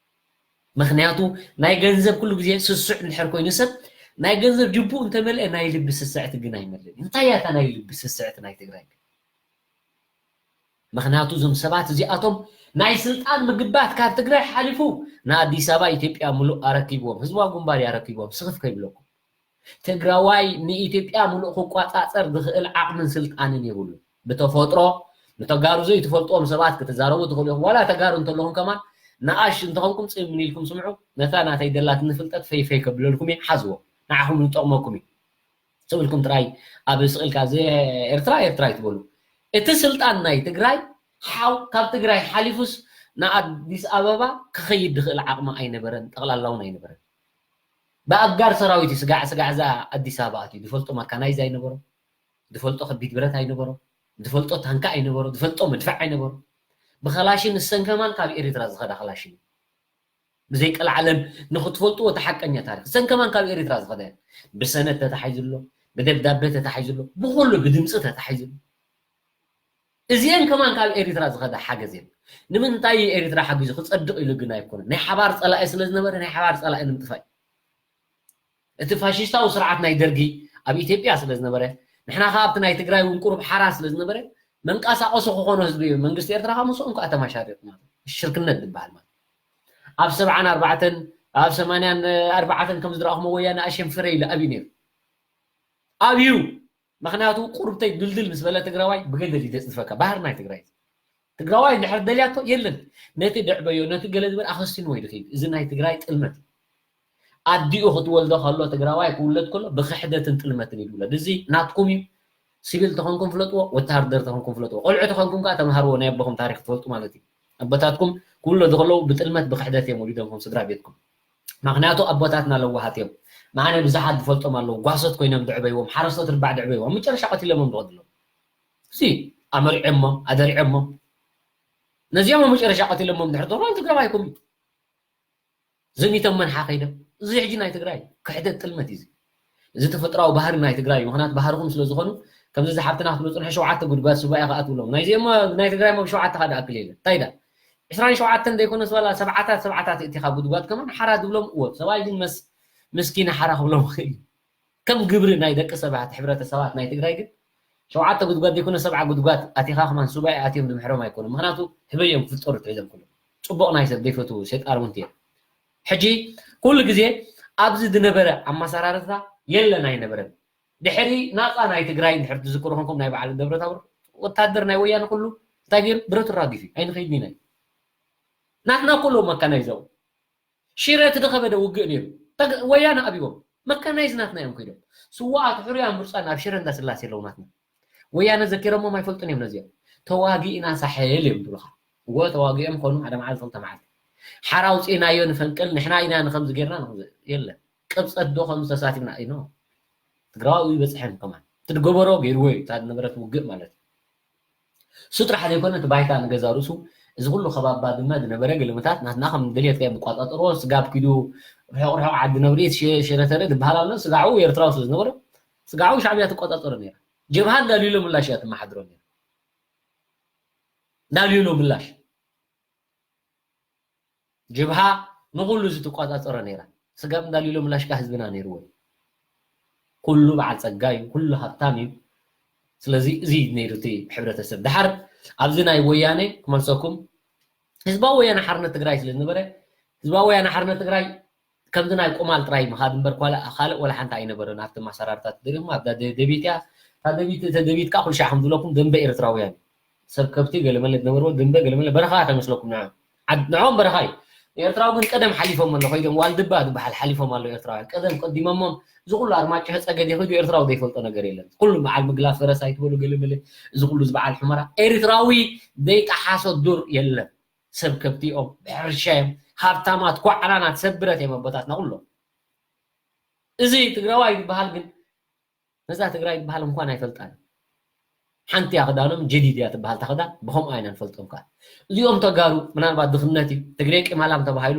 ምኽንያቱ ናይ ገንዘብ ኩሉ ግዜ ስሱዕ እንድሕር ኮይኑ ሰብ፣ ናይ ገንዘብ ጅቡኡ እንተመልአ ናይ ልቢ ስስዕቲ ግን ኣይመልእን። እንታይ እያ እታ ናይ ልቢ ስስዕቲ ናይ ትግራይ? ምኽንያቱ እዞም ሰባት እዚኣቶም ናይ ስልጣን ምግባት ካብ ትግራይ ሓሊፉ ንኣዲስ ኣበባ ኢትዮጵያ ምሉእ ኣረኪብዎም፣ ህዝባዊ ግንባር እዩ ኣረኪብዎም፣ ስኽፍ ከይብለኩም። ትግራዋይ ንኢትዮጵያ ምሉእ ክቋጻጸር ዝኽእል ዓቕምን ስልጣንን የብሉ። ብተፈጥሮ ንተጋሩ ዘይትፈልጥዎም ሰባት ክትዛረቡ ትኽእሉ ኢኹም። ዋላ ተጋሩ እንተለኹም ከማን ንኣሽ እንተኾንኩም ጽምም ኢልኩም ስምዑ። ነታ ናተይ ደላትኒ ፍልጠት ፈይ ፈይ ከብለልኩም እየ፣ ሓዝዎ። ንዓኹም ይጠቕመኩም እዩ። ስቕ ኢልኩም ጥራይ ኣብ ስቕ ኢልካ እዚ ኤርትራ፣ ኤርትራ ኣይትበሉ። እቲ ስልጣን ናይ ትግራይ ሓው-፣ ካብ ትግራይ ሓሊፉስ ንኣዲስ ኣበባ ክኸይድ ዝኽእል ዓቕሚ ኣይነበረን፣ ጠቕላላ እውን ኣይነበረን። ብኣጋር ሰራዊት እዩ ስጋዕ ስጋዕ እዛ ኣዲስ ኣበባ ኣትዩ። ዝፈልጦ መካናይዝ ኣይነበሮ፣ ዝፈልጦ ከቢድ ብረት ኣይነበሮ፣ ዝፈልጦ ታንካ ኣይነበሮ፣ ዝፈልጦ መድፍዕ ኣይነበሮ። ብኸላሽን እሰን ከማን ካብ ኤሪትራ ዝኸዳ ኸላሽን እዩ። ብዘይ ቀልዓለም ንኽትፈልጥዎ እቲ ሓቀኛ ታሪኽ። እሰን ከማን ካብ ኤሪትራ ዝኸዳ እየን። ብሰነድ ተታሒዙ ኣሎ፣ ብደብዳቤ ተታሒዙ ኣሎ፣ ብኹሉ ብድምፂ ተታሒዙ ኣሎ። እዚአን ከማን ካብ ኤሪትራ ዝኸዳ ሓገዝ እየን። ንምንታይ ኤሪትራ ሓጊዙ ክጸድቕ ኢሉ ግን ኣይኮነን። ናይ ሓባር ጸላኢ ስለ ዝነበረ ናይ ሓባር ጸላኢ ንምጥፋእ እዩ። እቲ ፋሽስታዊ ስርዓት ናይ ደርጊ ኣብ ኢትዮጵያ ስለ ዝነበረ፣ ንሕና ከኣ ኣብቲ ናይ ትግራይ እውን ቁሩብ ሓራ ስለ ዝነበረ፣ መንቀሳቐሲ ክኾኖ ህዝቢ መንግስቲ ኤርትራ ከኣ ምስኦም ከኣ ተማሻሪቕ ማለት እዩ። ሽርክነት ዝበሃል ማለት እዩ። ኣብ ሰብዓን ኣርባዕተን፣ ኣብ ሰማንያን ኣርባዕተን ከም ዝረኣኹሞ ወያነ ኣሸንፍረ ኢሉ ኣብዩ ነይሩ። ኣብዩ። ምኽንያቱ ቁሩብተይ ድልድል ምስ በለ ትግራዋይ ብገደል እዩ ዘጽድፈካ። ባህሪ ናይ ትግራይ። ትግራዋይ እንድሕር ደልያቶ የለን። ነቲ ድዕበዮ፣ ነቲ ገለ ዝበል ኣኸስቲንዎ እዩ ዝኸይድ። እዚ ናይ ትግራይ ጥልመት እዩ። ኣዲኡ ክትወልዶ ከሎ ትግራዋይ ክውለድ ከሎ ብክሕደትን ጥልመትን እዩ ዝውለድ። እዚ ናትኩም እዩ። ሲቪል ተኾንኩም ፍለጥዎ፣ ወተሃደር ተኾንኩም ፍለጥዎ። ቆልዑ ተኾንኩም ከኣ ተምሃርዎ ናይ ኣቦኹም ታሪኽ ትፈልጡ ማለት እዩ። ኣቦታትኩም ክውለዱ ከለዉ ብጥልመት ብክሕደት እዮም ወሊዶምኩም ስድራ ቤትኩም። ምኽንያቱ ኣቦታትና ለዋሃት እዮም። ምዓነ ብዙሓት ዝፈልጦም ኣለዉ። ጓሶት ኮይኖም ድዕበይዎም፣ ሓረስቶት ርባዕ ድዕበይዎም። ኣብ መጨረሻ ቀቲሎሞም ዝኸዱ ኣለዉ። እዚ ኣመሪዖሞም፣ ኣደሪዖሞም። ነዚኦም ኣብ መጨረሻ ቀቲሎሞም ድሕሪ ተረፎም ትግራዋይኩም እዩ። ዘሚቶም መንሓ ከይዶም። እዚ ሕጂ ናይ ትግራይ ክሕደት ጥልመት እዩ እዚ። እዚ ተፈጥራዊ ባህሪ ናይ ትግራይ እዩ። ምኽንያቱ ባህርኹም ስለ ዝኾኑ፣ ከምዚ እዚ ሓብትና ክትብሎ ጽንሑ ሸውዓተ ጉድጓድ ሱባኤ ከኣ ትብሎም። ናይዚኦም ናይ ትግራይ ሞ ሸውዓተ ከኣ ዝኣክል የለን። እንታይ ዳ? ዕስራን ሸውዓተን ዘይኮነስ ዋላ ሰብዓታት፣ ሰብዓታት እቲኻ ጉድጓድ ከማን ሓራ ዝብሎም እዎ። ሰብኣይ ግን መስ-፣ ምስኪን ሓራ ክብሎም ይኽእል እዩ። ከም ግብሪ ናይ ደቂ ሰባት፣ ሕብረተሰባት ናይ ትግራይ ግን ሸውዓተ ጉድጓድ ዘይኮነ ሰብዓ ጉድጓድ ኣቲኻ ከማን ሱባኤ ኣትዮም ዝምሕሮም ኣይኮኑን። ምኽንያቱ ህበዮም ክፍጠሩ ትሒዞም ኩሎም። ጽቡቕ ናይ ሰብ ዘይፈትዉ ሸይጣን እውን እዮም። ሕጂ ኩሉ ግዜ ኣብዚ ዝነበረ ኣመሰራርታ የለን ኣይነበረን። ድሕሪ ናጻ ናይ ትግራይ እንድሕር ትዝክሩ ኮንኩም ናይ በዓል ደብረታቦር ወታደር ናይ ወያነ ኩሉ እንታይ ገይሩ? ብረቱ ራጊፉ እዩ። ኣይንኸይድን ኢና እዩ። ናትና ኩሉ መካናይዘው ሽረ እቲ ዝኸበደ ውግእ ነይሩ። ተግ-፣ ወያነ ኣብዎም። መካናይዝ ናትና እዮም ከይዶም። ስዋኣት ሕሩያን ምርፃን ኣብ ሽረ እንዳስላሴ ኣለዉ ናትና። ወያነ ዘኪሮሞም ኣይፈልጡን እዮም ነዚኦም። ተዋጊእና ሳሕል እዮም ዝብሉኻ። እወ ተዋጊኦም ኾኑ ሓደ መዓልቲ ክልተ መዓልቲ። ሓራ ኣውፂእናዮ ንፈንቅል ንሕና ኢና ንኸምዚ ጌርና ንኸምዚ የለን። ቅብፀት ዶ ከምዚ ተሳቲፍና ኢኖ። ትግራዋይ ይበፅሐን ከማን። እቲ ዝገበሮ ገይርዎ እዩ። እታ ዝነበረት ውግእ ማለት እዩ። እሱ ጥራሕ ዘይኮነ እቲ ባይታ ንገዛ ርእሱ እዚ ኩሉ ከባቢ ባድመ ዝነበረ ግልምታት ናትና ከም ድሌትካ እዮም ዝቋጻጸርዎ። ስጋብ ኪዱ ርሑቕ ርሑቕ ዓዲ ነብሪት ሸ-፣ ሸረተረ ዝበሃል ኣሎ። ስጋዑ ኤርትራዊ ስለ ዝነበረ ስጋዑ ሻዕብያ ትቆጻጸሮ ነይራ። ጀብሃ እንዳልዩሎ ምላሽ እያ ትመሓድሮ ነይራ። እንዳልዩሎ ምላሽ። ጀብሃ ንኹሉ እዚ ትቋፃፀሮ ነይራ። ስጋብ እንዳሊሎ ምላሽካ ህዝብና ነይርዎ። ኩሉ በዓል ፀጋ እዩ፣ ኩሉ ሃብታም እዩ። ስለዚ እዚ ነይሩ እቲ ሕብረተሰብ። ድሓር ኣብዚ ናይ ወያነ ክመልሰኩም፣ ህዝባዊ ወያነ ሓርነት ትግራይ ስለ ዝነበረ፣ ህዝባዊ ወያነ ሓርነት ትግራይ ከምዚ ናይ ቁማል ጥራይ ምኻድ እምበር ኳላ-፣ ካልእ ወላ ሓንቲ ኣይነበረን። ኣብቲ ማሰራርታት ደሪኹም ኣብዛ ደ-፣ ደቢት እያ። እታ ደቢት፣ እተ ደቢት ከዓ ኩሉ ሻዕ ከም ዝብለኩም ደንበ ኤርትራውያን፣ ሰብ ከብቲ ገለመለ ዝነበርዎ ደንበ ገለመለ በረኻ ከይመስለኩም ንዖም። ዓድ-፣ ንዖም በረኻ እዩ። ኤርትራዊ ግን ቀደም ሓሊፎም ኣሎ፣ ከይዶም ዋልድባ ዝበሃል ሓሊፎም ኣሎ ኤርትራውያን። ቀደም ቀዲሞሞም እዚ ኩሉ ኣርማጭሆ ጸገዴ ከይዱ ኤርትራዊ ዘይፈልጦ ነገር የለን። ኩሉ በዓል ምግላፍ ፈረስ ኣይትበሉ ገለመለ፣ እዚ ኩሉ ዝበዓል ሑመራ ኤርትራዊ ዘይጠሓሶ ዱር የለን። ሰብ ከብቲ እዮም፣ ብሕርሻ እዮም፣ ሃብታማት፣ ኳዕራናት፣ ሰብ ብረት እዮም ኣቦታትና ኩሎም። እዚ ትግራዋይ ዝበሃል ግን፣ ነዛ ትግራይ ዝበሃል እንኳን ኣይፈልጣን። ሓንቲ እያ ክዳኖም፣ ጀዲድ እያ ትበሃል እታ ክዳን፣ ብኸምኡ ኢና ንፈልጦም ከኣ። እዚኦም ተጋሩ፣ ምናልባት ድኽነት እዩ፣ ትግሬ ቂማላም ተባሂሉ፣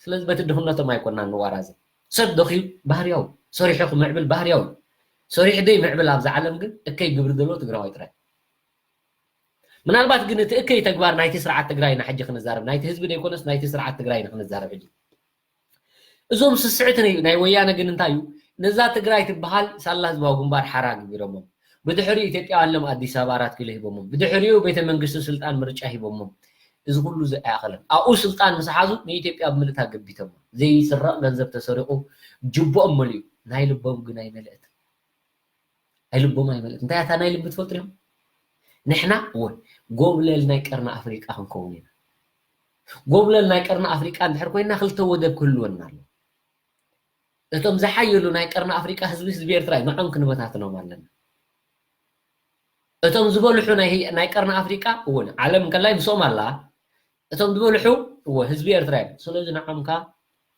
ስለዚ በቲ ድኽነቶም ኣይኮናን ንዋራዘ። ሰብ ደኽዩ ባህርያዊ፣ ሰሪሑ ክምዕብል ባህርያዊ። ሰሪሑ ደይ ምዕብል ኣብዛ ዓለም ግን እከይ ግብሪ ዘለዎ ትግራዋይ ጥራይ። ምናልባት ግን እቲ እከይ ተግባር ናይቲ ስርዓት ትግራይ ኢና ሕጂ ክንዛረብ፣ ናይቲ ህዝቢ ደይኮነስ ናይቲ ስርዓት ትግራይ ኢና ክንዛረብ ሕጂ። እዞም ስስዕቲ ናይ፣ ናይ ወያነ ግን እንታይ እዩ? ነዛ ትግራይ ትበሃል ሳላ ህዝባዊ ግንባር ሓራ ገቢሮሞም። ብድሕሪኡ ኢትዮጵያውያን ሎም ኣዲስ ኣበባ ኣራት ኪሎ ሂቦሞም። ብድሕሪኡ ቤተ መንግስቲ ስልጣን ምርጫ ሂቦሞም። እዚ ኩሉ እዚ ኣይኣኸለን። ኣብኡ ስልጣን ምስ ሓዙ ንኢትዮጵያ ብምልእታ ገቢቶሞ። ዘይስረቕ ገንዘብ ተሰሪቑ ጅቦኦም መሊኡ። ናይ ልቦም ግን ኣይመልእትን። ናይ ልቦም ኣይመልእትን። እንታይ እያ እታ ናይ ልቢ ትፈልጡ ዲኹም? ንሕና እወ ጎብለል ናይ ቀርኒ ኣፍሪቃ ክንከውን ኢና። ጎብለል ናይ ቀርኒ ኣፍሪቃ እንድሕር ኮይና ክልተ ወደብ ክህልወና ኣሎ። እቶም ዝሓየሉ ናይ ቀርኒ ኣፍሪቃ ህዝቢ ህዝቢ ኤርትራ እዩ። ንዖም ክንበታትኖም ኣለና። እቶም ዝበልሑ ናይ፣ ናይ ቀርኒ ኣፍሪቃ እውን ዓለም እንከላይ ምስኦም ኣላ። እቶም ዝበልሑ እወ ህዝቢ ኤርትራ እዮም። ስለዚ ንዖም ከኣ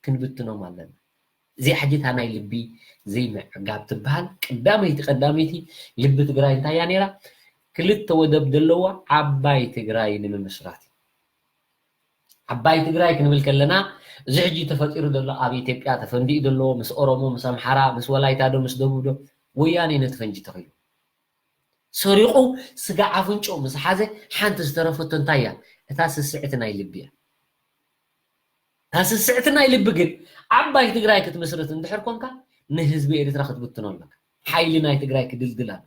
ክንብትኖም ኣለና። እዚኣ ሕጂ እታ ናይ ልቢ ዘይምዕጋብ ትበሃል ቀዳመይቲ፣ ቀዳመይቲ ልቢ ትግራይ እንታይ እያ ነይራ? ክልተ ወደብ ዘለዋ ዓባይ ትግራይ ንምምስራት እዩ። ዓባይ ትግራይ ክንብል ከለና፣ እዚ ሕጂ ተፈጢሩ ዘሎ ኣብ ኢትዮጵያ ተፈንዲኡ ዘሎ ምስ ኦሮሞ፣ ምስ ኣምሓራ፣ ምስ ወላይታ ዶ፣ ምስ ደቡብ ዶ፣ ወያኔ ነቲ ፈንጂ ተኺሉ። ሰሪቑ ስጋ ኣፍንጮ ምስ ሓዘ ሓንቲ ዝተረፈቶ እንታይ እያ? እታ ስስዕቲ ናይ ልቢ እያ። እታ ስስዕቲ ናይ ልቢ ግን ዓባይ ትግራይ ክትምስርት እንድሕር ኮንካ ንህዝቢ ኤርትራ ክትብትኖ ኣለካ። ሓይሊ ናይ ትግራይ ክድልድል ኣሎ።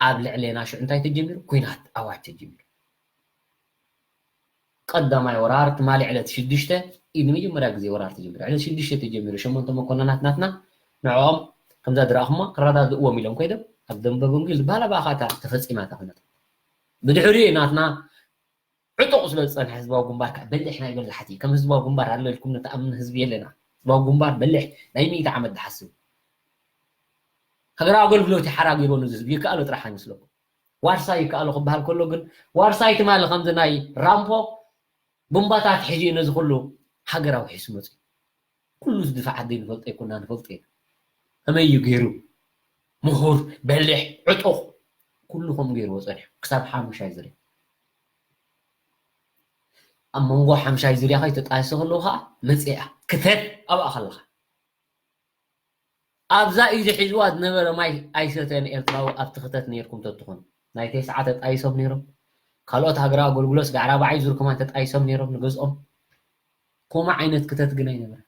ኣብ ልዕሌና ሽዑ እንታይ ተጀሚሩ? ኲናት ኣዋጅ ተጀሚሩ። ቀዳማይ ወራር ትማሊ ዕለት ሽዱሽተ እዩ ንመጀመርያ ግዜ ወራር ተጀሚሩ። ዕለት ሽዱሽተ ተጀሚሩ ሸሞንተ መኮንናት ናትና ንዕኦም ከምዛ ዝረኣኹሞ ክረዳድእዎም ኢሎም ኮይዶም ኣብ ደንበ ጎንጊ ዝበሃላ ብኣኻታ ተፈጺማ እታ ኩነታት። ብድሕሪኡ ናትና ዕጡቕ ስለ ዝጸንሐ ህዝባዊ ግንባር ከዓ በሊሕ ናይ በላሕቲ ከም ህዝባዊ ግንባር ኣሎ ኢልኩም ንትኣምን ህዝቢ የለና። ህዝባዊ ግንባር በሊሕ ናይ ሚእቲ ዓመት ዝሓስብ ሃገራዊ ኣገልግሎት ይሓራ ገይርዎ ነዚ ህዝቢ ይከኣሎ ጥራሕ ኣይመስለኩም። ዋርሳይ ይከኣሎ ክበሃል ከሎ ግን ዋርሳይ ትማሊ ከምዚ ናይ ራምፖ ቡምባታት ሒዙ እዩ ነዚ ኩሉ ሃገራዊ ሒሱ መፅዩ። ኩሉ እዚ ድፋዓት ዘይንፈልጦ ኣይኮና ንፈልጦ ኢና። ከመይ እዩ ገይሩ ምሁር በሊሕ ዕጡቕ ኩሉ ከምኡ ገይርዎ ፀኒሑ ክሳብ ሓሙሻይ ዝርያ። ኣብ መንጎ ሓምሻይ ዝርያ ከይተጣየሰ ከለዉ ከዓ መፅኣ ክተት ኣብኣ ከለኻ ኣብዛ ኢዱ ሒዝዋ ዝነበረ ማይ ኣይሰተን ኤርትራዊ ኣብቲ ክተት ነይርኩም ተትኾኑ ናይ ተስዓ ተጣይሶም ነይሮም። ካልኦት ሃገራዊ ኣገልግሎት ጋዕራ በዓይ ዙር ከማን ተጣይሶም ነይሮም ንገዝኦም። ኮማ ዓይነት ክተት ግን ኣይነበረ።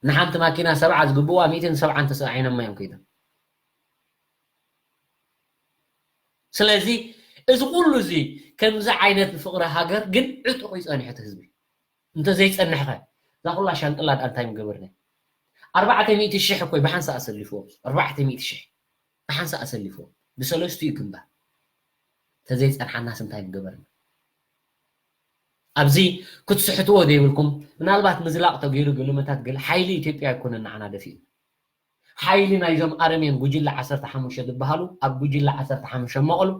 ንሓንቲ ማኪና ሰብዓ ዝግብዋ ሚእትን ሰብዓን ተሰዓዒኖም እዮም ከይዶም። ስለዚ እዚ ኩሉ እዚ ከምዚ ዓይነት ፍቕሪ ሃገር ግን ዕጡቕ እዩ ጸኒሑ እቲ ህዝቢ። እንተዘይጸንሕኸ እዛ ኩላ ሻንቅላ ደኣ እንታይ ምገበርና? ኣርባዕተ ሚእቲ ሽሕ እኮ እዩ ብሓንሳእ ኣሰሊፍዎ። ኣርባዕተ ሚእቲ ሽሕ ብሓንሳእ ኣሰሊፍዎ። ብሰለስቱ እዩ ግንባር። እንተዘይጸንሓናስ እንታይ ምገበርና? ኣብዚ ክትስሕትዎ ዘይብልኩም ምናልባት ምዝላቕ ተገይሩ ገለመታት ገለ ሓይሊ ኢትዮጵያ ኣይኮነን ንዓና ደፊኡ። ሓይሊ ናይዞም ኣረሜን ጉጅለ ዓሰርተ ሓሙሽተ ዝበሃሉ ኣብ ጉጅለ ዓሰርተ ሓሙሽተ መቐሉ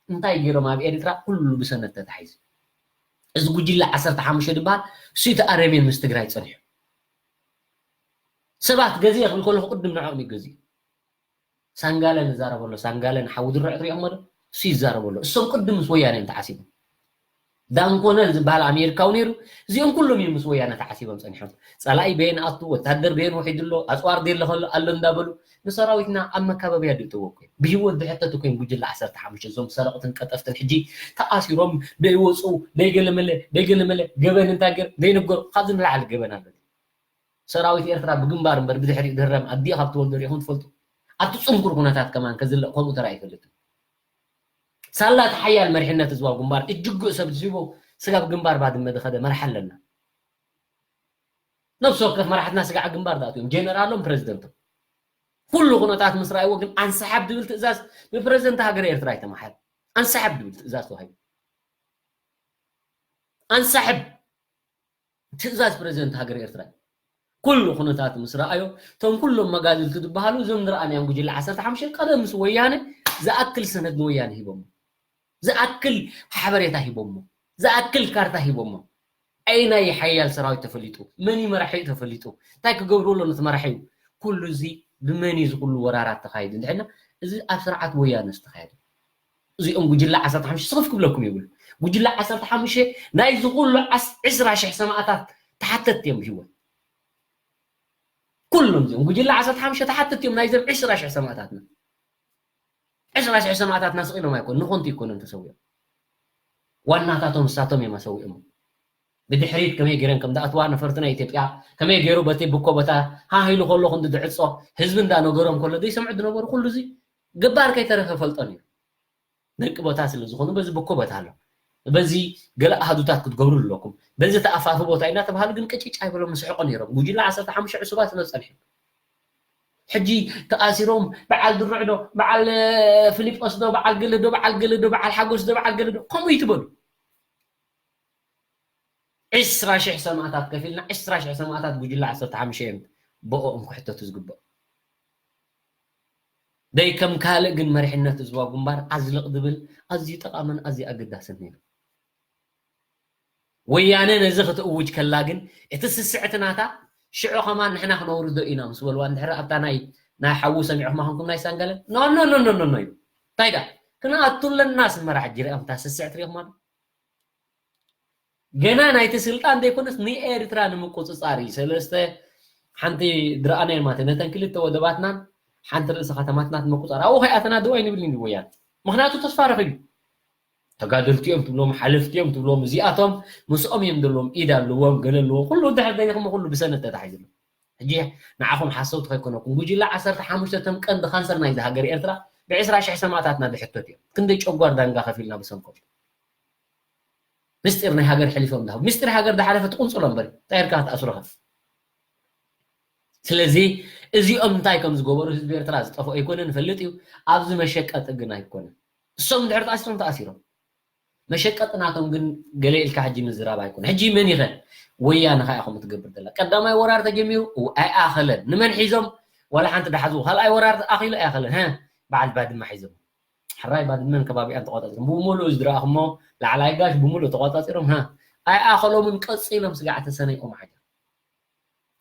እንታይ ገይሮም ኣብ ኤርትራ ኩሉ ብሰነድ ተታሒዙ። እዚ ጉጅለ ዓሰርተ ሓሙሽተ ዝበሃል እሱ እቲ ኣረሜን ምስ ትግራይ ጸኒሑ። ሰባት ገዚኤ ክብል ከለኹ ቅድም ንዕኦም እዩ ገዚኡ። ሳንጋለ ንዛረበሎ ሳንጋለ ንሓዊ ድርዕ ትሪኦም ዶ እሱ ይዛረበሎ። እሶም ቅድም ምስ ወያነ እዮም ተዓሲቦም። ዳን ኮነል ዝበሃል ኣሜሪካዊ ነይሩ። እዚኦም ኩሎም እዮም ምስ ወያነ ተዓሲቦም ጸኒሖም። ጸላኢ በየን ኣቱ፣ ወታደር በየን ውሒዱ ኣሎ፣ ኣጽዋር ደለ ከሎ ኣሎ እንዳበሉ ንሰራዊትና ኣብ መካበብያ ድእተዎ እኮ እዮም። ብህይወት ዝሕተቱ እኮ እዮም ጉጅለ ዓሰርተ ሓሙሽተ፣ እዞም ሰረቕትን ቀጠፍትን ሕጂ ተኣሲሮም ደይወፁ፣ ደይገለመለ፣ ደይገለመለ፣ ገበን እንታይ ገር ደይንገሩ፣ ካብዚ ንላዕሊ ገበን ኣሎ። ሰራዊት ኤርትራ ብግንባር እምበር ብድሕሪኡ ድህረም ኣዲኡ ካብ ትወልዶ ሪኢኹም ትፈልጡ? ኣብቲ ጽንኩር ኩነታት ከማን ከዝለቕ ከምኡ ተራእዩ ይፈልጥ። ሳላ እቲ ሓያል መሪሕነት ህዝባዊ ግንባር እጅግኡ ሰብ ዝህቦ ስጋብ ግንባር ባድመ ዝኸደ መራሒ ኣለና። ነፍሲ ወከፍ መራሕትና ስጋዕ ግንባር ዝኣትዮም ጀነራሎም ፕረዚደንቶም ኩሉ ኩነታት ምስ ረኣይዎ ግን ኣንሳሓብ ድብል ትእዛዝ ብፕረዚደንት ሃገር ኤርትራ ኣይተማሓል። ኣንሳሓብ ድብል ትእዛዝ ተዋሂቡ። ኣንሳሕብ ትእዛዝ ፕረዚደንት ሃገር ኤርትራ። ኩሉ ኩነታት ምስ ረኣዮ፣ እቶም ኩሎም መጋድልቲ ዝበሃሉ እዞም ንረኣናዮም ጉጅለ ዓሰርተ ሓሙሽተ ቀደም ምስ ወያነ ዝኣክል ሰነድ ንወያነ ሂቦሞ፣ ዝኣክል ሓበሬታ ሂቦሞ፣ ዝኣክል ካርታ ሂቦሞ። ኣየናይ ሓያል ሰራዊት ተፈሊጡ፣ መን እዩ መራሒኡ ተፈሊጡ፣ እንታይ ክገብርዎ ኣሎ ነቲ መራሒኡ፣ ኩሉ እዚ ብመን እዩ እዚ ኩሉ ወራራት ተኻይዱ እንድሕና፣ እዚ ኣብ ስርዓት ወያነ ዝተኻየደ። እዚኦም ጉጅለ ዓሰርተ ሓሙሽተ ስኽፍ ክብለኩም ይብሉ። ጉጅለ ዓሰርተ ሓሙሽተ ናይዚ ኩሉ ዓስ-፣ ዕስራ ሽሕ ሰማእታት ተሓተትቲ እዮም ብህይወት። ኩሎም እዚኦም ጉጅለ ዓሰርተ ሓሙሽተ ተሓተትቲ እዮም ናይዞም ዕስራ ሽሕ ሰማእታትና። ዕስራ ሽሕ ሰማእታትና ስቕ ኢሎም ኣይኮኑን፣ ንኾንቲ ኣይኮኑን ተሰዊኦም። ዋናታቶም እሳቶም እዮም ኣሰዊኦም። ብድሕሪት ከመይ ገይረን ከም ዝኣትዋ ነፈርቲ ናይ ኢትዮጵያ ከመይ ገይሩ በቲ ብኮ ቦታ ሃህ ኢሉ ከሎ ክንዲ ዝዕጾ ህዝቢ እንዳነገሮም ከሎ ዘይሰምዑ ዝነበሩ ኩሉ እዚ ገባር ከይተረፈ ፈልጦ ነይሩ። ደቂ ቦታ ስለ ዝኾኑ በዚ ብኮ ቦታ ኣሎ፣ በዚ ገለ ኣሃዱታት ክትገብሩ ኣለኩም፣ በዚ ተኣፋፊ ቦታ ኢና ተባሃሉ ግን ቅጭጭ ኣይበሎም፣ ምስሕቆ ነይሮም። ጉጅለ ዓሰርተ ሓሙሽተ ዕሱባት ስለ ዝጸንሑ ሕጂ ተኣሲሮም በዓል ድሩዕ ዶ፣ በዓል ፊሊጶስ ዶ፣ በዓል ገለ ዶ፣ በዓል ገለ ዶ፣ በዓል ሓጎስ ዶ፣ በዓል ገለ ዶ፣ ከምኡ ይትበሉ። ዕስራ ሽሕ ሰማእታት ከፊልና፣ ዕስራ ሽሕ ሰማእታት ጉጅለ ዓሰርተ ሓሙሽተ እዮም ብኦም ክሕተቱ ዝግባእ። ደይ ከም ካልእ ግን መሪሕነት ህዝባዊ ግንባር ኣዝልቕ ዝብል ኣዝዩ ጠቓምን ኣዝዩ ኣገዳስን ነይሩ። ወያነ ነዚ ክትእውጅ ከላ ግን እቲ ስስዕቲ ናታ ሽዑ ከማን ንሕና ክነውርዶ ኢና ምስ በልዋ እንድሕር ኣብታ ናይ ናይ ሓዉ ሰሚዕኹማ ኮንኩም ናይ ሳንጋለን ኖ ኖ ኖ ኖ ኖ ኖ እዩ። እንታይ ዳ ክንኣቱ ኣለና ኣስመራ ሕጂ ሪኣኹም እታ ስስዕቲ ሪእኹማ ዶ? ገና ናይቲ ስልጣን ዘይኮነስ ንኤርትራ ንምቁጽጻር እዩ። ሰለስተ ሓንቲ ድረኣናይ ማለት ነተን ክልተ ወደባትናን ሓንቲ ርእሲ ከተማትናት ምቁጻር ኣብኡ ከይኣተና ደው ኣይንብልን እዩ ወያነ። ምክንያቱ ተስፋ ረኺቡ ተጋደልቲ እዮም ትብሎም ሓለፍቲ እዮም ትብሎም እዚኣቶም ምስኦም እዮም ዘለዎም ኢድ ኣለዎም ገለ ኣለዎም ኩሉ ድሕር ደይኹም ኩሉ ብሰነት ተታሒዝሎም። ሕጂ ንዓኹም ሓሰውቲ ከይኮነኩም ጉጅለ ዓሰርተ ሓሙሽተ ተም ቀንዲ ካንሰር ናይዚ ሃገር ኤርትራ ብዕስራ ሽሕ ሰማእታትና ዝሕተት እዮም። ክንደይ ጨጓር ዳንጋ ከፊልና ብሰንኮም ምስጢር ናይ ሃገር ሕሊፎም ዝሃቡ ምስጢር ሃገር ዝሓለፈ ትቁንጽሎ እምበር እንታይ ኢልካ ክትኣስሮኸ? ስለዚ እዚኦም እንታይ ከም ዝገበሩ ህዝቢ ኤርትራ ዝጠፍኦ ኣይኮነ ንፈልጥ እዩ። ኣብዚ መሸቀጢ ግን ኣይኮነ። እሶም እንድሕር ተኣሲሮም ተኣሲሮም መሸቀጢ ናቶም ግን ገለ ኢልካ ሕጂ ምዝራብ ኣይኮነ። ሕጂ መን ይኸ ወያነ ከኣ ከምኡ ትገብር ዘላ ቀዳማይ ወራር ተጀሚሩ ኣይኣኸለን። ንመን ሒዞም ዋላ ሓንቲ ዳሕዝዎ ካልኣይ ወራር ኣኺሉ ኣይኣኸለን። ሀ በዓል ባድማ ሒዞም ሕራይ ባድመን ከባቢኣን ተቋጻጺሮም ብምሉኡ ዝረኣኹሞ ላዕላይ ጋሽ ብምሉኡ ተቋጻጺሮም ሀ ኣይኣኸሎምን ቀጺሎም ስጋዕ ተሰነይኦም ሓጀር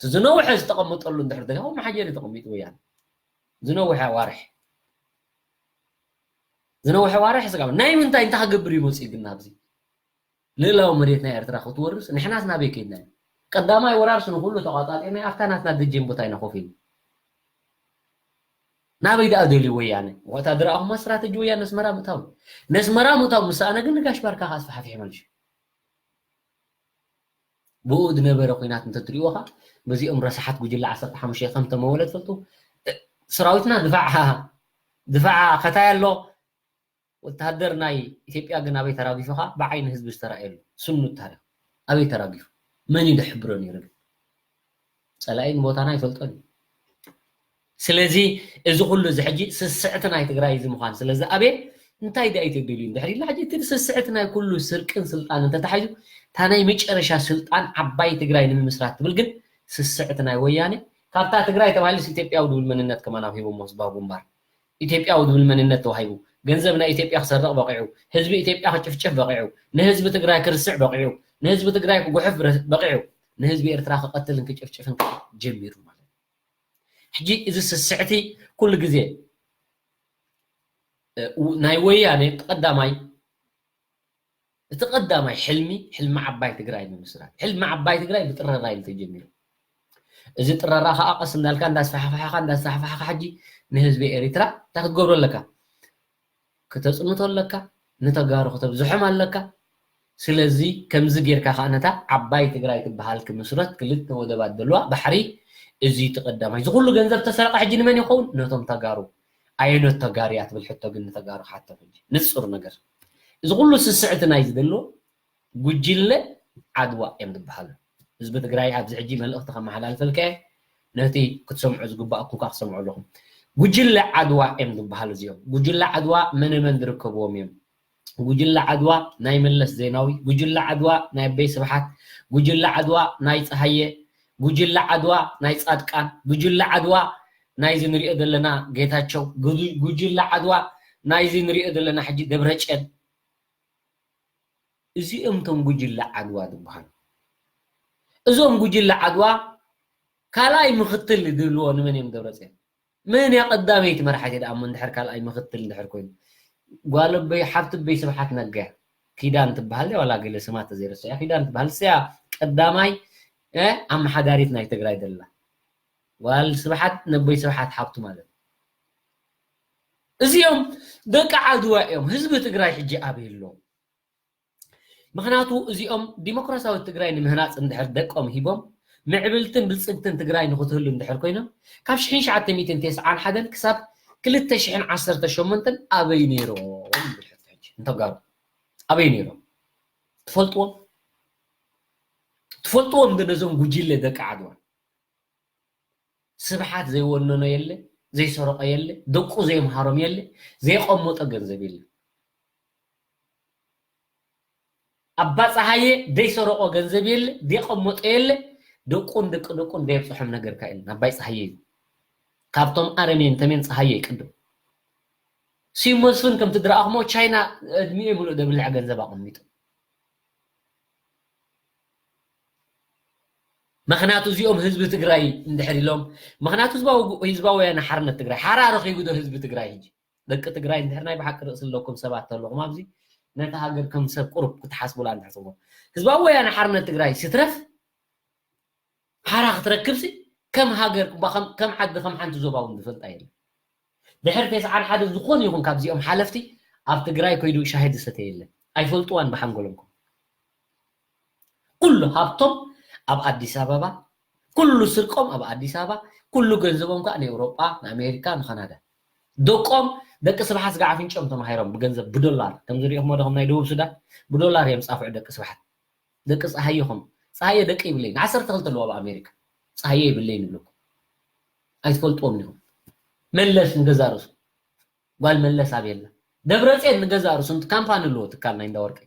ዝነውሐ ዝተቐመጠሉ እንድሕር ተሪኹም ሓጀር ተቐሚጡ ወያነ ዝነውሐ ኣዋርሕ ዝነውሐ ኣዋርሕ ስጋዕ ናይ ምንታይ እንታይ ክገብር እዩ መፅኡ ግን ናብዚ ልእላዊ መሬት ናይ ኤርትራ ክትወርስ ንሕናስ ናበይ ከይድና ኢና ቀዳማይ ወራርስ ንኩሉ ተቋጻጺና ኣብታ ናትና ደጀን ቦታ ኢና ኮፍ ኢልና ናበይ ደኣ ደልዩ ወያነ ወታደር ኣኹማ ስትራተጂ ወያነ ነስመራ ምእታው ነስመራ ምእታው ምሰኣነ ግን ንጋሽ ባርካ ካስፋሓፊሕ መልሹ ብኡ ዝነበረ ኩናት እንተትሪእዎ ኸዓ በዚኦም ረሳሓት ጉጅለ ዓሰርተ ሓሙሽተ ከም ተመወለ ትፈልጡ ሰራዊትና ድፋዕ ድፋዕ ከታይ ኣሎ ወታደር ናይ ኢትዮጵያ ግን ኣበይ ተራጊፉ ኸዓ ብዓይኒ ህዝቢ ዝተራእየሉ ስኑድ ታሪኽ ኣበይ ተራጊፉ መን እዩ ዝሕብሮ ነይሩ ግን ፀላኢ ንቦታና ይፈልጦን እዩ ስለዚ እዚ ኩሉ እዚ ሕጂ ስስዕቲ ናይ ትግራይ እዚ ምዃን ስለ ዝኣበየ እንታይ ድኣ እዩ ተደልዩ እንድሕር ኢልና ሕጂ እቲ ስስዕቲ ናይ ኩሉ ስርቅን ስልጣን እንተተሓይዙ እታ ናይ መጨረሻ ስልጣን ዓባይ ትግራይ ንምምስራት ትብል ግን ስስዕቲ ናይ ወያነ ካብታ ትግራይ ተባሂሉስ ኢትዮጵያዊ ዝብል መንነት ከማን ኣብ ሂቦሞ ህዝባዊ ግንባር ኢትዮጵያዊ ዝብል መንነት ተዋሂቡ ገንዘብ ናይ ኢትዮጵያ ክሰርቕ በቂዑ ህዝቢ ኢትዮጵያ ክጭፍጭፍ በቂዑ ንህዝቢ ትግራይ ክርስዕ በቂዑ ንህዝቢ ትግራይ ክጉሕፍ በቂዑ ንህዝቢ ኤርትራ ክቐትልን ክጭፍጭፍን ጀሚሩ ማለት ሕጂ እዚ ስስዕቲ ኩሉ ግዜ ናይ ወያነ ቀዳማይ እቲ ቀዳማይ ሕልሚ፣ ሕልሚ ዓባይ ትግራይ ምምስራት። ሕልሚ ዓባይ ትግራይ ብጥረራ እዩ ተጀሚሩ። እዚ ጥረራ ከዓ ቀስ እንዳልካ እንዳስፋሕፋሕካ፣ እንዳስፋሕፋሕካ ሕጂ ንህዝቢ ኤሪትራ እንታይ ክትገብሮ ኣለካ? ክተጽንቶ ኣለካ፣ ንተጋሩ ክተብዝሖም ኣለካ። ስለዚ ከምዚ ጌርካ ከዓ ነታ ዓባይ ትግራይ ትበሃል ክምስረት ክልተ ወደባት ዘለዋ ባሕሪ እዚ እቲ ቀዳማይ። እዚ ኩሉ ገንዘብ ተሰረቐ ሕጂ ንመን ይኸውን? ነቶም ተጋሩ። ኣየኖት ተጋሩ እያ ትብል ሕቶ ግን ንተጋሩ ሓቶም ሕጂ። ንጹር ነገር። እዚ ኩሉ ስስዕቲ ናይ ዝደሎ ጉጅለ ዓድዋ እዮም ዝበሃሉ። ህዝቢ ትግራይ ኣብዚ ሕጂ መልእኽቲ ከመሓላልፈልካ እየ። ነቲ ክትሰምዖ ዝግባኣኩም ከዓ ክትሰምዑ ኣለኹም። ጉጅለ ዓድዋ እዮም ዝበሃሉ እዚኦም። ጉጅለ ዓድዋ መነ መን ዝርከብዎም እዮም? ጉጅለ ዓድዋ ናይ መለስ ዜናዊ፣ ጉጅለ ዓድዋ ናይ ኣበይ ስብሓት፣ ጉጅለ ዓድዋ ናይ ፀሃየ፣ ጉጅለ ዓድዋ ናይ ፃድቃን፣ ጉጅለ ዓድዋ ናይዚ ንሪኦ ዘለና ጌታቸው፣ ጉጅ- ጉጅለ ዓድዋ ናይዚ ንሪኦ ዘለና ሕጂ ደብረጨን። እዚኦም እቶም ጉጅለ ዓድዋ ዝበሃሉ። እዞም ጉጅለ ዓድዋ ካልኣይ ምኽትል ዝህልዎ ንመን እዮም? ደብረፅዮን። መን እያ ቀዳመይቲ መራሒት እያ ደኣ እሞ እንድሕር ካልኣይ ምኽትል እንድሕር ኮይኑ? ጓል ኣቦይ ሓብቲ ኣቦይ ስብሓት ነጋ እያ። ኪዳን ትበሃል ድያ ዋላ ገለ ስማ ተዘይረስዐ እያ። ኪዳን ትበሃል እሰያ ቀዳማይ እ፣ ኣመሓዳሪት ናይ ትግራይ ደላ። ጓል ስብሓት ነቦይ ስብሓት ሓብቱ ማለት። እዚኦም ደቂ ዓድዋ እዮም። ህዝቢ ትግራይ ሕጂ ኣበይ ኣሎ? ምኽንያቱ እዚኦም ዲሞክራሲያዊት ትግራይ ንምህናፅ እንድሕር ደቆም ሂቦም ምዕብልትን ብልፅግትን ትግራይ ንክትህሉ እንድሕር ኮይኖም ካብ ሽሕን ትሽዓተ ሚእትን ተስዓን ሓደን ክሳብ ክልተ ሽሕን ዓሰርተ ሸሞንተን ኣበይ ነይሮም? ይብል ሕቶ ሕጂ ንተጋሩ ኣበይ ነይሮም? ትፈልጥዎም? ትፈልጥዎም ዶ ነዞም ጉጅለ ደቂ ዓድዋ? ስብሓት ዘይወነኖ የለ፣ ዘይሰረቆ የለ፣ ደቁ ዘይምሃሮም የለ፣ ዘይቀመጦ ገንዘብ የለ። ኣባ ፀሃየ ዘይሰረቆ ገንዘብ የለ፣ ዘይቀመጦ የለ፣ ደቁን ደቂ ደቁን ዘየብፅሖም ነገር ከ የለን። ኣባይ ፀሃየ እዩ። ካብቶም ኣረሜን ተሜን ፀሃየ ይቅድም። ስዩም መስፍን ከምቲ ዝረኣኹሞ ቻይና እድሚኡ ሙሉእ ዘብልዕ ገንዘብ ኣቐሚጡ። ምኽንያቱ እዚኦም ህዝቢ ትግራይ እንድሕር ኢሎም፣ ምኽንያቱ ህዝባዊ ህዝባዊ ወያነ ሓርነት ትግራይ ሓራ ረኺቡ ዶ ህዝቢ ትግራይ? ሕጂ ደቂ ትግራይ እንድሕር ናይ ብሓቂ ርእሲ ኣለኩም ሰባት ተለኹም ኣብዚ ነቲ ሃገር ከም ሰብ ቁሩብ ክትሓስቡላ እንድሕር ትብሉ ህዝባዊ ወያነ ሓርነት ትግራይ ስትረፍ ሓራ ክትረክብሲ ከም ሃገር እባ ከም ከም ዓዲ ከም ሓንቲ ዞባ እውን ዝፈልጣ የለን። ድሕሪ ተስዓን ሓደን ዝኾነ ይኹን ካብዚኦም ሓለፍቲ ኣብ ትግራይ ከይዱ ሻሂ ዝሰተ የለን። ኣይፈልጥዋን ብሓንጎሎም። ኩሉ ሃብቶም ኣብ ኣዲስ ኣበባ፣ ኩሉ ስርቆም ኣብ ኣዲስ ኣበባ፣ ኩሉ ገንዘቦም ከዓ ንኤውሮጳ፣ ንኣሜሪካ፣ ንካናዳ። ደቆም ደቂ ስብሓት ስጋዕ ኣፍንጭኦም ተማሂሮም ብገንዘብ ብዶላር ከም ዝሪኦኹም ወደኹም ናይ ደቡብ ሱዳን ብዶላር እዮም ፃፍዑ ደቂ ስብሓት። ደቂ ፀሃየ ኹም ፀሃየ ደቂ ይብለይ ንዓሰርተ ክልተ ኣለዎ ኣብ ኣሜሪካ ፀሃየ ይብለይ ንብለኩም ኣይትፈልጥዎም ዲኹም? መለስ ንገዛ ርእሱ ጓል መለስ ኣበይ ኣላ? ደብረፅዮን ንገዛ ርእሱ ንቲ ካምፓኒ ኣለዎ ትካል ናይ እንዳወርቂ።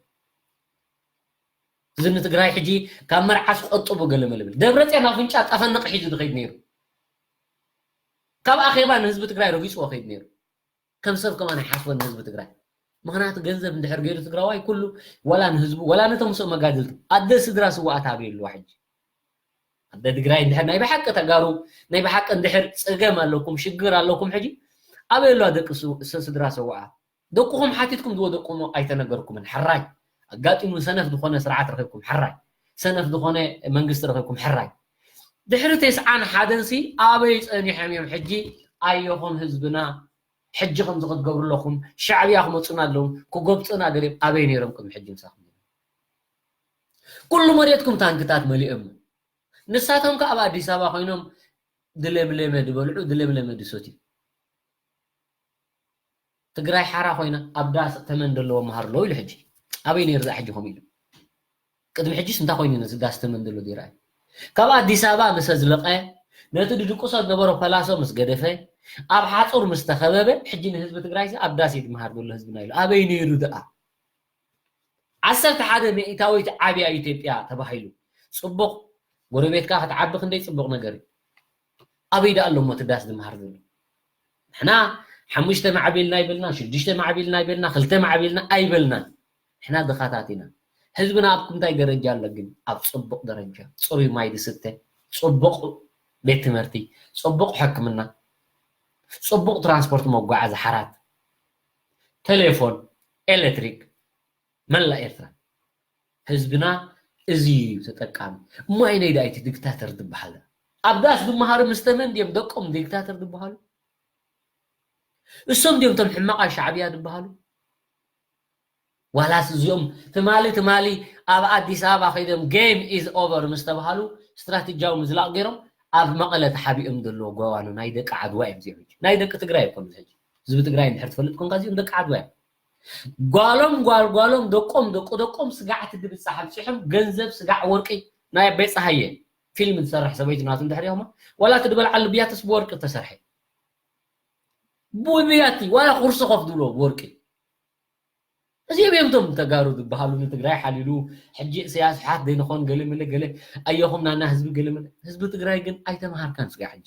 እዚ ንትግራይ ሕጂ ካብ መርዓስ ቆጥቡ ገለ መለ ብል። ደብረፅዮን ኣፍንጫ ጠፈንቕ ሒዙ ዝኸይድ ነይሩ። ካብ ኣኼባ ንህዝቢ ትግራይ ረጊፅዎ ከይድ ነይሩ። ከም ሰብ ከማን ኣይሓስቦን ንህዝቢ ትግራይ። ምኽንያቱ ገንዘብ እንድሕር ገይሩ ትግራዋይ ኩሉ ዋላ ንህዝቡ ዋላ ነቶም ምስኡ መጋድልቱ ኣደ ስድራ ስዋኣት ኣበይ ኣለዋ ሕጂ? ኣደ ትግራይ እንድሕር ናይ ብሓቂ ተጋሩ ናይ ብሓቂ እንድሕር ፀገም ኣለኩም ሽግር ኣለኩም ሕጂ ኣበይ ኣለዋ ደቂ ስ- ስ- ስድራ ሰዋኣት? ደቅኹም ሓቲትኩም ዝወደቅኩሞ ኣይተነገርኩምን። ሕራይ ኣጋጢሙ ሰነፍ ዝኾነ ስርዓት ረኺብኩም ሕራይ ሰነፍ ዝኾነ መንግስቲ ረኺብኩም ሕራይ። ድሕሪ ተስዓን ሓደን ሲ ኣበይ ፀኒሖም እዮም ሕጂ? ኣየኹም ህዝብና ሕጂ ከምዚ ክትገብሩ ኣለኹም። ሻዕብያ ክመፁና ኣለዎም ክጎብጡና ገሊኦም ኣበይ ነይሮም ቅድሚ ሕጂ ምሳኹም? ኩሉ መሬትኩም ታንክታት መሊኦም። ንሳቶም ከ ኣብ ኣዲስ ኣበባ ኮይኖም ድለምለመ ድበልዑ ድለምለመ ድሰትዩ። ትግራይ ሓራ ኮይና ኣብ ዳስ ተመን ዘለዎ መሃር ኣለዉ ኢሉ ሕጂ ኣበይ ነይሩ ዛ ሕጂ ከምኡ ኢሉ ቅድሚ ሕጂስ እንታይ ኮይኑ ነዚ ዳስ ተመን ዘሎ ዘይረኣዩ? ካብ ኣዲስ ኣበባ ምስ ኣዝለቐ ነቲ ድድቅሶ ዝነበሮ ፐላሶ ምስ ገደፈ ኣብ ሓፁር ምስ ተኸበበ ሕጂ ንህዝቢ ትግራይ ኣብ ዳስ እዩ ዝመሃር ዘሎ ህዝብና ኢሉ ኣበይ ነይሩ ደኣ? ዓሰርተ ሓደ ሚእታዊት ዓብያ ኢትዮጵያ ተባሂሉ ፅቡቕ ጎረቤትካ ክትዓቢ ክንደይ ፅቡቕ ነገር እዩ። ኣበይ ደኣ ኣሎ እሞ እቲ ዳስ ዝመሃር ዘሎ? ንሕና ሓሙሽተ ማዕቢልና ይበልና ሽዱሽተ ማዕቢልና ይበልና ክልተ ማዕቢልና ኣይበልናን። ንሕና ድኻታት ኢና። ህዝብና ኣብ ክንታይ ደረጃ ኣሎ ግን? ኣብ ፅቡቕ ደረጃ ፅሩይ ማይ ዝስተ ፅቡቕ ቤት ትምህርቲ ፅቡቕ ሕክምና ፅቡቕ ትራንስፖርት መጓዓዚ ሓራት ቴሌፎን ኤሌክትሪክ መላእ ኤርትራ ህዝብና እዚ እዩ ተጠቃሚ። እሞ ኣይነይ ዳኣ እቲ ዲክታተር ዝበሃል? ኣብ ዳስ ዝመሃሩ ምስ ተመን ድዮም ደቆም ዲክታተር ዝበሃሉ? እሶም ድዮም እቶም ሕማቓት ሻዕብያ ዝበሃሉ? ዋላስ እዚኦም ትማሊ ትማሊ ኣብ ኣዲስ ኣበባ ከይዶም game is over ምስ ተባሃሉ ስትራቴጂያዊ ምዝላቕ ገይሮም ኣብ መቐለ ተሓቢኦም ዘለዉ ጓዋኑ ናይ ደቂ ዓድዋ እዮም እዚኦም። ሕጂ ናይ ደቂ ትግራይ ኣይኮኑን። ሕጂ ህዝቢ ትግራይ እንድሕር ትፈልጥ ኮንካ እዚኦም ደቂ ዓድዋ እዮም። ጓሎም ጓል ጓሎም ደቆም ደቂ ደቆም ስጋዕ ትድብጻሕ ኣብጺሖም ገንዘብ ስጋዕ ወርቂ ናይ ኣባይ ፀሃየ ፊልም ትሰርሕ ሰበይቲ ናቱ እንድሕር እዮማ ዋላ እቲ ዝበልዓሉ ብያትስ ብወርቂ ተሰርሐ ብብያቲ ዋላ ቁርሲ ኮፍ ዝብሎ ብወርቂ እዚኦም እዮም እቶም ተጋሩ ዝበሃሉ ንትግራይ ሓሊሉ ሕጂ እሰያስ ሓት ዘይንኾን ገለመለ ገለ ኣየኹም ናና ህዝቢ ገለመለ ህዝቢ ትግራይ ግን ኣይተምሃርካን ስጋ ሕጂ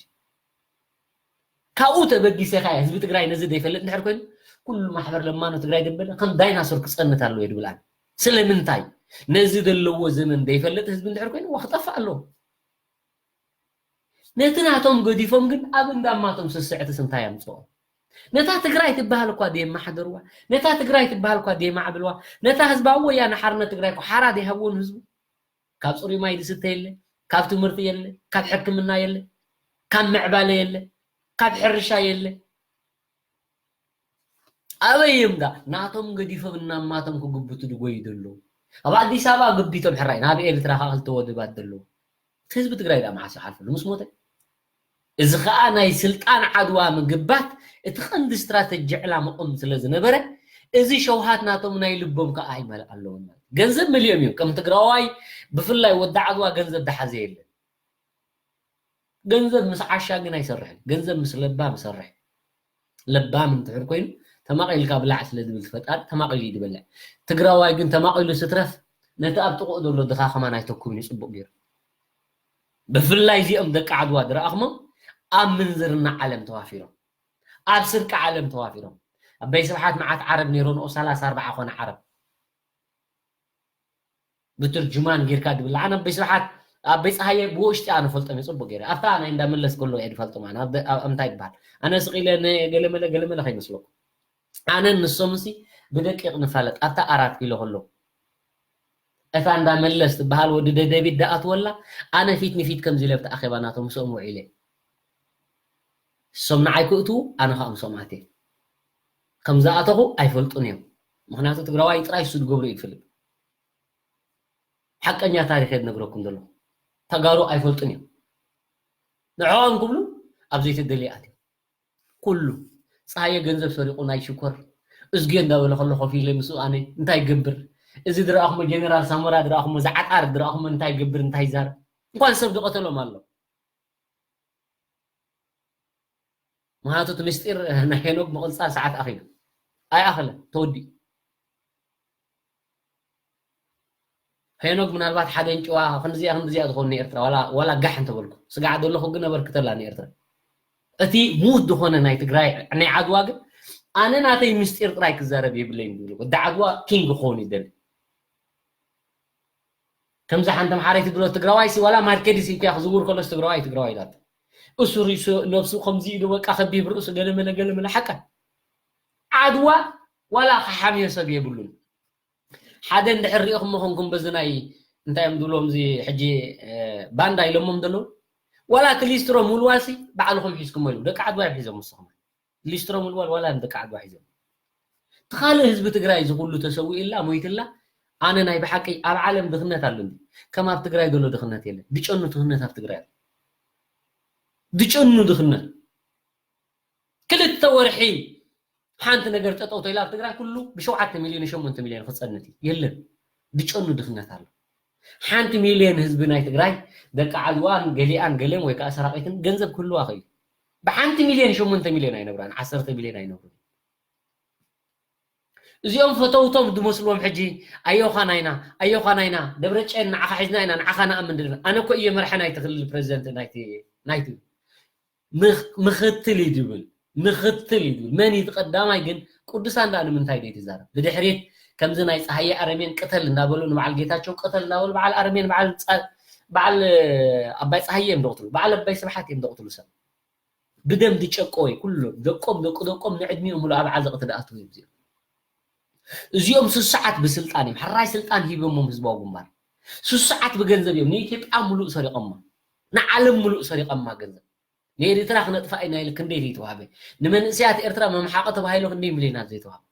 ካብኡ ተበጊሰ ኸ ህዝቢ ትግራይ ነዚ ዘይፈልጥ እንድሕር ኮይኑ ኩሉ ማሕበር ለማኖ ትግራይ ደበለ ከም ዳይናሶር ክፀንት ኣለዎ ድብል ኣነ ስለምንታይ ነዚ ዘለዎ ዘመን ዘይፈልጥ ህዝቢ እንድሕር ኮይኑ ዋ ክጠፍእ ኣለዎ ነቲ ናቶም ገዲፎም ግን ኣብ እንዳማቶም ስስዕትስ እንታይ ኣምፅኦ ነታ ትግራይ ትበሃል እኳ ደየማሓደርዋ ነታ ትግራይ ትበሃል እኳ ደየማዕብልዋ ነታ ህዝባዊ ወያነ ሓርነት ትግራይ እኳ ሓራ ደይሃብዎ ንህዝቡ ካብ ፅሩይ ማይ ዝስተ የለ ካብ ትምህርቲ የለ ካብ ሕክምና የለ ካብ ምዕባለ የለ ካብ ሕርሻ የለ ኣበይ እዮም ዳ ናቶም ገዲፎም እናማቶም ክግብቱ ድጎዩ ዘለዉ ኣብ ኣዲስ ኣበባ ግቢቶም ሕራይ ናብ ኤርትራ ከዓ ክልተ ወደባት ዘለዉ ህዝቢ ትግራይ ዳ መዓስ ይሓልፈሉ ምስ ሞተ እዚ ከዓ ናይ ስልጣን ዓድዋ ምግባት እቲ ቀንዲ ስትራተጂ ዕላምኦም ስለ ዝነበረ እዚ ሸውሃት ናቶም ናይ ልቦም ከዓ ይመልእ ኣለዎም ማለት ገንዘብ መሊኦም እዮም ከም ትግራዋይ ብፍላይ ወዲ ዓድዋ ገንዘብ ደሓዘ የለን ገንዘብ ምስ ዓሻ ግን ኣይሰርሕን ገንዘብ ምስ ለባም ይሰርሕ ለባም እንትሕር ኮይኑ ተማቒልካ ብላዕ ስለ ዝብል ፈጣሪ ተማቒሉ እዩ ዝበልዕ ትግራዋይ ግን ተማቒሉ ስትረፍ ነቲ ኣብ ጥቕኡ ዘሎ ድኻ ከማን ኣይተኩብን እዩ ፅቡቕ ገይሩ ብፍላይ እዚኦም ደቂ ዓድዋ ዝረኣኽሞም ኣብ ምንዝርና ዓለም ተዋፊሮም ኣብ ስርቂ ዓለም ተዋፊሮም ኣበይ ስብሓት መዓት ዓረብ ነይሮ ንኦ ሰላሳ ኣርባዓ ኮነ ዓረብ ብትርጅማን ጌርካ ድብል ኣነ ኣበይ ስብሓት ኣበይ ፀሃየ ብውሽጢ ኣነ ፈልጦም እየ ፅቡቅ ገይረ ኣብታ ናይ እንዳመለስ ከሎ እየ ድፈልጦም ኣነ እንታይ ይበሃል ኣነ ስቂለ ገለመለ ገለመለ ከይመስለኩም ኣነን ንሶምሲ ብደቂቕ ንፋለጥ ኣብታ ኣራት ኪሎ ከሎ እታ እንዳመለስ ትበሃል ወዲ ደደቢት ደኣትወላ ኣነ ፊት ንፊት ከምዚ ኢለ ኣብቲ ኣኼባ ናቶም ምስኦም ውዒለ እሶም ንዓይ ክእትዉ ኣነ ከዓ ምስኦም ኣትየ ከም ዝኣተኹ ኣይፈልጡን እዮም ምክንያቱ ትግራዋይ ጥራይ እሱ ዝገብሮ እዩ ዝፈልጥ ሓቀኛ ታሪክ እየ ዝነግረኩም ዘለኹ ተጋሩ ኣይፈልጡን እዮም ንዕኦም ክብሉ ኣብ ዘይተደልየ ኣትዮም ኩሉ ፀሃየ ገንዘብ ሰሪቑ ናይ ሽኮር እዝጌ እንዳበለ ከሎ ኮፍ ኢለ ምስኡ ኣነ እንታይ ይገብር እዚ ዝረኣኹሞ ጀነራል ሳሞራ ዝረኣኹሞ ዝዓጣር ዝረኣኹሞ እንታይ ይገብር እንታይ ይዛረብ እንኳን ሰብ ዝቐተሎም ኣሎ ምክንያቱ እቲ ምስጢር ናይ ሄኖግ ምቕልፃል ሰዓት ኣኺሉ ኣይኣኸለን ተወዲኡ ሄኖግ ምናልባት ሓደ እንጭዋ ክንዚኣ ክንዚኣ ትኸውን ንኤርትራ ዋላ ዋላ ጋሕ እንተበልኩ ስጋዕ ዘለኹ ግን ኣበርክተላ ንኤርትራ እቲ ሙት ዝኾነ ናይ ትግራይ ናይ ዓድዋ ግን ኣነ ናተይ ምስጢር ጥራይ ክዛረብ የብለይን ዝብል ወዲ ዓድዋ ኪንግ ክኸውን ይደሊ ከምዚ ሓንቲ ኣምሓረይቲ ድሮ ትግራዋይ ሲ ዋላ ማርኬዲስ ኢልካ ክዝውር ከሎስ ትግራዋይ ትግራዋይ ኢላት እሱ ርእሱ ነብሱ ከምዚ ኢሉ በቃ ከቢብ ርእሱ ገለመለ ገለመለ ሓቀ ዓድዋ ዋላ ክሓምዮ ሰብ የብሉን ሓደ እንድሕር ሪእኹም ምኾንኩም በዚ ናይ እንታይ እዮም ዝብሎም እዚ ሕጂ ባንዳ ኢሎሞም ዘለዉ ዋላ እቲ ሊስትሮ ሙልዋሲ ባዕልኹም ሒዝኩሞ ኢሉ ደቂ ዓድዋ እዮም ሒዞም ንስኹም ሊስትሮ ምልዋል ዋላ ንደቂ ዓድዋ ሒዞም እቲ ካልእ ህዝቢ ትግራይ እዚ ኩሉ ተሰዊእላ ሞይትላ ኣነ ናይ ብሓቂ ኣብ ዓለም ድኽነት ኣሎ እንዲ ከም ኣብ ትግራይ ዘሎ ድኽነት የለ ድጨኑ ድኽነት ኣብ ትግራይ ኣሎ ድጨኑ ድኽነት ክልተ ወርሒ ሓንቲ ነገር ጠጠው ተይላ ኣብ ትግራይ ኩሉ ብሸውዓተ ሚልዮን ሸሞንተ ሚልዮን ክፀንት እዩ የለን ድጨኑ ድኽነት ኣሎ ሓንቲ ሚልዮን ህዝቢ ናይ ትግራይ ደቂ ዓድዋን ገሊኣን ገለን ወይ ከዓ ሰራቂትን ገንዘብ ክህልዋ ክእል ብሓንቲ ሚልዮን ሸሞንተ ሚልዮን ኣይነብራን ዓሰርተ ሚልዮን ኣይነብሩን እዚኦም ፈተውቶም ዝመስልዎም ሕጂ ኣዮኻ ናይና ኣዮኻ ናይና ደብረጨን ንዓኻ ሒዝና ኢና ንዓኻ ንኣምን ድልና ኣነ እኮ እየ መርሐ ናይቲ ክልል ፕሬዚደንት ናይቲ ናይቲ ምኽትል እዩ ዝብል ምኽትል እዩ ዝብል መን እዩ ቀዳማይ ግን ቅዱሳን ዳ ንምንታይ ዶ ትዛረብ ብድሕሪት ከምዚ ናይ ፀሃየ ኣረሜን ቅተል እንዳበሉ ንበዓል ጌታቸው ቅተል እንዳበሉ በዓል ኣረሜን በዓል በዓል ኣባይ ፀሃየ እዮም ደቕትሉ በዓል ኣባይ ስብሓት እዮም ደቕትሉ ሰብ ብደም ዝጨቀወ ኩሎም ደቆም ደቂ ደቆም ንዕድሚኦም ሙሉ ኣብ ዓዘቕቲ ዝኣትዉ እዮም እዚኦም እዚኦም ስሱዓት ብስልጣን እዮም። ሕራይ ስልጣን ሂቦሞም ህዝባዊ ግንባር። ስሱዓት ብገንዘብ እዮም። ንኢትዮጵያ ሙሉእ ሰሪቐማ፣ ንዓለም ሙሉእ ሰሪቐማ ገንዘብ። ንኤርትራ ክነጥፋ ኢና ኢሉ ክንደይ ዘይተዋህበ፣ ንመንእሰያት ኤርትራ መምሓቂ ተባሂሉ ክንደይ ሚልዮናት ዘይተዋህበ።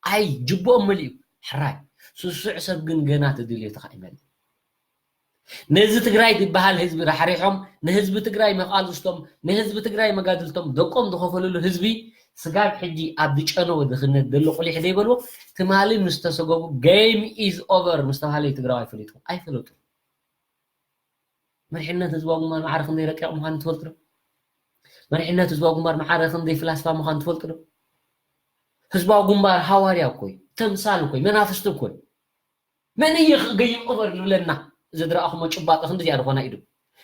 ኣይ ጅብኦም መሊኡ። ሕራይ ስሱዕ ሰብ ግን ገና ተደልዮ ተኻኢመል። ነዚ ትግራይ ዝበሃል ህዝቢ ራሕሪሖም፣ ንህዝቢ ትግራይ መቓልስቶም፣ ንህዝቢ ትግራይ መጋድልቶም ደቆም ዝኸፈሉሉ ህዝቢ ስጋብ ሕጂ ኣብ ዝጨነወ ድኽነት ዘሎ ቁሊሕ ዘይበልዎ፣ ትማሊ ምስ ተሰገቡ game is over ምስ ተባሃለ ትግራዋይ ፈሊጡ ኣይፈለጡ። መሪሕነት ህዝባዊ ግንባር ማዕረ ክንደይ ረቂቕ ምዃኑ ትፈልጡ ዶ? መሪሕነት ህዝባዊ ግንባር ማዕረ ክንደይ ፍላስፋ ምዃኑ ትፈልጡ ዶ? ህዝባዊ ግንባር ሃዋርያ እኮ እዩ፣ ተምሳል እኮ እዩ፣ መናፍስቲ እኮ እዩ። መን እየ ከገይም ኦቨር ዝብለና? እዚ ዝረኣኹሞ ጭባጦ ክንዲ እዚኣ ዝኾና ኢዱ።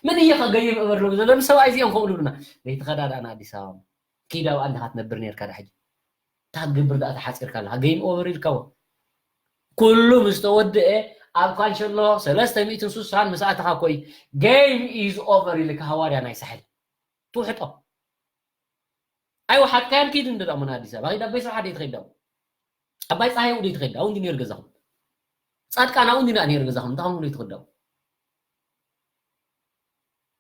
መን እየ ከገይም ኦቨር ዝብለና? ሰብኣይ እዚኦም ከምኡ ዝብሉና። ዘይተኸዳዳእና ኣዲስ ኣበባ። ኪድ ኣብኣ እንዲኻ ትነብር ነርካ ዳ ሕጂ። እንታይ ክትገብር ደኣ ተሓፂርካ ኣለኻ? ገይም ኦቨር ኢልካዎ። ኩሉ ምስ ተወድአ ኣብ ካንሸሎ ሰለስተ ሚእትን ስሳን ምስ ኣተኻ ኮይ game is over ኢልካ ሃዋርያ ናይ ሳሕል። ትውሕጦ። ኣይወሓጥካያን ኪድ እንደ ዳእሞ ንኣዲስ ኣበባ። ኸይድ ኣባይ ስብሓት ደይ ትኸይድ ዳእሞ። ኣባይ ፀሃይ ውደይ ትኸይድ ዳእሞ። እንዲ ነይሩ ገዛኹም። ፃድቃን ኣብኡ እንዲ ነይሩ ገዛኹም። እንታይ ኸም ውደይ ትኸይድ ዳእሞ።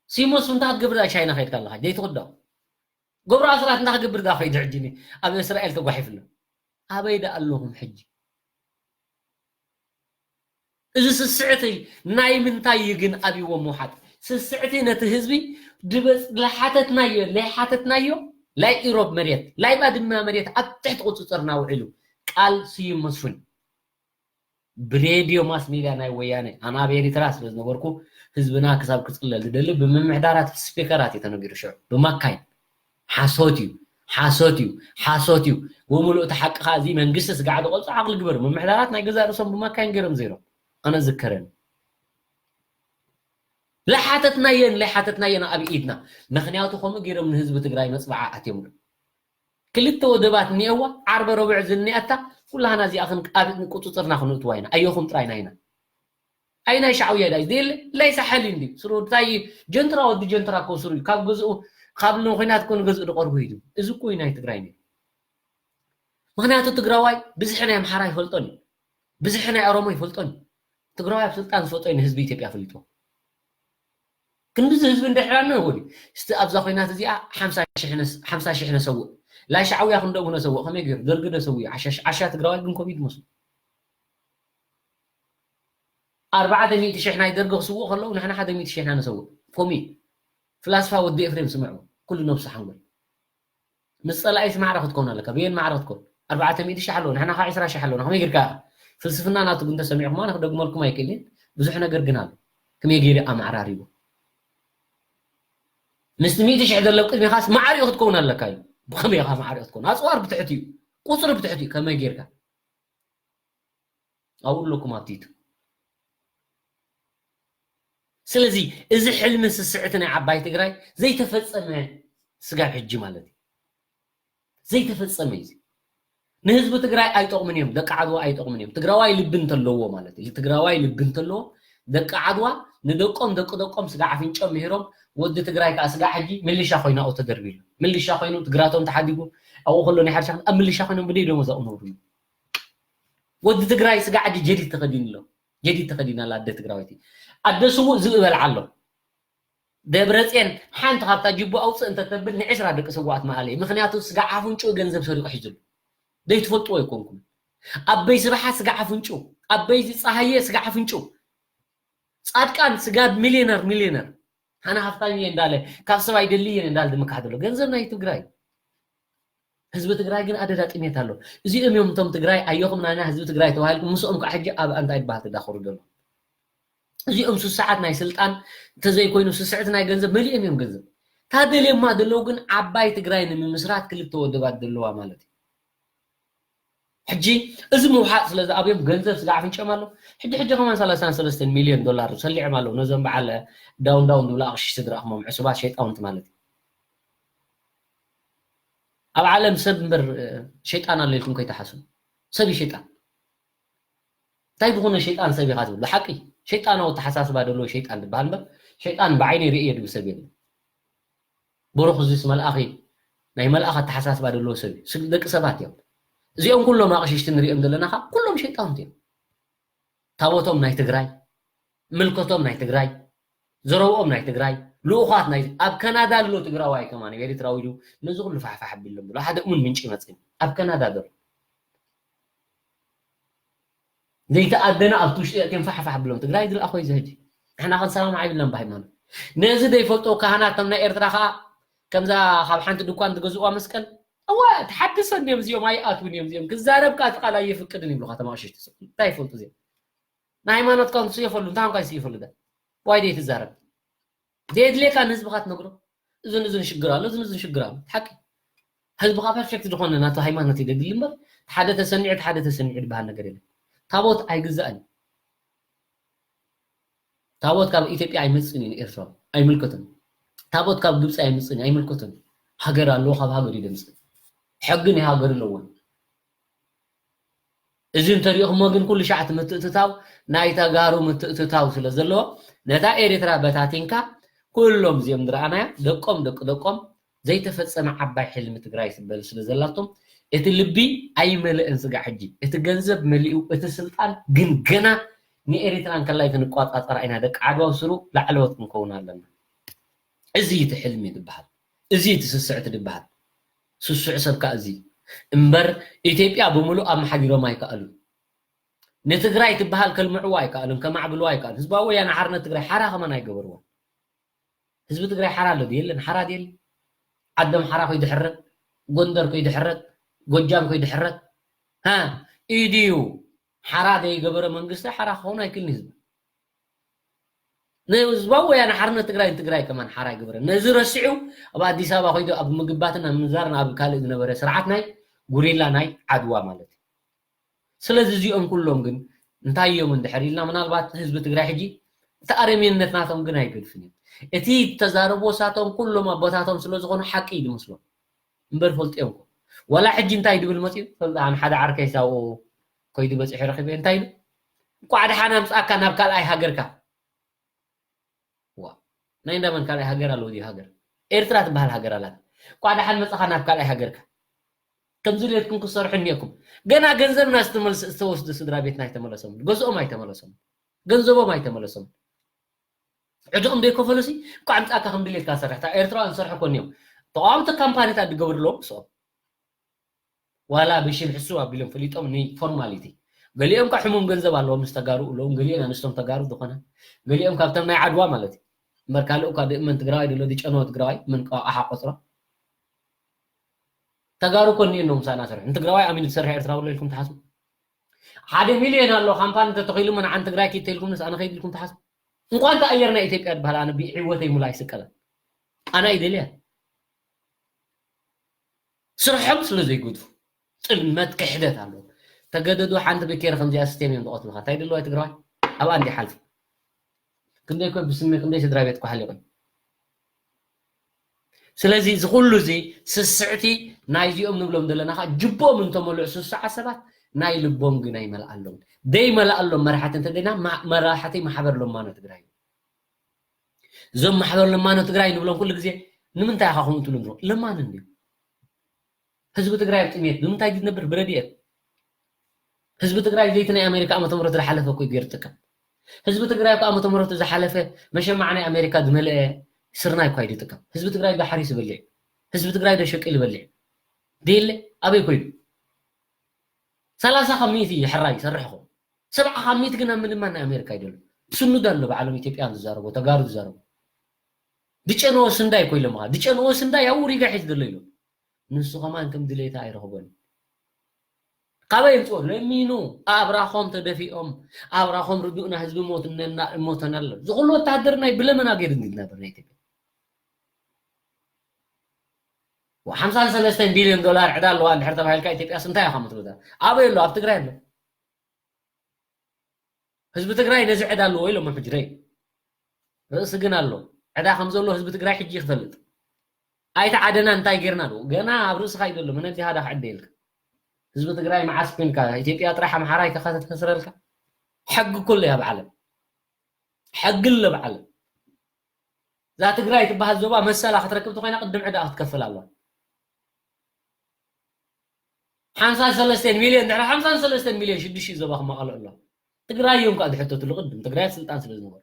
ሲሞስ እንታይ ክትገብር ዳኣ ቻይና ኸይድካ ኣለኻ? ደይ ትኸይድ ዳእሞ። ገብሩ ኣስራት እንታይ ክገብር ዳኣ ኸይዱ ሕጂ? እኒ ኣብ እስራኤል ተጓሒፍና። ኣበይ ዳኣ ኣለኹም ሕጂ? እዚ ስስዕቲ ናይ ምንታይ እዩ ግን ኣብይዎ ምውሓጥ? ስስዕቲ ነቲ ህዝቢ ድበጽ-፣ ለሓተትናዮ፣ ለይሓተትናዮ፣ ላይ ኢሮብ መሬት፣ ላይ ባድመ መሬት ኣብ ትሕቲ ቁጽጽርና ውዒሉ ቃል ስዩም መስፍን ብሬድዮ ማስ ሚድያ ናይ ወያነ፣ ኣነ ኣብ ኤሪትራ ስለ ዝነበርኩ ህዝብና ክሳብ ክጽለል ዝደሊ ብምምሕዳራት ስፒከራት እዩ ተነጊሩ ሽዑ ብማካይ። ሓሶት እዩ፣ ሓሶት እዩ፣ ሓሶት እዩ። ወምሉእ እቲ ሓቂ ኸኣ እዚ መንግስቲ ስጋዕ ዝቐልጾ ዓቕሊ ግበር። ምምሕዳራት ናይ ገዛእ ርእሶም ብማካይን ገይሮም ዘይሮም። ኣነ ዝከረኒ። ለሓተትናየን፣ ለሓተትናየን ኣብ ኢድና። ምኽንያቱ ከምኡ ገይሮም ንህዝቢ ትግራይ መጽብዓ ኣትዮም። ክልተ ወደባት እኒአዋ፣ ዓርበ ረቡዕ ዝኒኣታ፣ ኩላህና እዚኣ ክን-፣ ኣብ ቁጽጽርና ክንእትዋ ኢና። ኣየኹም ጥራይና ኢና። ኣይ ናይ ሻዕውያ ዳይ? ደል-፣ ላይ ሳሕል እንዲ። ስሩ እንታይ ጀንትራ ወዲ ጀንትራ እኮ ስሩ እዩ። ካብ ገዝኡ፣ ካብ ሎ ኹናት እኮ ንገዝኡ ዝቐርቡ እዩ። እዚ እኮ እዩ ናይ ትግራይ ነይሩ። ምኽንያቱ ትግራዋይ ብዝሒ ናይ ኣምሓራ ይፈልጦን እዩ። ብዝሒ ናይ ኦሮሞ ይፈልጦን እዩ። ትግራዋይ ኣብ ስልጣን ዝፈልጦ እዩ ንህዝቢ ኢትዮጵያ ኣፍሊጥዎ። ክንድዚ ህዝቢ እንድሕር ኣሎ ይኹን እዩ። እስቲ ኣብዛ ኹናት እዚኣ ሓምሳ ሽሕ ነስ-፣ ሓምሳ ሽሕ ነሰውእ። ላይ ሻዕውያ ክንደኡ ነሰውእ። ከመይ ገይሩ? ደርጊ ደሰውእ እዩ። ዓሻ፣ ዓሻ ትግራዋይ ግን ኮሚት መስሉ። ኣርባዕተ ሚእቲ ሽሕ ናይ ደርጊ ክስውኡ ከለዉ ንሕና ሓደ ሚእቲ ሽሕ ኢና ነሰውእ። ኮሚት። ፍላስፋ ወዲ ኤፍሬም ስምዕዎ። ኩሉ ነብሱ ሓንጎል። ምስ ጸላኢስ ማዕረ ክትከውን ኣለካ። ብየን ማዕረ ክትከውን። ኣርባዕተ ሚእቲ ሽሕ ኣለዎ። ንሕና ኸዓ ዕስራ ሽሕ ኣለዎ። ከመይ ጌርካ? ፍልስፍና ናቱ ግን ተሰሚዕኩም ኣነ ክደግመልኩም ኣይክእልን። ብዙሕ ነገር ግን ኣሎ። ከመይ ገይሩ ኣማዕራሪዎ? ምስቲ ሚእቲ ሽሕ ዘሎ ቅድሚኻስ ማዕሪኡ ክትከውን ኣለካ እዩ። ብኸመይ ኢኻ ማዕሪኡ ክትከውን? ኣጽዋር ብትሕቲ እዩ። ቁጽሪ ብትሕቲ እዩ። ከመይ ጌርካ? ኣብኡ ኣለኩም ኣብቲ ዩቱብ። ስለዚ እዚ ሕልሚ ስስዕቲ ናይ ዓባይ ትግራይ ዘይተፈጸመ ስጋብ ሕጂ ማለት እዩ። ዘይተፈጸመ እዩ እዚ። ንህዝቢ ትግራይ ኣይጠቕሙን እዮም፣ ደቂ ዓድዋ ኣይጠቕሙን እዮም። ትግራዋይ ልቢ እንተለዎ ማለት እዩ። ትግራዋይ ልቢ እንተለዎ ደቂ ዓድዋ ንደቆም ደቂ ደቆም ስጋ ኣፍንጮም ምሂሮም፣ ወዲ ትግራይ ከዓ ስጋ ሕጂ ምልሻ ኮይኑ ኣብኡ ተደርቢሉ። ምልሻ ኮይኑ ትግራቶም ተሓዲጉ ኣብኡ ከሎ ናይ ሕርሻ ኣብ ምልሻ ኮይኖም ብደይ ደሞ ዘቕነብሩ። ወዲ ትግራይ ስጋ ሕጂ ጀዲድ ተኸዲኑ ኣሎ። ጀዲድ ተኸዲና ኣላ ኣደ ትግራወይቲ። ኣደ ስዉእ ዝብእ በልዓ ኣሎ። ደብረፅየን ሓንቲ ካብታ ጅቡ ኣውፅእ እንተተብል ንዕስራ ደቂ ስዉኣት መኣለ እዩ። ምኽንያቱ ስጋ ኣፍንጭኡ ገንዘብ ሰሪቑ ሒዙሉ። ዘይትፈልጥዎ ኣይኮንኩም። ኣበይ ስብሓት ስጋ ኣፍንጭኡ፣ ኣበይ ፀሃየ ስጋ ኣፍንጭኡ። ጻድቃን ስጋ ሚልዮነር፣ ሚልዮነር። ሃና ሃፍታም እየ እንዳለ፣ ካብ ሰብ ኣይደሊ እየ እንዳለ ዝምካሕ ዘሎ። ገንዘብ ናይ ትግራይ። ህዝቢ ትግራይ ግን ኣደዳ ጥሜት ኣሎ። እዚኦም እዮም እቶም ትግራይ ኣየኹም ናና ህዝቢ ትግራይ ተባሂልኩም፣ ምስኦም ከዓ ሕጂ ኣብ ኣንታ ይበሃል ትዳኸሩ ዘሎ። እዚኦም ስሱዓት ናይ ስልጣን እንተዘይኮይኑ ስስዕቲ ናይ ገንዘብ መሊኦም እዮም ገንዘብ። ታደልየማ ዘለዉ ግን ዓባይ ትግራይ ንምምስራት ክልተ ወደባት ዘለዋ ማለት እዩ። ሕጂ እዚ ምውሓጥ ስለ ዝኣብዮም ገንዘብ ስጋዕ ኣፍንጭኦም ኣሎ። ሕጂ ሕጂ ከማን ሰላሳን ሰለስተን ሚልዮን ዶላር ሰሊዖም ኣለዉ። ነዞም በዓል ዳውን ዳውን ዝብሉ ኣቕሽሽቲ ዝረኣኹሞም ዕሱባት ሸይጣውንቲ ማለት እዩ። ኣብ ዓለም ሰብ እምበር ሸይጣን ኣሎ ኢልኩም ከይትሓስቡ። ሰብ እዩ ሸይጣን። እንታይ ዝኾነ ሸይጣን ሰብ ኢኻ ትብሉ? ሓቂ ሸይጣናዊ ኣተሓሳስባ ዘለዎ ሸይጣን ዝበሃል እምበር ሸይጣን ብዓይነይ ርእየ ድብል ሰብ የለን። ብሩኽ እዚስ መልኣኽ እዩ። ናይ መልኣኽ ኣተሓሳስባ ዘለዎ ሰብ እዩ። ስግ-፣ ደቂ ሰባት እዮም። እዚኦም ኩሎም ኣቕሽሽቲ ንሪኦም ዘለና ኸዓ ኩሎም ሸይጣውንቲ እዮም። ታቦቶም ናይ ትግራይ፣ ምልከቶም ናይ ትግራይ፣ ዘረብኦም ናይ ትግራይ፣ ልኡኻት ናይ ኣብ ካናዳ ኣሎ ትግራዋይ ከማን ኤሪትራዊ ድዩ ነዚ ኩሉ ፋሕፋሕ ኣቢሎም ብሎ ሓደ እሙን ምንጪ መፅእኒ ኣብ ካናዳ ዘሎ ዘይተኣደነ ኣብቲ ውሽጢ ኣትዮም ፋሕፋሕ ብሎም ትግራይ ዝለኣኾ እዩ ዘህጂ ንሕና ክንሰማማዕ ይብለን ብሃይማኖት ነዚ ዘይፈልጦ ካህናት ከም ናይ ኤርትራ ከዓ ከምዛ ካብ ሓንቲ ድኳን ዝገዝእዋ መስቀል እዋ ተሓድሰን እዮም እዚኦም ኣይኣትውን እዮም እዚኦም ክዛረብ ከዓ እቲ ቃል ኣይፍቅድን ይብሉ ከተማ ሽሽቲ እንታይ ይፈልጡ እዚኦም ንሃይማኖትካ ንስየፈሉ እንታይ ንካ ይስይፈሉ ዳ ዋይ ደይ ትዛረብ ዘየድልየካ ንህዝብኻ ትነግሮ እዝን እዝን ሽግር ኣሎ እዝን እዝን ሽግር ኣሎ ሓቂ ህዝብኻ ፐርፌክት ዝኾነ ናቱ ሃይማኖት እዩ ደድሊ እምበር ሓደ ተሰኒዑ ሓደ ተሰኒዑ ዝበሃል ነገር የለን ታቦት ኣይግዛእን ታቦት ካብ ኢትዮጵያ ኣይመፅን እዩ ንኤርትራ ኣይምልከቶም ታቦት ካብ ግብፂ ኣይመፅን እዩ ኣይምልከቶም ሃገር ኣለዎ ካብ ሃገር እዩ ደምፅእ ሕጊ ናይ ሃገር ኣለዎን እዚ እንተሪእኹሞ ግን ኩሉ ሻዕ እቲ ምትእትታው ናይ ተጋሩ ምትእትታው ስለ ዘለዎ ነታ ኤርትራ በታቲንካ ኩሎም እዚኦም ዝረኣናዮ ደቆም ደቂ ደቆም ዘይተፈጸመ ዓባይ ሕልሚ ትግራይ ትበል ስለ ዘላቶም እቲ ልቢ ኣይመለእን ስጋዕ ሕጂ እቲ ገንዘብ መሊኡ እቲ ስልጣን ግን ገና ንኤሪትራ እንከላይ ክንቋጻጸራ ኢና ደቂ ዓድዋ ስሩ ላዕለዎት ክንከውን ኣለና እዚ እቲ ሕልሚ ዝበሃል እዚ እቲ ስስዕቲ ዝበሃል ስሱዕ ሰብ ከዓ እዚ እምበር ኢትዮጵያ ብምሉእ ኣመሓዲሮም ኣይከኣሉን ንትግራይ ትበሃል ከልምዕዋ ኣይከኣሉን ከማዕብልዋ ኣይከኣሉን ህዝባዊ ወያነ ሓርነት ትግራይ ሓራ ከማን ኣይገበርዋ ህዝቢ ትግራይ ሓራ ኣሎ የለን ሓራ የለ ዓዶም ሓራ ኮይዱ ሕረድ ጎንደር ኮይዱ ሕረድ ጎጃም ኮይዱ ሕረድ ሃ ኢድዩ ሓራ ዘይገበረ መንግስቲ ሓራ ክኸውን ኣይክልን ህዝቢ ንህዝባዊ ወያነ ሓርነት ትግራይ ንትግራይ ከማን ሓራ ይግበረ ነዚ ረሲዑ ኣብ ኣዲስ ኣበባ ኮይዱ ኣብ ምግባትን ኣብ ምንዛርን ኣብ ካልእ ዝነበረ ስርዓት ናይ ጉሪላ ናይ ዓድዋ ማለት እዩ ስለዚ እዚኦም ኩሎም ግን እንታይ እዮም እንድሕር ኢልና ምናልባት ህዝቢ ትግራይ ሕጂ እቲ ኣረሜንነት ናቶም ግን ኣይገድፍን እዮም እቲ ተዛረብዎ ሳቶም ኩሎም ኣቦታቶም ስለ ዝኾኑ ሓቂ እዩ ዝመስሎም እምበር ፈልጥዮም ኮ ዋላ ሕጂ እንታይ ድብል መፅዩ ፈልጣን ሓደ ዓርከይ ሳብኡ ኮይዱ በፂሑ ረኪበ እንታይ ኢሉ እንኳዕ ደሓን ኣምፃእካ ናብ ካልኣይ ሃገርካ ዋ ናይ እንዳመን ካልኣይ ሃገር ኣለዎ ድዩ ሃገር ኤርትራ ትበሃል ሃገር ኣላት እንኳዕ ደሓን መፃኻ ናብ ካልኣይ ሃገርካ ከምዚ ድሌትኩም ክሰርሑ እኒኦኩም ገና ገንዘብና ዝተወስዱ ስድራ ቤትና ኣይተመለሶም ገዝኦም ኣይተመለሶም ገንዘቦም ኣይተመለሶም ዕድኦም ዘይከፈሉሲ እኳ ኣምፃእካ ከም ድሌትካ ሰርሕ እታ ኤርትራውያን ዝሰርሑ ኮን እዮም ተቃወምቲ ካምፓኒታት ዝገብርሎም ምስኦም ዋላ ብሽም ሕስው ኣቢሎም ፈሊጦም ንፎርማሊቲ ገሊኦም ካ ሕሙም ገንዘብ ኣለዎም ምስ ተጋሩ ኣለዎም ገሊኦም ኣንስቶም ተጋሩ ዝኾነ ገሊኦም ካብቶም ናይ ዓድዋ ማለት እዩ እምበር ካልእ እኳ ድእመን ትግራዋይ ድሎ ድጨነወ ትግራዋይ መን ቀዋቃሓ ቆፅሮ ተጋሩ ኮን እኖም ምሳና ሰርሑ ንትግራዋይ ኣሚኑ ዝሰርሕ ኤርትራዊ ኣሎ ኢልኩም ትሓስቡ ሓደ ሚልዮን ኣሎ ካምፓኒ እንተተኺሉ መን ዓን ትግራይ ኪድ ተልኩም ንስ ኣነ ኸይድ ኢልኩም ትሓስቡ እንኳን ተኣየር ናይ ኢትዮጵያ ዝበሃል ኣነ ብሕይወተይ ሙላ ኣይስቀለን ኣነ ኣይደልያ ስርሖም ስለ ዘይገድፉ ጥልመት ክሕደት ኣለዎ ተገደዱ ሓንቲ ብኬር ከምዚኣ ስቴም እዮም ዝቐትሉካ እንታይ ደለዋ ትግራዋይ ኣብኣ እንዲ ሓልፉ ክንደይ ኮ ብስሚ ክንደይ ስድራ ቤት ኳሕሊቑ ስለዚ እዚ ኩሉ እዚ ስስዕቲ ናይዚኦም ንብሎም ዘለና ከዓ ጅቦም እንተመልዑ ስስዓ ሰባት ናይ ልቦም ግን ኣይመልኣሎም ደይ መላኣሎም መራሕቲ እንተደና መራሕቲ ማሕበር ለማኖ ትግራይ እዞም ማሕበር ለማኖ ትግራይ ንብሎም ኩሉ ግዜ ንምንታይ ኢኻ ከምኡ ትብሉ ንብሎ ለማን እንድዩ ህዝቢ ትግራይ ኣብ ጥሜት ብምንታይ ዝነብር ብረድኤት ህዝቢ ትግራይ ዘይቲ ናይ ኣሜሪካ ዓመተ ምህረት ዝሓለፈ እኮ ገይሩ ጥቀም ህዝቢ ትግራይ እኮ ዓመተ ምህረቱ ዝሓለፈ መሸማዕ ናይ ኣሜሪካ ዝመልአ ስርናይ እኳ ይጥቀም ህዝቢ ትግራይ ዶ ሓሪስ ይበልዕ ህዝቢ ትግራይ ዶ ሸቂል ይበልዕ ደየለ ኣበይ ኮይኑ ሰላሳ ካብ ሚእቲ ሕራይ ይሰርሕ ኹ ሰብዓ ካብ ሚእቲ ግን ኣብ ምልማን ናይ ኣሜሪካ ይደሉ ስኑድ ኣሎ ባዕሎም ኢትዮጵያን ዝዛረቡ ተጋሩ ዝዛረቡ ድጨነዎ ስንዳይ እኮ ኢሎምኻ ድጨነዎ ስንዳይ ኣብ ሪጋ ሒዝ ዘሎ ኢሎም ንሱ ከማን ከም ድሌታ ኣይረኽቦን ካበይ ይምፅኦ ለሚኑ ኣብራኾም ተደፊኦም ኣብራኾም ርዱእና ህዝቢ ሞትነና እሞተና ኣሎ ዝኩሉ ወታደር ናይ ብለመና ገይሩ ዝናበር ናይ ኢትዮጵያ ሓምሳን ሰለስተን ቢልዮን ዶላር ዕዳ ኣለዋ እንድሕር ተባሂልካ ኢትዮጵያስ እንታይ ኢኻ ምትብዳ ኣበይ ኣሎ ኣብ ትግራይ ኣሎ ህዝቢ ትግራይ ነዚ ዕዳ ኣለዎ ኢሎም ሕጅረይ ርእሲ ግን ኣሎ ዕዳ ከም ዘሎ ህዝቢ ትግራይ ሕጂ ክፈልጥ ኣይተዓደና እንታይ ጌርና ዶ ገና ኣብ ርእስኻ እዩ ዘሎ መነዚ ሃዳ ክዕደ ኢልካ ህዝቢ ትግራይ መዓስ ኮንካ ኢትዮጵያ ጥራሕ ኣምሓራይ ከኸስረልካ ሕጊ ኩሉ እያ ብዓለም ሕጊ ኣሎ ብዓለም እዛ ትግራይ ትበሃል ዞባ መሰላ ክትረክብ ተኮይና ቅድም ዕዳ ክትከፍል ኣለዋ ሓምሳን ሰለስተን ሚልዮን ድሕሪ ሓምሳን ሰለስተን ሚልዮን ሽዱሽተ ሺሕ ዞባ ክመቐሎ ኣሎ። ትግራይ እዮም ከዓ ዝሕተትሉ ቅድም ትግራይ ኣብ ስልጣን ስለ ዝነበሩ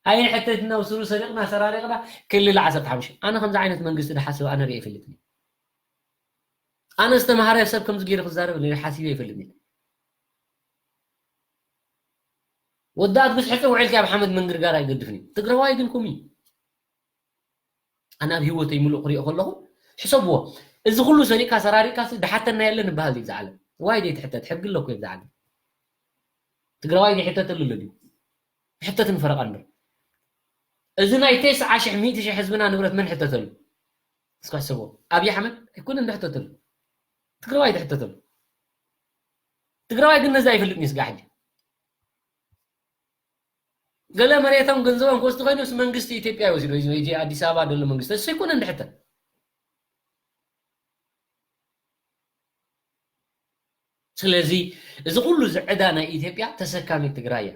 ኣይንሕተትና፣ ስሩ ሰሪቕና ሰራሪቕና ክልል ዓሰርተ ሓሙሽተ። ኣነ ከምዚ ዓይነት መንግስቲ ዝሓስብ ኣነ ርእ ይፈልጥኒ። ኣነ ዝተምሃረ ሰብ ከምዚ ገይሩ ክዛረብ ሓሲበ ይፈልጥኒ። ወዳት ብዝሕፅን ውዒልካ ኣብ ሓመድ ምንግርጋር ኣይገድፍን እዩ። ትግራዋይ ግን ኩሚ ኣነ ኣብ ህይወተይ ምሉእ ክሪኦ ከለኹ ሕሰብዎ። እዚ ኩሉ ሰሪቕካ ሰራሪቕካ ሲ ድሓተና የለን ይበሃል ድዩ ኣብዚ ዓለም? ዋይ ደይ ትሕተት ሕጊ ኣለኮ ኣብዚ ዓለም። ትግራዋይ ዘይሕተተሉ ኣሎ ድዩ? ሕተት ንፈረቓ እምበር። እዚ ናይ ተስዓ ሽሕ ሚእቲ ሽሕ ህዝብና ንብረት መን ሕተተሉ? እስኪ ሕሰብዎ። ኣብይ ኣሕመድ ኣይኮነን ዝሕተተሉ። ትግራዋይ ዝሕተተሉ። ትግራዋይ ግን ነዚ ኣይፈልጥን እዩ ስጋዕ ሕጂ። ገለ መሬቶም ገንዘቦም ክወስዱ ኮይኖስ መንግስቲ ኢትዮጵያ ይወስዶ እዩ። እዚ ኣዲስ ኣበባ ዘሎ መንግስቲ እሱ ኣይኮነን ዝሕተት። ስለዚ እዚ ኩሉ ዝዕዳ ናይ ኢትዮጵያ ተሰካሚት ትግራይ እያ።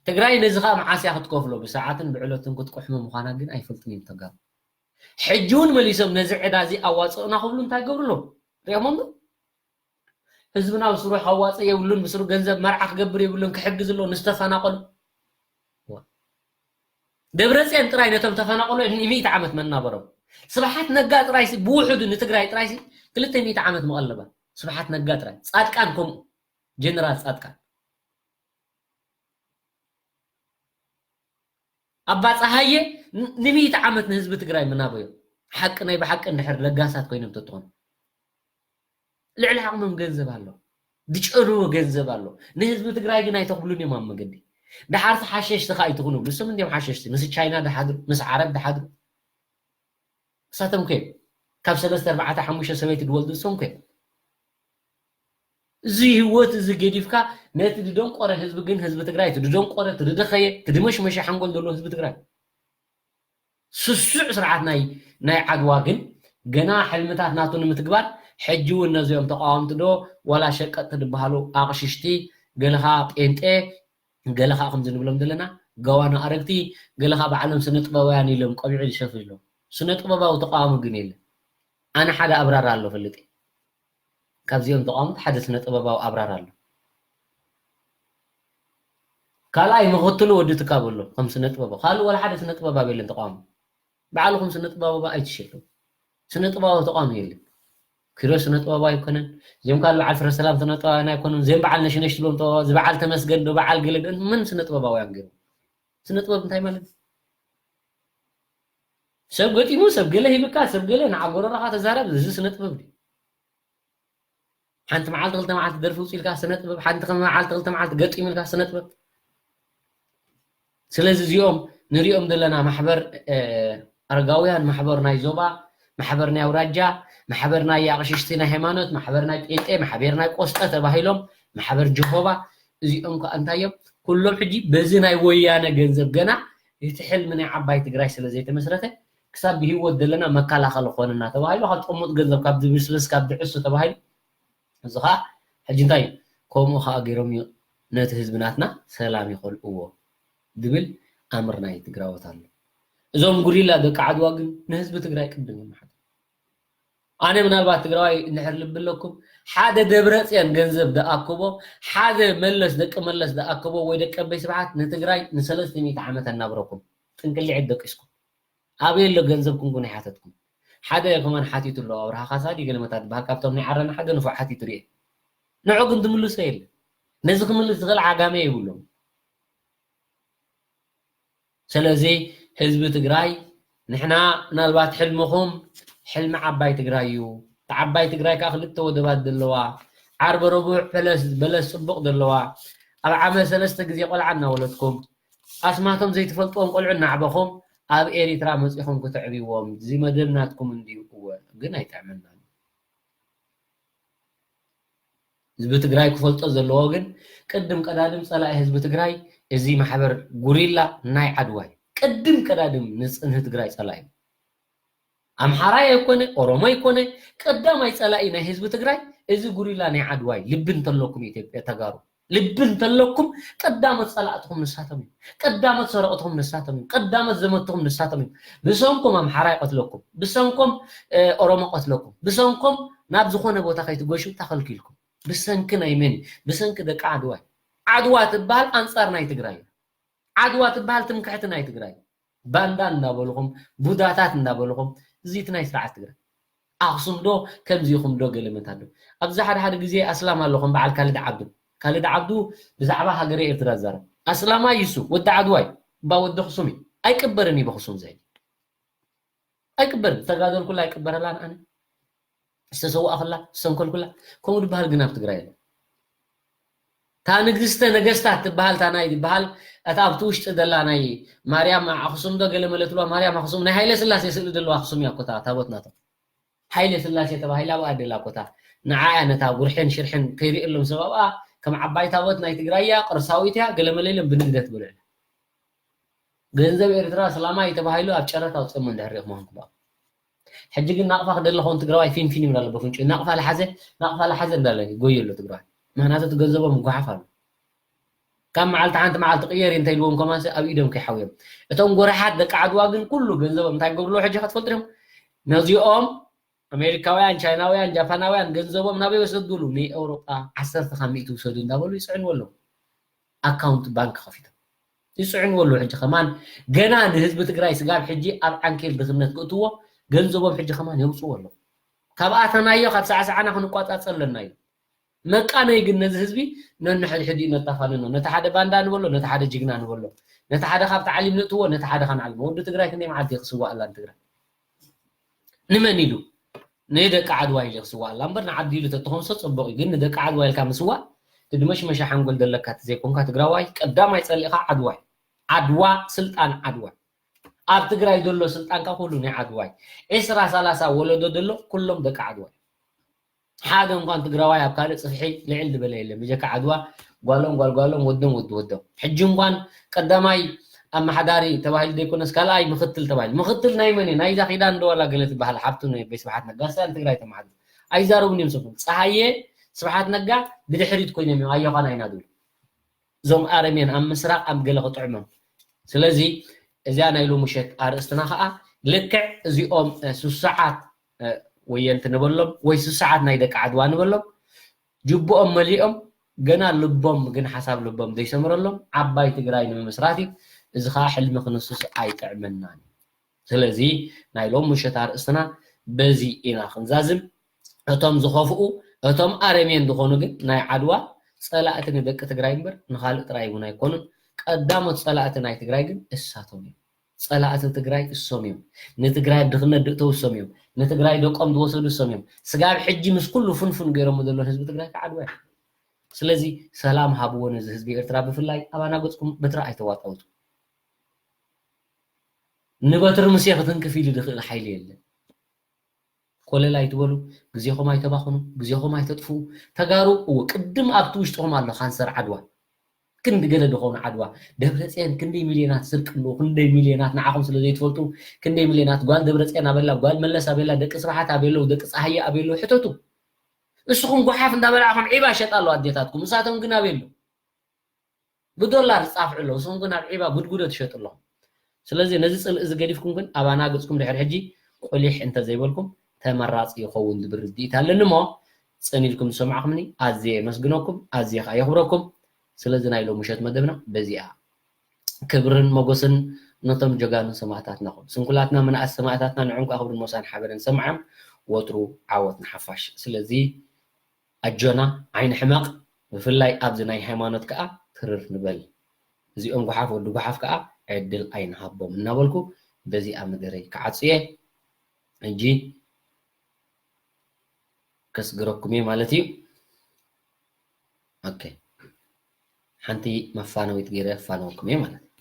ትግራይ ነዚ ከዓ መዓስ እያ ክትከፍሎ? ብሰዓትን ብዕለቱን ክትቁሕሞ ምዃና ግን ኣይፈልጡን እዮም ተጋሩ። ሕጂ እውን መሊሶም ነዚ ዕዳ እዚ ኣዋፅእና ክብሉ እንታይ ገብሩ ኣለዉ? ሪኦሞም ዶ? ህዝብና ብስሩ ሓዋፂ የብሉን፣ ብስሩ ገንዘብ መርዓ ክገብር የብሉን፣ ክሕግዝ ኣለዎ ንዝተፈናቐሉ። ደብረፅዮን ጥራይ ነቶም ተፈናቐሉ ንሚእቲ ዓመት መናበሮም። ስብሓት ነጋ ጥራይሲ ብውሕዱ ንትግራይ ጥራይሲ ክልተ ሚእቲ ዓመት መቐለባ። ስብሓት ነጋ ጥራይ። ፃድቃን ከምኡ። ጀነራል ፃድቃን። ኣባ ፀሃየ ን-፣ ንሚእቲ ዓመት ንህዝቢ ትግራይ ምናበዮም። ሓቂ ናይ ብሓቂ እንድሕር ለጋሳት ኮይኖም ተትኾኑ። ልዕሊ ዓቕሞም ገንዘብ ኣሎ። ዝጨንዎ ገንዘብ ኣሎ። ንህዝቢ ትግራይ ግን ኣይተኽብሉን እዮም ኣብ መገዲ። ደሓርቲ ሓሸሽቲ ከ ኣይትኹኑ። ንሶም እንዲዮም ሓሸሽቲ። ምስ ቻይና ድሓድሩ፣ ምስ ዓረብ ድሓድሩ። እሳቶም ከ ካብ ሰለስተ፣ ኣርባዕተ፣ ሓሙሽተ ሰበይቲ ድወልዱ እሶም ከ። እዚ ህይወት እዚ ገዲፍካ ነቲ ድደንቆረ ህዝቢ ግን ህዝቢ ትግራይ፣ እቲ ድደንቆረ፣ እቲ ድደኸየ፣ እቲ ድመሽመሸ ሓንጎል ዘለዎ ህዝቢ ትግራይ። ስሱዕ ስርዓት ናይ፣ ናይ ዓድዋ ግን ገና ሕልምታት ናቱ ንምትግባር ሕጂ እውን ነዚኦም ተቃወምቲ ዶ ዋላ ሸቀጥቲ ድበሃሉ ኣቕሽሽቲ፣ ገለኻ ጴንጤ፣ ገለኻ ከምዚ ንብሎም ዘለና ገዋና ኣረግቲ፣ ገለኻ ባዕሎም ስነ ጥበባውያን ኢሎም ቆቢዑ ዝሸፍን ኢሎም። ስነ ጥበባዊ ተቃዋሚ ግን የለን። ኣነ ሓደ ኣብራር ኣሎ ፈልጥ እየ። ካብዚኦም ተቃወምቲ ሓደ ስነ ጥበባዊ ኣብራር ኣሎ። ካልኣይ ምኽትሉ ወዲ ትካብ ኣሎ ከም ስነ ጥበባዊ። ካልእ ዋላ ሓደ ስነ ጥበባዊ የለን ተቃዋሚ። ባዕልኹም ስነ ጥበባዊ ኣይትሸጡ። ስነ ጥበባዊ ተቃዋሚ የለን። ኪሮስ ስነ ጥበባዊ ኣይኮነን። እዚኦም ካልእ በዓል ፍረ ሰላም ስነ ጥበባውያን ኣይኮኑን። እዚኦም በዓል ነሽነሽ ትብሎም ጥበባዊ፣ እዚ በዓል ተመስገን ዶ በዓል ገለ ዶ መን ስነ ጥበባውያን ገይሩ? ስነ ጥበብ እንታይ ማለት እዩ? ሰብ ገጢሙ፣ ሰብ ገለ ሂብካ፣ ሰብ ገለ ንዓ ጎረሮኻ ተዛረብ፣ እዚ ስነ ጥበብ ድዩ? ሓንቲ መዓልቲ ክልተ መዓልቲ ደርፊ ውፅእ ኢልካ ስነ ጥበብ፣ ሓንቲ ከም መዓልቲ ክልተ መዓልቲ ገጢሙ ኢልካ ስነ ጥበብ። ስለዚ እዚኦም ንሪኦም ዘለና ማሕበር፣ እ፣ ኣረጋውያን፣ ማሕበር ናይ ዞባ፣ ማሕበር ናይ ኣውራጃ፣ ማሕበር ናይ ኣቕሽሽቲ ናይ ሃይማኖት፣ ማሕበር ናይ ጴንጤ፣ ማሕበር ናይ ቆስጠ ተባሂሎም፣ ማሕበር ጀሆባ፣ እዚኦም ከኣ እንታይ እዮም? ኩሎም ሕጂ በዚ ናይ ወያነ ገንዘብ ገና እቲ ሕልሚ ናይ ዓባይ ትግራይ ስለ ዘይተመስረተ፣ ክሳብ ብህይወት ዘለና መከላኸሊ ክኾነና ተባሂሉ፣ ካብ ጥሙጥ ገንዘብ፣ ካብ ድብስብስ፣ ካብ ድዕሱ ተባሂሉ፣ እዚ ኸኣ ሕጂ እንታይ እዩ? ከምኡ ኸኣ ገይሮም እዩ ነቲ ህዝቢ ናትና ሰላም ይኸልእዎ ዝብል ኣምር ናይ ትግራዎት ኣሎ። እዞም ጉሪላ ደቂ ዓድዋ ግን ንህዝቢ ትግራይ ቅድም እዮም ሓት። ኣነ ምናልባት ትግራዋይ እንድሕር ልቢ ኣለኩም፣ ሓደ ደብረፅዮን ገንዘብ ደኣክቦ፣ ሓደ መለስ፣ ደቂ መለስ ደኣክቦ ወይ ደቂ ኣበይ ስብሓት ንትግራይ ንሰለስተ ሚእቲ ዓመት ኣናብረኩም። ጥንቅሊዒት ደቂስኩም። ኣበይ ኣሎ ገንዘብኩም ግን ኣይሓተትኩም። ሓደ ከማን ሓቲቱ ኣሎ፣ ኣብርሃ ካሳ ድዩ ገለ መታ ዝበሃል፣ ካብቶም ናይ ዓረና ሓደ ንፉዕ ሓቲቱ ርኤ። ንዑ ግን ትምልሶ የለ። ነዚ ክምልስ ዝኽእል ዓጋመ የብሎም። ስለዚ ህዝቢ ትግራይ፣ ንሕና ምናልባት ሕልምኹም ሕልሚ ዓባይ ትግራይ እዩ። እታ ዓባይ ትግራይ ከዓ ክልተ ወደባት ዘለዋ፣ ዓርበ ረቡዕ በለስ፣ በለስ ፅቡቕ ዘለዋ፣ ኣብ ዓመት ሰለስተ ግዜ ቆልዓ እናወለድኩም፣ ኣስማቶም ዘይትፈልጥዎም ቆልዑ እናዕበኹም ኣብ ኤሪትራ መፂኹም ክተዕብይዎም፣ እዚ መደብ ናትኩም እንድዩ። እወ፣ ግን ኣይጥዕመናን። ህዝቢ ትግራይ ክፈልጦ ዘለዎ ግን፣ ቅድም ቀዳድም ፀላኢ ህዝቢ ትግራይ እዚ ማሕበር ጉሪላ ናይ ዓድዋ እዩ። ቅድም ቀዳድም ንፅንህ ትግራይ ፀላኢ እዩ። ኣምሓራይ ኣይኮነ፣ ኦሮሞ ኣይኮነ፣ ቀዳማይ ፀላኢ ናይ ህዝቢ ትግራይ እዚ ጉሪላ ናይ ዓድዋ እዩ። ልቢ እንተለኩም ኢትዮጵያ ተጋሩ፣ ልቢ እንተለኩም ቀዳሞት ፀላእትኹም ንሳቶም እዮም። ቀዳሞት ሰረቕትኹም ንሳቶም እዮም። ቀዳሞት ዘመትኹም ንሳቶም እዮም። ብሰንኮም ኣምሓራይ ቀትለኩም፣ ብሰንኮም፣ እ፣ ኦሮሞ ቀትለኩም፣ ብሰንኮም ናብ ዝኾነ ቦታ ከይትጎሹ ተኸልኪልኩም። ብሰንኪ ናይ መን? ብሰንኪ ደቂ ዓድዋ። ዓድዋ ትበሃል ኣንጻር ናይ ትግራይ። ዓድዋ ትበሃል ትምክሕቲ ናይ ትግራይ። ባንዳ እንዳበልኹም፣ ቡዳታት እንዳበልኹም፣ እዚ እቲ ናይ ስርዓት ትግራይ። ኣኽሱም ዶ ከምዚ ኢኹም ዶ ገለ መታዶ። ኣብዚ ሓደ ሓደ ግዜ ኣስላም ኣሎ ከም በዓል ካልድ ዓብዱ። ካልድ ዓብዱ ብዛዕባ ሃገረ ኤርትራ ዝዛረብ። ኣስላማይ ይሱ፣ ወዲ ዓድዋይ፣ እባ ወዲ ኣኽሱም እዩ። ኣይቅበርን እዩ ብኣኽሱም ዘይ። ኣይቅበርን። ዝተጋደልኩላ ኣይቅበረላን ኣነ። ዝተሰዋእኩላ፣ ዝተሰንከልኩላ። ከምኡ ዝበሃል ግን ኣብ ትግራይ የለን። እታ ንግስተ ነገስታት ትበሃል፣ እታ ናይ ዝበሃል፣ እታ ኣብቲ ውሽጢ ዘላ ናይ ማርያም ኣኽሱም ዶ ገለ መለ ትብልዋ፣ ማርያም ኣኽሱም፣ ናይ ሃይለ ስላሴ ስእሊ ዘለዋ ኣኽሱም እያ እኮ እታ ታቦት ናቶም። ሃይለ ስላሴ ተባሂላ ኣብኣ ደላ እኮ እታ። ንዓ እያ ነታ ጉርሕን ሽርሕን ከይርእየሎም ሰብ ኣብኣ ከም ዓባይ ታቦት ናይ ትግራይ እያ፣ ቅርሳዊት እያ፣ ገለ መለ ኢሎም ብንግደት በልዑ። ገንዘብ ኤርትራ ሰላማይ ተባሂሉ ኣብ ጨረታ ኣውፅኦሞ እንድሕር ሪእኹም ምዃንኩም። ሕጂ ግን ናቕፋ ክደሊ ኸውን ትግራዋይ ፊንፊን ይብል ኣሎ ብፍንጩ። ናቕፋ ለሓዘ፣ ናቕፋ ለሓዘ እንዳለ ይጎዩ ኣሎ ትግራዋይ። ምኽንያቱ እቲ ገንዘቦም ይጓሓፍ ኣሎ። ካብ መዓልቲ ሓንቲ መዓልቲ ቅየር እንተ ኢልዎም ከማንሲ ኣብ ኢዶም ከይሓውዮም። እቶም ጎረሓት ደቂ ዓድዋ ግን ኩሉ ገንዘቦም እንታይ ገብርዎ ሕጂ ክትፈልጡ ዲኹም? ነዚኦም ኣሜሪካውያን፣ ቻይናውያን፣ ጃፓናውያን ገንዘቦም ናበይ ወሰዱሉ? ንኤውሮጳ ዓሰርተ ካብ ሚእቲ ውሰዱ እንዳበሉ ይፅዕንዎ ኣለዉ። ኣካውንት ባንክ ከፊቶም ይፅዕንዎ ኣለዉ። ሕጂ ከማን ገና ንህዝቢ ትግራይ ስጋብ ሕጂ ኣብ ዓንኬል ድኽነት ክእትዎ ገንዘቦም ሕጂ ከማን የውፅዎ ኣለዉ። ካብኣተናዮ ካብ ሳዕሳዕና ክንቋፃፀር ኣለና እዩ። መቃነይ ግን ነዚ ህዝቢ ነንሕድሕድ እዩ ነታፋንኖ። ነቲ ሓደ ባንዳ ንበሎ፣ ነቲ ሓደ ጅግና ንበሎ። ነቲ ሓደ ካብ ታዕሊም ንእትዎ፣ ነቲ ሓደ ካብ ዓለም። ወዲ ትግራይ ክንደይ መዓልቲ እዩ ክስዋእ ኣላ ንትግራይ? ንመን ኢሉ? ንደቂ ዓድዋ ኢሉ ክስዋእ ኣላ እምበር ንዓዲ ኢሉ ተትኾንሶ ፅቡቕ እዩ። ግን ንደቂ ዓድዋ ኢልካ ምስዋእ እቲ ድመሽመሻ ሓንጎል ዘለካ እቲ ዘይኮንካ ትግራዋይ ቀዳማይ ፀሊእኻ ዓድዋ እዩ። ዓድዋ ስልጣን ዓድዋ ኣብ ትግራይ ዘሎ ስልጣንካ ኩሉ ናይ ዓድዋ እዩ። ዕስራ ሰላሳ ወለዶ ዘሎ ኩሎም ደቂ ዓድዋ እዩ። ሓደ እንኳን ትግራዋይ ኣብ ካልእ ፅፍሒ ልዕል ዝበለ የለን ብጀካ ዓድዋ ጓሎም ጓል ጓሎም ወዶም ወዲ ወዶም። ሕጂ እንኳን ቀዳማይ ኣመሓዳሪ ተባሂሉ ዘይኮነስ ካልኣይ ምኽትል ተባሂሉ። ምኽትል ናይ መን እዩ? ናይዛ ኪዳን ዶ ዋላ ገለ ትበሃል ሓብቱ ናይ ኣቦይ ስብሓት ነጋ፣ እሳ ንትግራይ ተመሓድር። ኣይዛረቡን እዮም ሰብም። ፀሃየ ስብሓት ነጋ ብድሕሪት ኮይኖም እዮም ኣዮኻና ኢና ዝብሉ። እዞም ኣረሜን ኣብ ምስራቕ ኣብ ገለ ክጥዕሞም። ስለዚ እዚኣ ናይ ሎሚ ምሸት ኣርእስትና ከዓ ልክዕ እዚኦም እ፣ ስሱዓት እ፣ ወየንቲ ንበሎም ወይ ስሱዓት ናይ ደቂ ዓድዋ ንበሎም ጅብኦም መሊኦም ገና ልቦም ግን ሓሳብ ልቦም ዘይሰምረሎም ዓባይ ትግራይ ንምምስራት እዩ። እዚ ከዓ ሕልሚ ክንሱስ ኣይጥዕመናን እዩ። ስለዚ ናይ ሎም ምሸት ኣርእስትና በዚ ኢና ክንዛዝም። እቶም ዝኸፍኡ እቶም ኣረሜን ዝኾኑ ግን ናይ ዓድዋ ፀላእቲ ንደቂ ትግራይ እምበር ንኻልእ ጥራይ እውን ኣይኮኑን። ቀዳሞት ፀላእቲ ናይ ትግራይ ግን እሳቶም እዮም። ፀላእቲ ትግራይ እሶም እዮም። ንትግራይ ኣብ ድኽነት ድእተው እሶም እዮም። ንትግራይ ደቆም ዝወሰዱ እሶም እዮም። ስጋብ ሕጂ ምስ ኩሉ ፍንፉን ገይሮሞ ዘለዉ ህዝቢ ትግራይ ከዓ ዓድዋ እዮም። ስለዚ ሰላም ሃብዎ ነዚ ህዝቢ ኤርትራ ብፍላይ ኣባና ገፅኩም በትሪ ኣይተዋጣውጡ። ንበትሪ ሙሴ ክትንክፍ ኢሉ ዝኽእል ሓይሊ የለን። ኮለል ኣይትበሉ፣ ግዜኹም ኣይተባኽኑ፣ ግዜኹም ኣይተጥፍኡ። ተጋሩ እዎ ቅድም ኣብቲ ውሽጥኹም ኣሎ ካንሰር ዓድዋ። ክንዲ ገለ ዝኸውን ዓድዋ ደብረፅየን ክንደይ ሚልዮናት ስርቂ ኣለዎ፣ ክንደይ ሚልዮናት ንዓኹም ስለ ዘይትፈልጡ ክንደይ ሚልዮናት ጓል ደብረፅየን ኣበላ፣ ጓል መለስ ኣበላ፣ ደቂ ስብሓት ኣበለዉ፣ ደቂ ፀሃየ ኣበለዉ ሕተቱ። እስኹም ጓሓፍ እንዳበላዕኹም ዒባ ሸጣ ኣለዋ ኣዴታትኩም፣ እሳቶም ግን ኣበሉ። ብዶላር ዝፃፍዑ ኣለዉ፣ ንስኹም ግን ኣብ ዒባ ጉድጉዶ ትሸጡ ኣለኹም። ስለዚ ነዚ ፅልኢ እዚ ገዲፍኩም ግን ኣባና ገፅኩም ድሕሪ ሕጂ ቁሊሕ እንተዘይበልኩም ተመራፂ ይኸውን ዝብል ርድኢት ኣለኒ እሞ ፅን ኢልኩም ዝሰማዕኩምኒ ኣዝየ የመስግነኩም፣ ኣዝየ ከዓ የኽብረኩም። ስለዚ ናይ ሎም ምሸት መደብና በዚኣ ክብርን ሞገስን ነቶም ጀጋኑ ሰማእታትና ኹም ስንኩላትና ምንኣስ ሰማእታትና ንዕንቋ ክብርን ሞሳን ሓበርን ሰማዕም ወትሩ ዓወት ንሓፋሽ። ስለዚ ኣጆና ዓይኒ ሕመቕ ብፍላይ ኣብዚ ናይ ሃይማኖት ከዓ ትርር ንበል። እዚኦም ጓሓፍ ወዲ ጓሓፍ ከዓ ዕድል ኣይንሃቦም እናበልኩ በዚኣ መደረይ ክዓፅየ ሕጂ ከስግረኩም እየ ማለት እዩ። ኦኬ ሓንቲ መፋነዊት ገይረ ክፋነወኩም እየ ማለት እዩ።